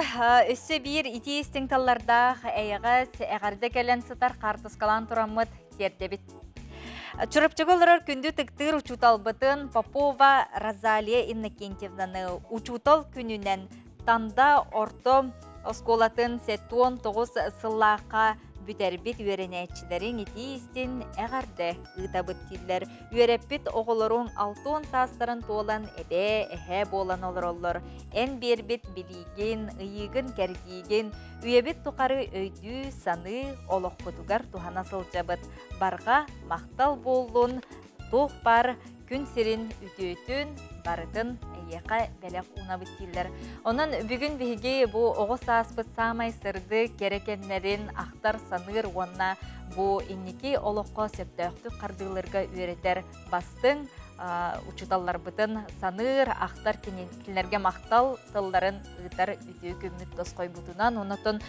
өссө биир итии истиҥ таллардаах эйэҕэс эҕэрдэ кэлэн сытар хаартыскалаан тураммыт тиэрдэбит. Чурапчыга олорор күндү тыктыыр учууталбытын Попова Розалия Иннокентьевнаны учуутал күнүнэн Танда орто оскуолатын 79 сыллаахха бүтэрбит үөрэнээччилэриҥ итии-истин эҕэрдэ ыытабыт дииллэр. Үөрэппит оҕолоруҥ 60 саастарын туолан эбээ, эһээ буолан олороллор. Эн биэрбит билиигин, ыйыыгын-кэрдиигин үйэбит тухары өйдүү, саныы, олохпутугар туһана сылдьабыт. Барҕа махтал буоллун, туох баар күн сирин үтүөтүн барытын эйиэхэ бэлэх уунабыт дииллэр. Онон бүгүн биһиги бу оҕо сааспыт саамай сырдык кэрэ кэмнэрин ахтар, саныыр уонна бу инники олоххо сөптөөхтүк хардыыларга үөрэтэр бастыҥ учууталларбытын саныыр, ахтар кинилэргэ махтал тылларын ыытар үтүө күммүт тосхойбутунан. Онотон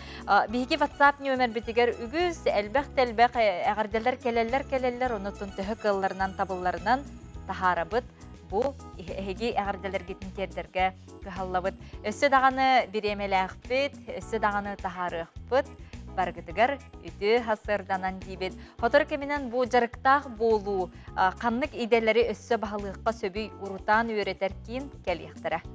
биһиги WhatsApp нүөмэрбитигэр үгүс элбэх тэлбэх эҕэрдэлэр кэлэллэр кэлэллэр, онотон төһө кыалларынан табылларынан таһаарабыт. Бу эһиги эҕэрдэлэргитин тиэрдэргэ кыһаллабыт. Өссө даҕаны бириэмэлээхпит, өссө даҕаны таһаарыахпыт. Барыгытыгар үтүө хасырданан диибит. Хотор кэминэн бу дьарыктаах буолуу ханнык идэлэри өссө баһылыахха сөбүй урутаан үөрэтэр киин кэлиэхтэрэ.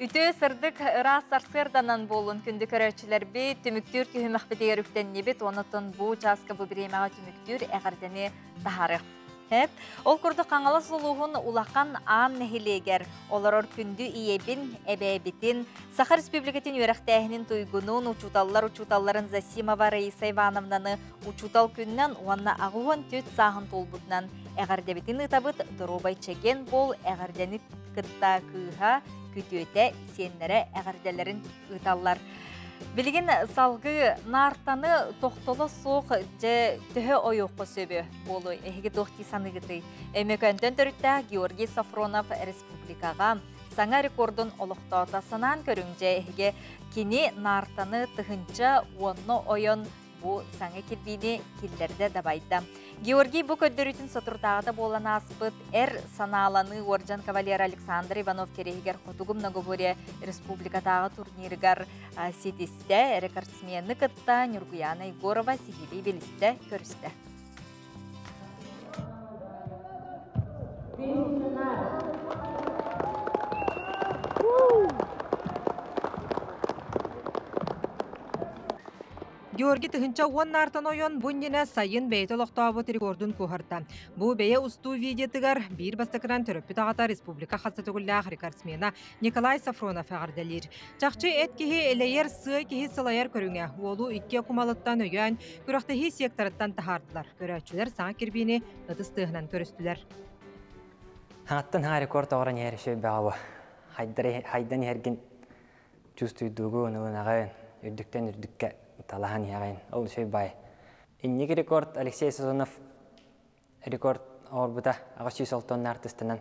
Үтүө сырдык ыраас сарсыарданан буолун күндү көрөөччүлэрбит, түмүктүүр түһүмэхпитигэр үктэннибит, онотон бу чааска бу бириэмэҕэ түмүктүүр эҕэрдэни таһаарыах. Ол курдук Хаҥалас улууһун Улахан Аан нэһилиэгэр олорор күндү ийэбин, эбээбитин, Саха Республикатын үөрэхтээһинин туйгунун, учууталлар учууталларын Засимова Раиса Ивановнаны учуутал күнүнэн уонна 84 сааһын туолбутунан эҕэрдэбитин ыытабыт. Доруобай чэгиэн буол, эҕэрдэни кытта кыыһа, күтүөтэ, сиэннэрэ эҕэрдэлэрин ыыталлар. Билигин салгыы наартаны тохтоло суох дьэ төһө ойуохха сөбү буолуой? Эһиги туох дии саныыгытый? Өймөкөөнтөн төрүттээх Георгий Сафронов республикаҕа саҥа рекордун олохтоото. Санаан көрүҥ дьэ эһиги кини наартаны тыһынча уонна ойон бу саҥа кирбиини киллэрдэ дабайда. Георгий бу көрдөрүүтүн соторутааҕыта буолан ааспыт эр санааланыы уордьан кавалера Александр Иванов кэриэһигэр Хотугу многоборье республикатааҕы турнирыгар ситистэ. Рекордсмены кытта Нюргуяна Егорова сиһилии билистэ, көрүстэ. Георгий 1010 наартан ойон бу иннинэ сайын бэйэтэ олохтообут рекордун куоһарда. Бу бэйэ устуу видеотыгар биир бастакынан төрөппүт аҕата республика хас төгүллээх рекордсмена Николай Сафронов эҕэрдэлиир. Чахчы эт киһи элэйэр, сыа киһи сылайар көрүҥэ. Уолу икки окумалыттан өйөөн, күрэхтэһии секторыттан таһаардылар. Көрөөччүлэр саҥа кирбиини ытыс тыаһынан көрүстүлэр. Хаҥаттан хаҥа рекорд оҕорон иһэр үчүгэй бөҕө бу. Хайдан иһэргин чувствуйдуугун, ылынаҕын, үрдүктэн үрдүккэ талаһан иһэҕин. Ол үчүгэй баай. Инники рекорд Алексей Сазонов рекорд оҥорбута 800 тонна артыстанан.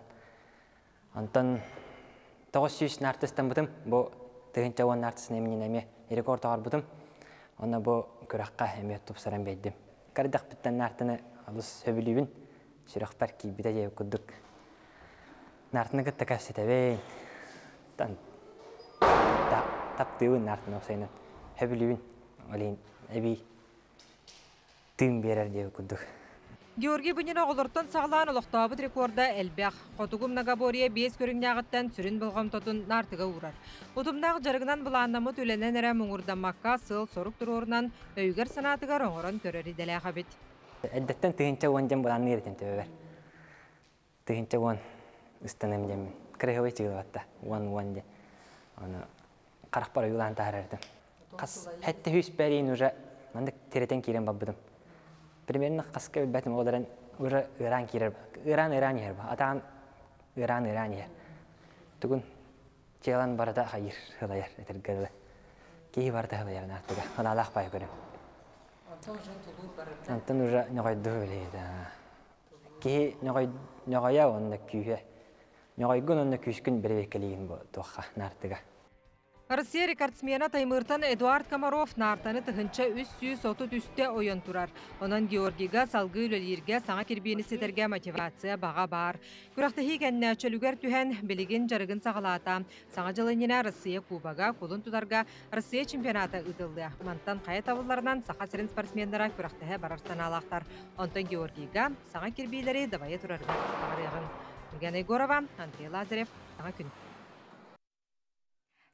Онтон 900 артыстаммытым. Бу 1010 артысын эминин эмиэ рекорд оҥорбутум. Онно бу күрэххэ эмиэ тупсаран биэрдим. Кэрдэхпиттэн артыны олус сөбүлүүбүн. Сүрэхпэр киирбитэ диэбит курдук. Наартыны кытта кэпсэтэбин. Таптыыбын наартыны уопсайынан. Сөбүлүүбүн. Ол иһин эбии тыын биэрэр диэбит курдук. Георгий Бунин оҕолортон саҕалаан олохтообут рекорда элбэх. Хотугу многоборье биэс көрүҥнээҕиттэн сүрүн болҕомтотун наартыга уурар. Утумнаах дьарыгынан былааннаммыт үлэнэн эрэ муҥурдаммакка сыал-сорук туруорунан өйүгэр-санаатыгар оҥорон көрөр идэлээх эбит. Эрдэттэн 1010 диэн былаанныыр этим төбөбөр. 1010 ыстаным диэммин. Кыраһыабай чыгылабатта. 10-10 диэн. Ону харахпар ойуулаан таһаарар этим. Хас хэттэ хүс бэриин уже маннык тирэтэн киирэн барбытым. Примерно хаска билбэтим ол эрэн уже ыараан киирэр. Ыараан ыараан иһэр. Атаан ыараан ыараан иһэр. Тугун чыалан барыта хайыр хылайар этэргэ дылы. Киһи барыта хылайар наартыга. Ханаалаах баай көрүм. Онтон уже тулуур барыта. Онтон уже ньоҕойдуу билиһит. Киһи ньоҕойо уонна күүһэ. Ньоҕойгун уонна күүскүн бэрэбиэркэлиигин бу туохха наартыга. Россия рекордсмена Таймыртан Эдуард Комаров наартаны 1333-тэ ойон турар. Онон Георгийга салгыы үлэлииргэ саҥа кирбиини ситэргэ мотивация баҕа баар. Күрэхтэһии кэннэ чөлүгэр түһэн, билигин дьарыгын саҕалаата. Саҥа дьыл иннинэ Россия Кубога кулун тутарга Россия чемпионата ыытыллыа. Мантан хайа табылларынан Саха сирин спортсменнара күрэхтэһэ барар санаалаахтар. Онтон Георгийга саҥа кирбиилэри дабайа турарыгар баҕарыаҕыҥ. Нургана Егорова, Андрей Лазарев, Саҥа күн.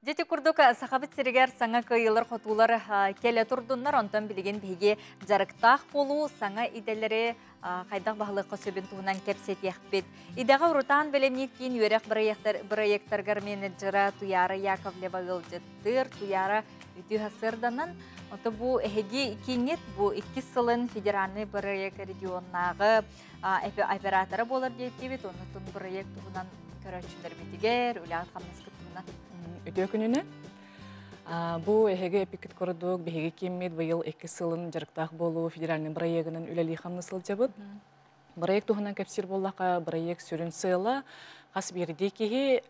Дьэ ити курдук Сахабыт сиригэр саҥа кыайыылар-хотуулар кэлэ турдуннар, онтон билигин биһиги дьарыктаах буолуу саҥа идэлэри хайдах баһылыахха сөбүн туһунан кэпсэтиэхпит. Идэҕэ урутаан бэлэмниир киин үөрэх бырайыактарыгар менеджера Туяра Яковлева ыалдьыттыыр. Туяра үтүө сарсыарданан, ото бу эһиги кииҥҥит бу иккис сылын федеральный бырайыак регионнааҕы оператора буолар диэтибит, оннуттан бырайыак туһунан көрөөччүлэрбитигэр үлэҕит-хамнаскыт туһунан. Үтүө күнүнэн. Бу эһиги эпиккит курдук биһиги кииммит быйыл икки сылын дьарыктаах буолуу федеральный бырайыагынан үлэлии-хамныы сылдьабыт. Бырайыак туһунан кэпсиир буоллахха, бырайыак сүрүн сыала хас биирдии киһи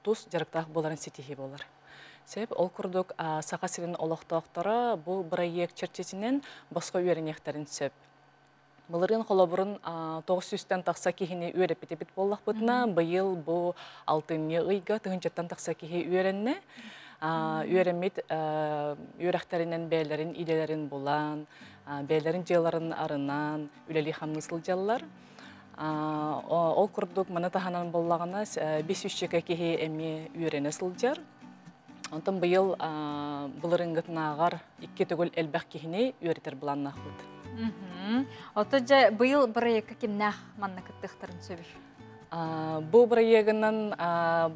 тус дьарыктаах буоларын ситиһии буолар. Сөп, ол курдук Саха сирин олохтоохторо бу бырайыак чэрчитинэн босхо үөрэниэхтэрин сөп. Былырыын холобурун 900-тэн тахса киһини үөрэппитибит буоллахпытына, быйыл бу алтынньы ыйга тыһыынчаттан тахса киһи үөрэннэ. Үөрэммит үөрэхтэринэн бэйэлэрин идэлэрин булан, бэйэлэрин дьыаларын арынан үлэлии-хамныы сылдьаллар. Ол курдук маны таһынан буоллаҕына, 500 киһи эмиэ үөрэнэ сылдьар. Онтон быйыл былырыыҥҥытынааҕар икки төгүл элбэх киһини үөрэтэр былааннаахпыт. Ото дьэ быйыл бырайыакка кимнээх манна кыттыахтарын сөбүй? Бу бырайыагынан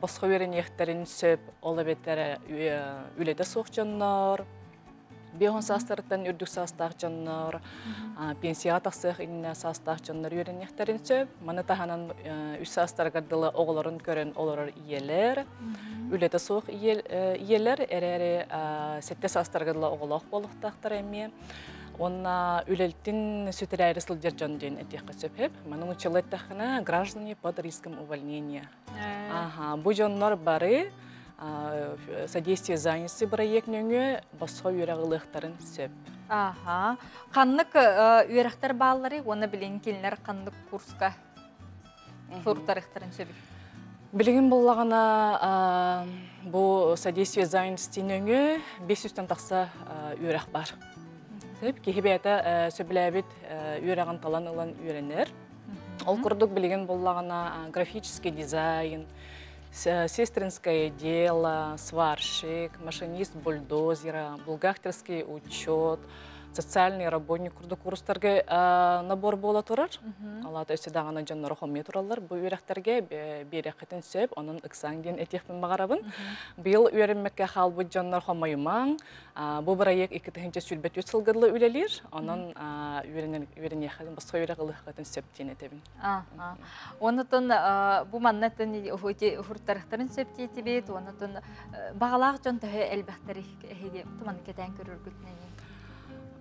босхо үөрэниэхтэрин сөп, ол эбэтэр үлэтэ суох дьоннор, биэс саастарыттан үрдүк саастаах дьоннор, пенсияҕа тахсыах иннинэ саастаах дьоннор үөрэниэхтэрин сөп. Маны таһынан үс саастарыгар дылы оҕолорун көрөн олорор ийэлэр, үлэтэ суох ийэлэр эрээри сэттэ саастарыгар дылы оҕолоох буолуохтаахтар эмиэ. Уонна үлэлтин сүтэрээри сылдьар дьон диэн этиэххэ сөп. Маны нууччалыы эттэххинэ, граждане под риском увольнения. Ага, бу дьоннор бары содействие занятости бырайыак нөҥүө босхо үөрэх ылыахтарын сөп. Аха. Ханнык үөрэхтэр баалларый уонна билигин кинилэр ханнык курска суруттарыахтарын сөбүй? Билигин буллаҕына бу содействие занятости нөҥүө 500-тэн тахса үөрэх бар. Сөп, киһи бэйэтэ сөбүлээбит үөрэҕин талан ылан үөрэнэр. Ол курдук билигин буллаҕына графический дизайн, сестринское дело, сварщик, машинист бульдозера, бухгалтерский учет, социальный работник курдук курстарга набор буола турар. Алата өссө даҕаны дьонноро хомуйа тураллар. Бу үөрэхтэргэ биэрэххитин сөп, онон ыксаан диэн этиэхпин баҕарабын. Быйыл үөрэммэккэ хаалбыт дьоннор хомойумаҥ. Бу бырайыак 2023 сылга үлэлиир. Онон үөрэниэххитин, босхо үөрэх ылыаххытын сөп диэн этэбин. Онутун бу манна уһуртарыхтарын сөп диэтибит, онутун баҕалаах дьон төһө элбэхтэри эһиги туманы кэтээн көрөргүтүнэн.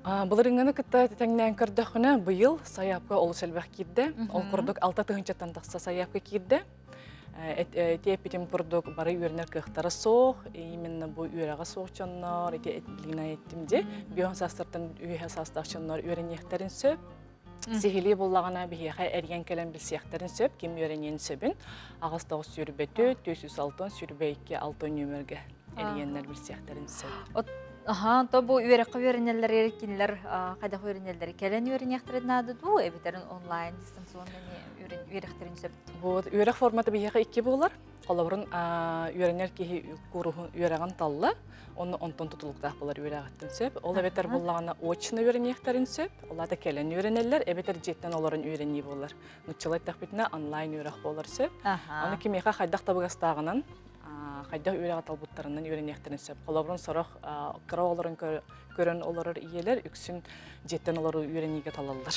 Былырыҥҥыны кытта тэҥнээн көрдөххүнэ, быйыл сайаапка олус элбэх киирдэ. Ол курдук алта тыһыынчаттан тахса сайаапка киирдэ. Ити эппитим курдук бары үөрэнэр кыахтара суох, именно бу үөрэҕэ суох дьоннор, ити билигин айттым дии, биоһун саастартан үөһэ саастаах дьоннор үөрэниэхтэрин сөп. Сиһилии буллаҕына биһиэхэ эрийэн кэлэн билсиэхтэрин сөп, ким үөрэниэн сөбүн. Аҕыс тоҕус сүүрбэ 406 22 6 нүөмэргэ эрийэннэр билсиэхтэрин сөп. Аха, то бу үөрэххэ үөрэнэллэр кинилэр хайдах үөрэнэллэр кэлэн үөрэниэхтэрин наада дуу, эбэтэр онлайн дистанционно үөрэхтэрин сөп. Вот үөрэх формата биһиэхэ икки буолар. Холобурун үөрэнэр киһи кууруһун үөрэҕин талла, онно онтон тутулуктаах буолар үөрэҕиттэн сөп. Ол эбэтэр буллаҕына очно үөрэниэхтэрин сөп, ол аата кэлэн үөрэнэллэр, эбэтэр дьиэттэн олорон үөрэнии буолар. Нуччалыы эттэхпитинэ онлайн үөрэх буолар сөп. Аны кимиэхэ хайдах табыгастааҕынан, хайдах үөрэҕи талбыттарынан үөрэниэхтэрин сөп. Холобурун сорох кыра оҕолорун көрөн олорор ийэлэр үксүн дьиэттэн олоруу үөрэниигэ талаллар.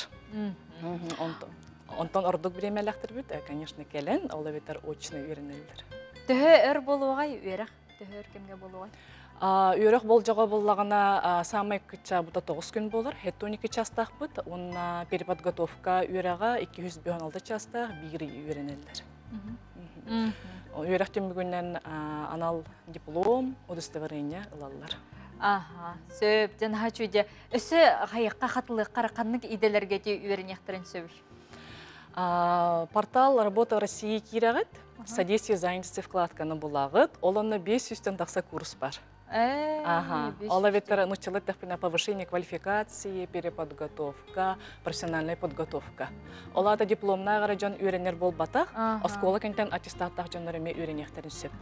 Онтон ордук бириэмэлээхтэрбит, конечно, кэлэн, ол эбэтэр очно үөрэнэллэр. Төһө өр буолуоҕай үөрэх? Төһө өр кэмҥэ буолуоҕай? Үөрэх болдьоҕо буллаҕына саамай кыччаабыта 9 күн буолар, 72 чаастаахпыт, уонна переподготовка үөрэҕэ 256 чаастаах биир ый үөрэнэллэр. Үөрэх түмүгүнэн анал диплом, удостоверение ылаллар. Аха, сөп, дьэ наһаа үчүгэй. Өссө хайыкка хатылыахха ханнык идэлэргэ ти үөрэниэхтэрин сөбүй? Портал «Работа в России» киирэҕит, содействие занятости вкладканы булагыт, ол онно 500-тэн тахса курс бар. Ага. Ол эбэтэр нуччалар тэхпинэ повышение квалификации, переподготовка, профессиональная подготовка. Ол аата дипломнаах эрэ дьон үөрэнэр буолбатах, оскуола кэнтэн аттестаттаах дьоннор эмиэ үөрэниэхтэрин сөп.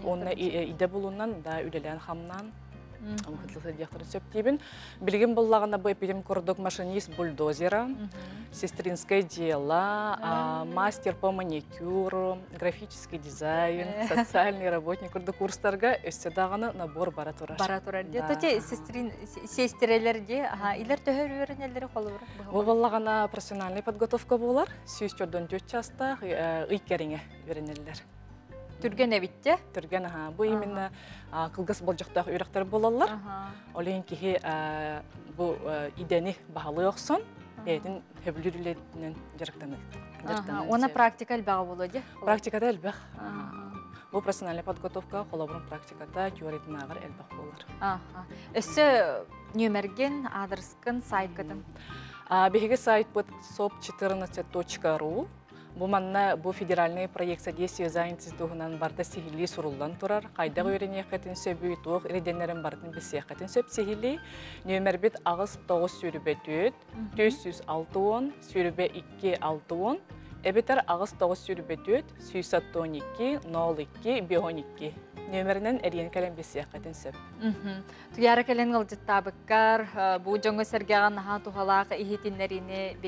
Уонна идэ булунан да үлэлээн хамнаан диэхтэрин сөп диибин. Билигин буллаҕына бу эпидем курдук машинист бульдозера, сестринское дело, мастер по маникюру, графический дизайн, социальный работник курдук курстарга өссө даҕаны набор бара турар. Бара турар дии. Тоте сестрин сестрелер дии. Аха, илер төһөр үөрэнэллери холобура. Бу буллаҕына профессиональный подготовка буолар. 144 частаах ый кэриҥэ үөрэнэллэр. Түргэн эбит Түргэн, аха. Бу именно кылгас болдьохтоох үөрэхтэр буолаллар. Ол иһин киһи бу идэни баһылыы охсон, бэйэтин сөбүлүүр үлэтинэн дьарыктаныы. Уонна практика элбэҕэ буолуо дии. Практиката элбэх. Бу профессиональная подготовка холобурун практиката теориятынааҕар элбэх буолар. Өссө нүөмэргин, аадырыскын, сайткытын. Биһиги сайтпыт sop14.ru. Бу манна бу федеральный проект содействия занятости туһунан барыта сиһилии суруллан турар. Хайдах үөрэниэххитин сөбүй, туох ирдэнэрин барытын билсиэххитин сөп сиһилии. Нүөмэрбит 8 9 24 460 22 60 эбэтэр 8 9 24 162 02 52 нүөмэринэн эрийэн кэлэн билсиэххитин сөп. Туйаара кэлэн ыалдьыттаабыккар бу дьоҥҥо сэргэҕэ наһаа туһалаах иһитиннэриини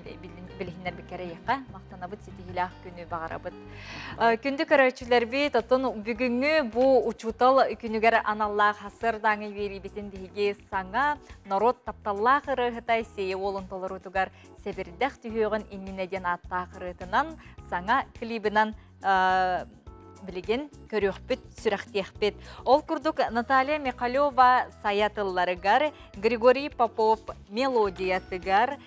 билиһиннэрбиккэр эйиэхэ махтанабыт, ситиһиилээх күнү баҕарабыт. Күндү көрөөччүлэрбит, оттон бүгүҥҥү бу учуутал күнүгэр аналлаах сарсыардааҥы биэриибитин биһиги саҥа норуот тапталлаах ырыаһыта Сиэйэ Уолун толоруутугар Сэбирдэх түһүөҕүн иннинэ диэн ааттаах ырыатынан саҥа клибынан билигин көрүөхпүт, сүрэхтиэхпит. Ол курдук Наталья Михалева сайа тылларыгар, Григорий Попов мелодиятыгар,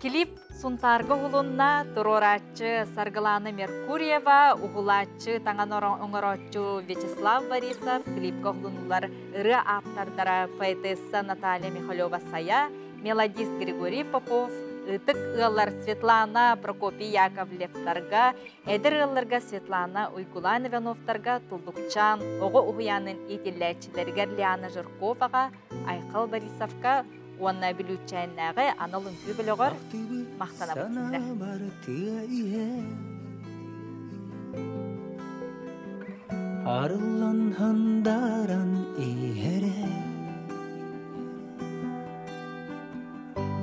клип Сунтаарга уһулунна, туруорааччы Саргылана Меркурьева, уһулааччы таҥан оҥорооччу Вячеслав Борисов, клипка уһулунулар ырыа ааптардара поэтесса Наталья Михалева Сайа, мелодист Григорий Попов, ытык ыаллар Светлана Прокопий Яковлевтарга, эдэр ыалларга Светлана Уйгулаан Ивановтарга, Туллукчаан оҕо уһуйаанын иитиллээччилэригэр Лиана Жирковаҕа, Айхал Борисовка уонна Бүлүүчээннээҕи анал үҥкүү бөлөҕөр махтанабыт. Арыллан хандаран иһэрэ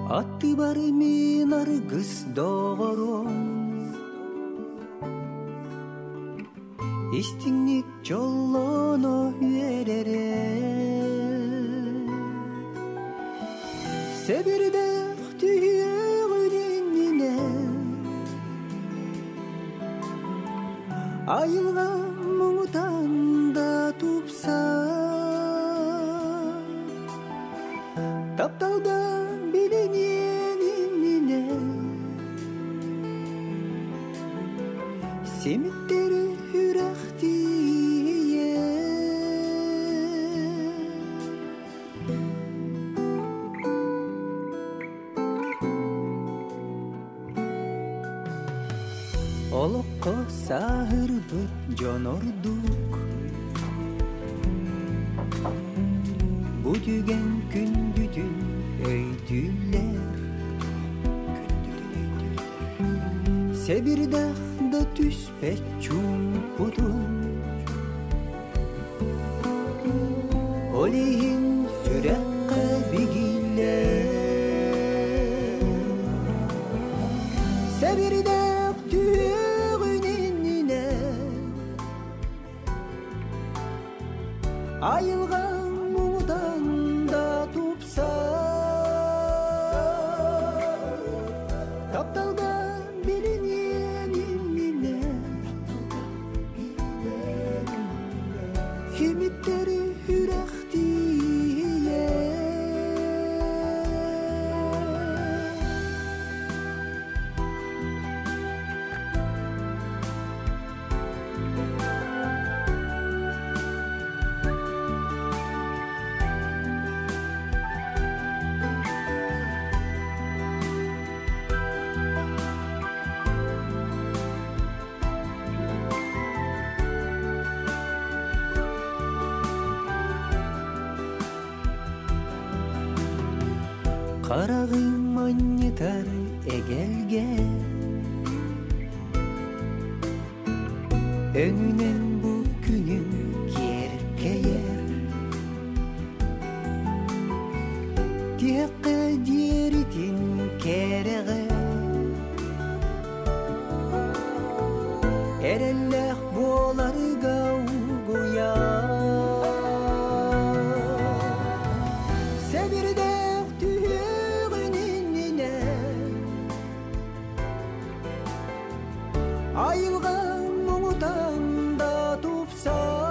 Аттыбар мин аргыс доҕорум Истиҥник дьоллоно үөрэрэ Сэбирдэх түһүөҕүн иннинэ Айылҕа муҥутан да тупса Тапталга билиниэн иннинэ Симиттери үрэх тиийэ Олоххо сааһырбыт дьон ордук Бу түгэн күндүтүн өйдүүллэр Сэбирдэх да түспэт чуумпутун Ол иһин сүрэххэ бигииллэр Сэбирдэх түһүөҕүн иннинэ Айылҕа муҥутан да тупса Тапталга билиниэн иннинэ Химиттэри үрэх тиийэ. Хараҕы манньытар эгэлгэ Өҥүнэн бу күнүм киэркэйэр Тиһэххэ диэритин кэрэҕэ Эрэллээх буоларга угуйар Сэбирдэх түһүөҕүн иннинэ Айылҕа муҥутан да тупсар.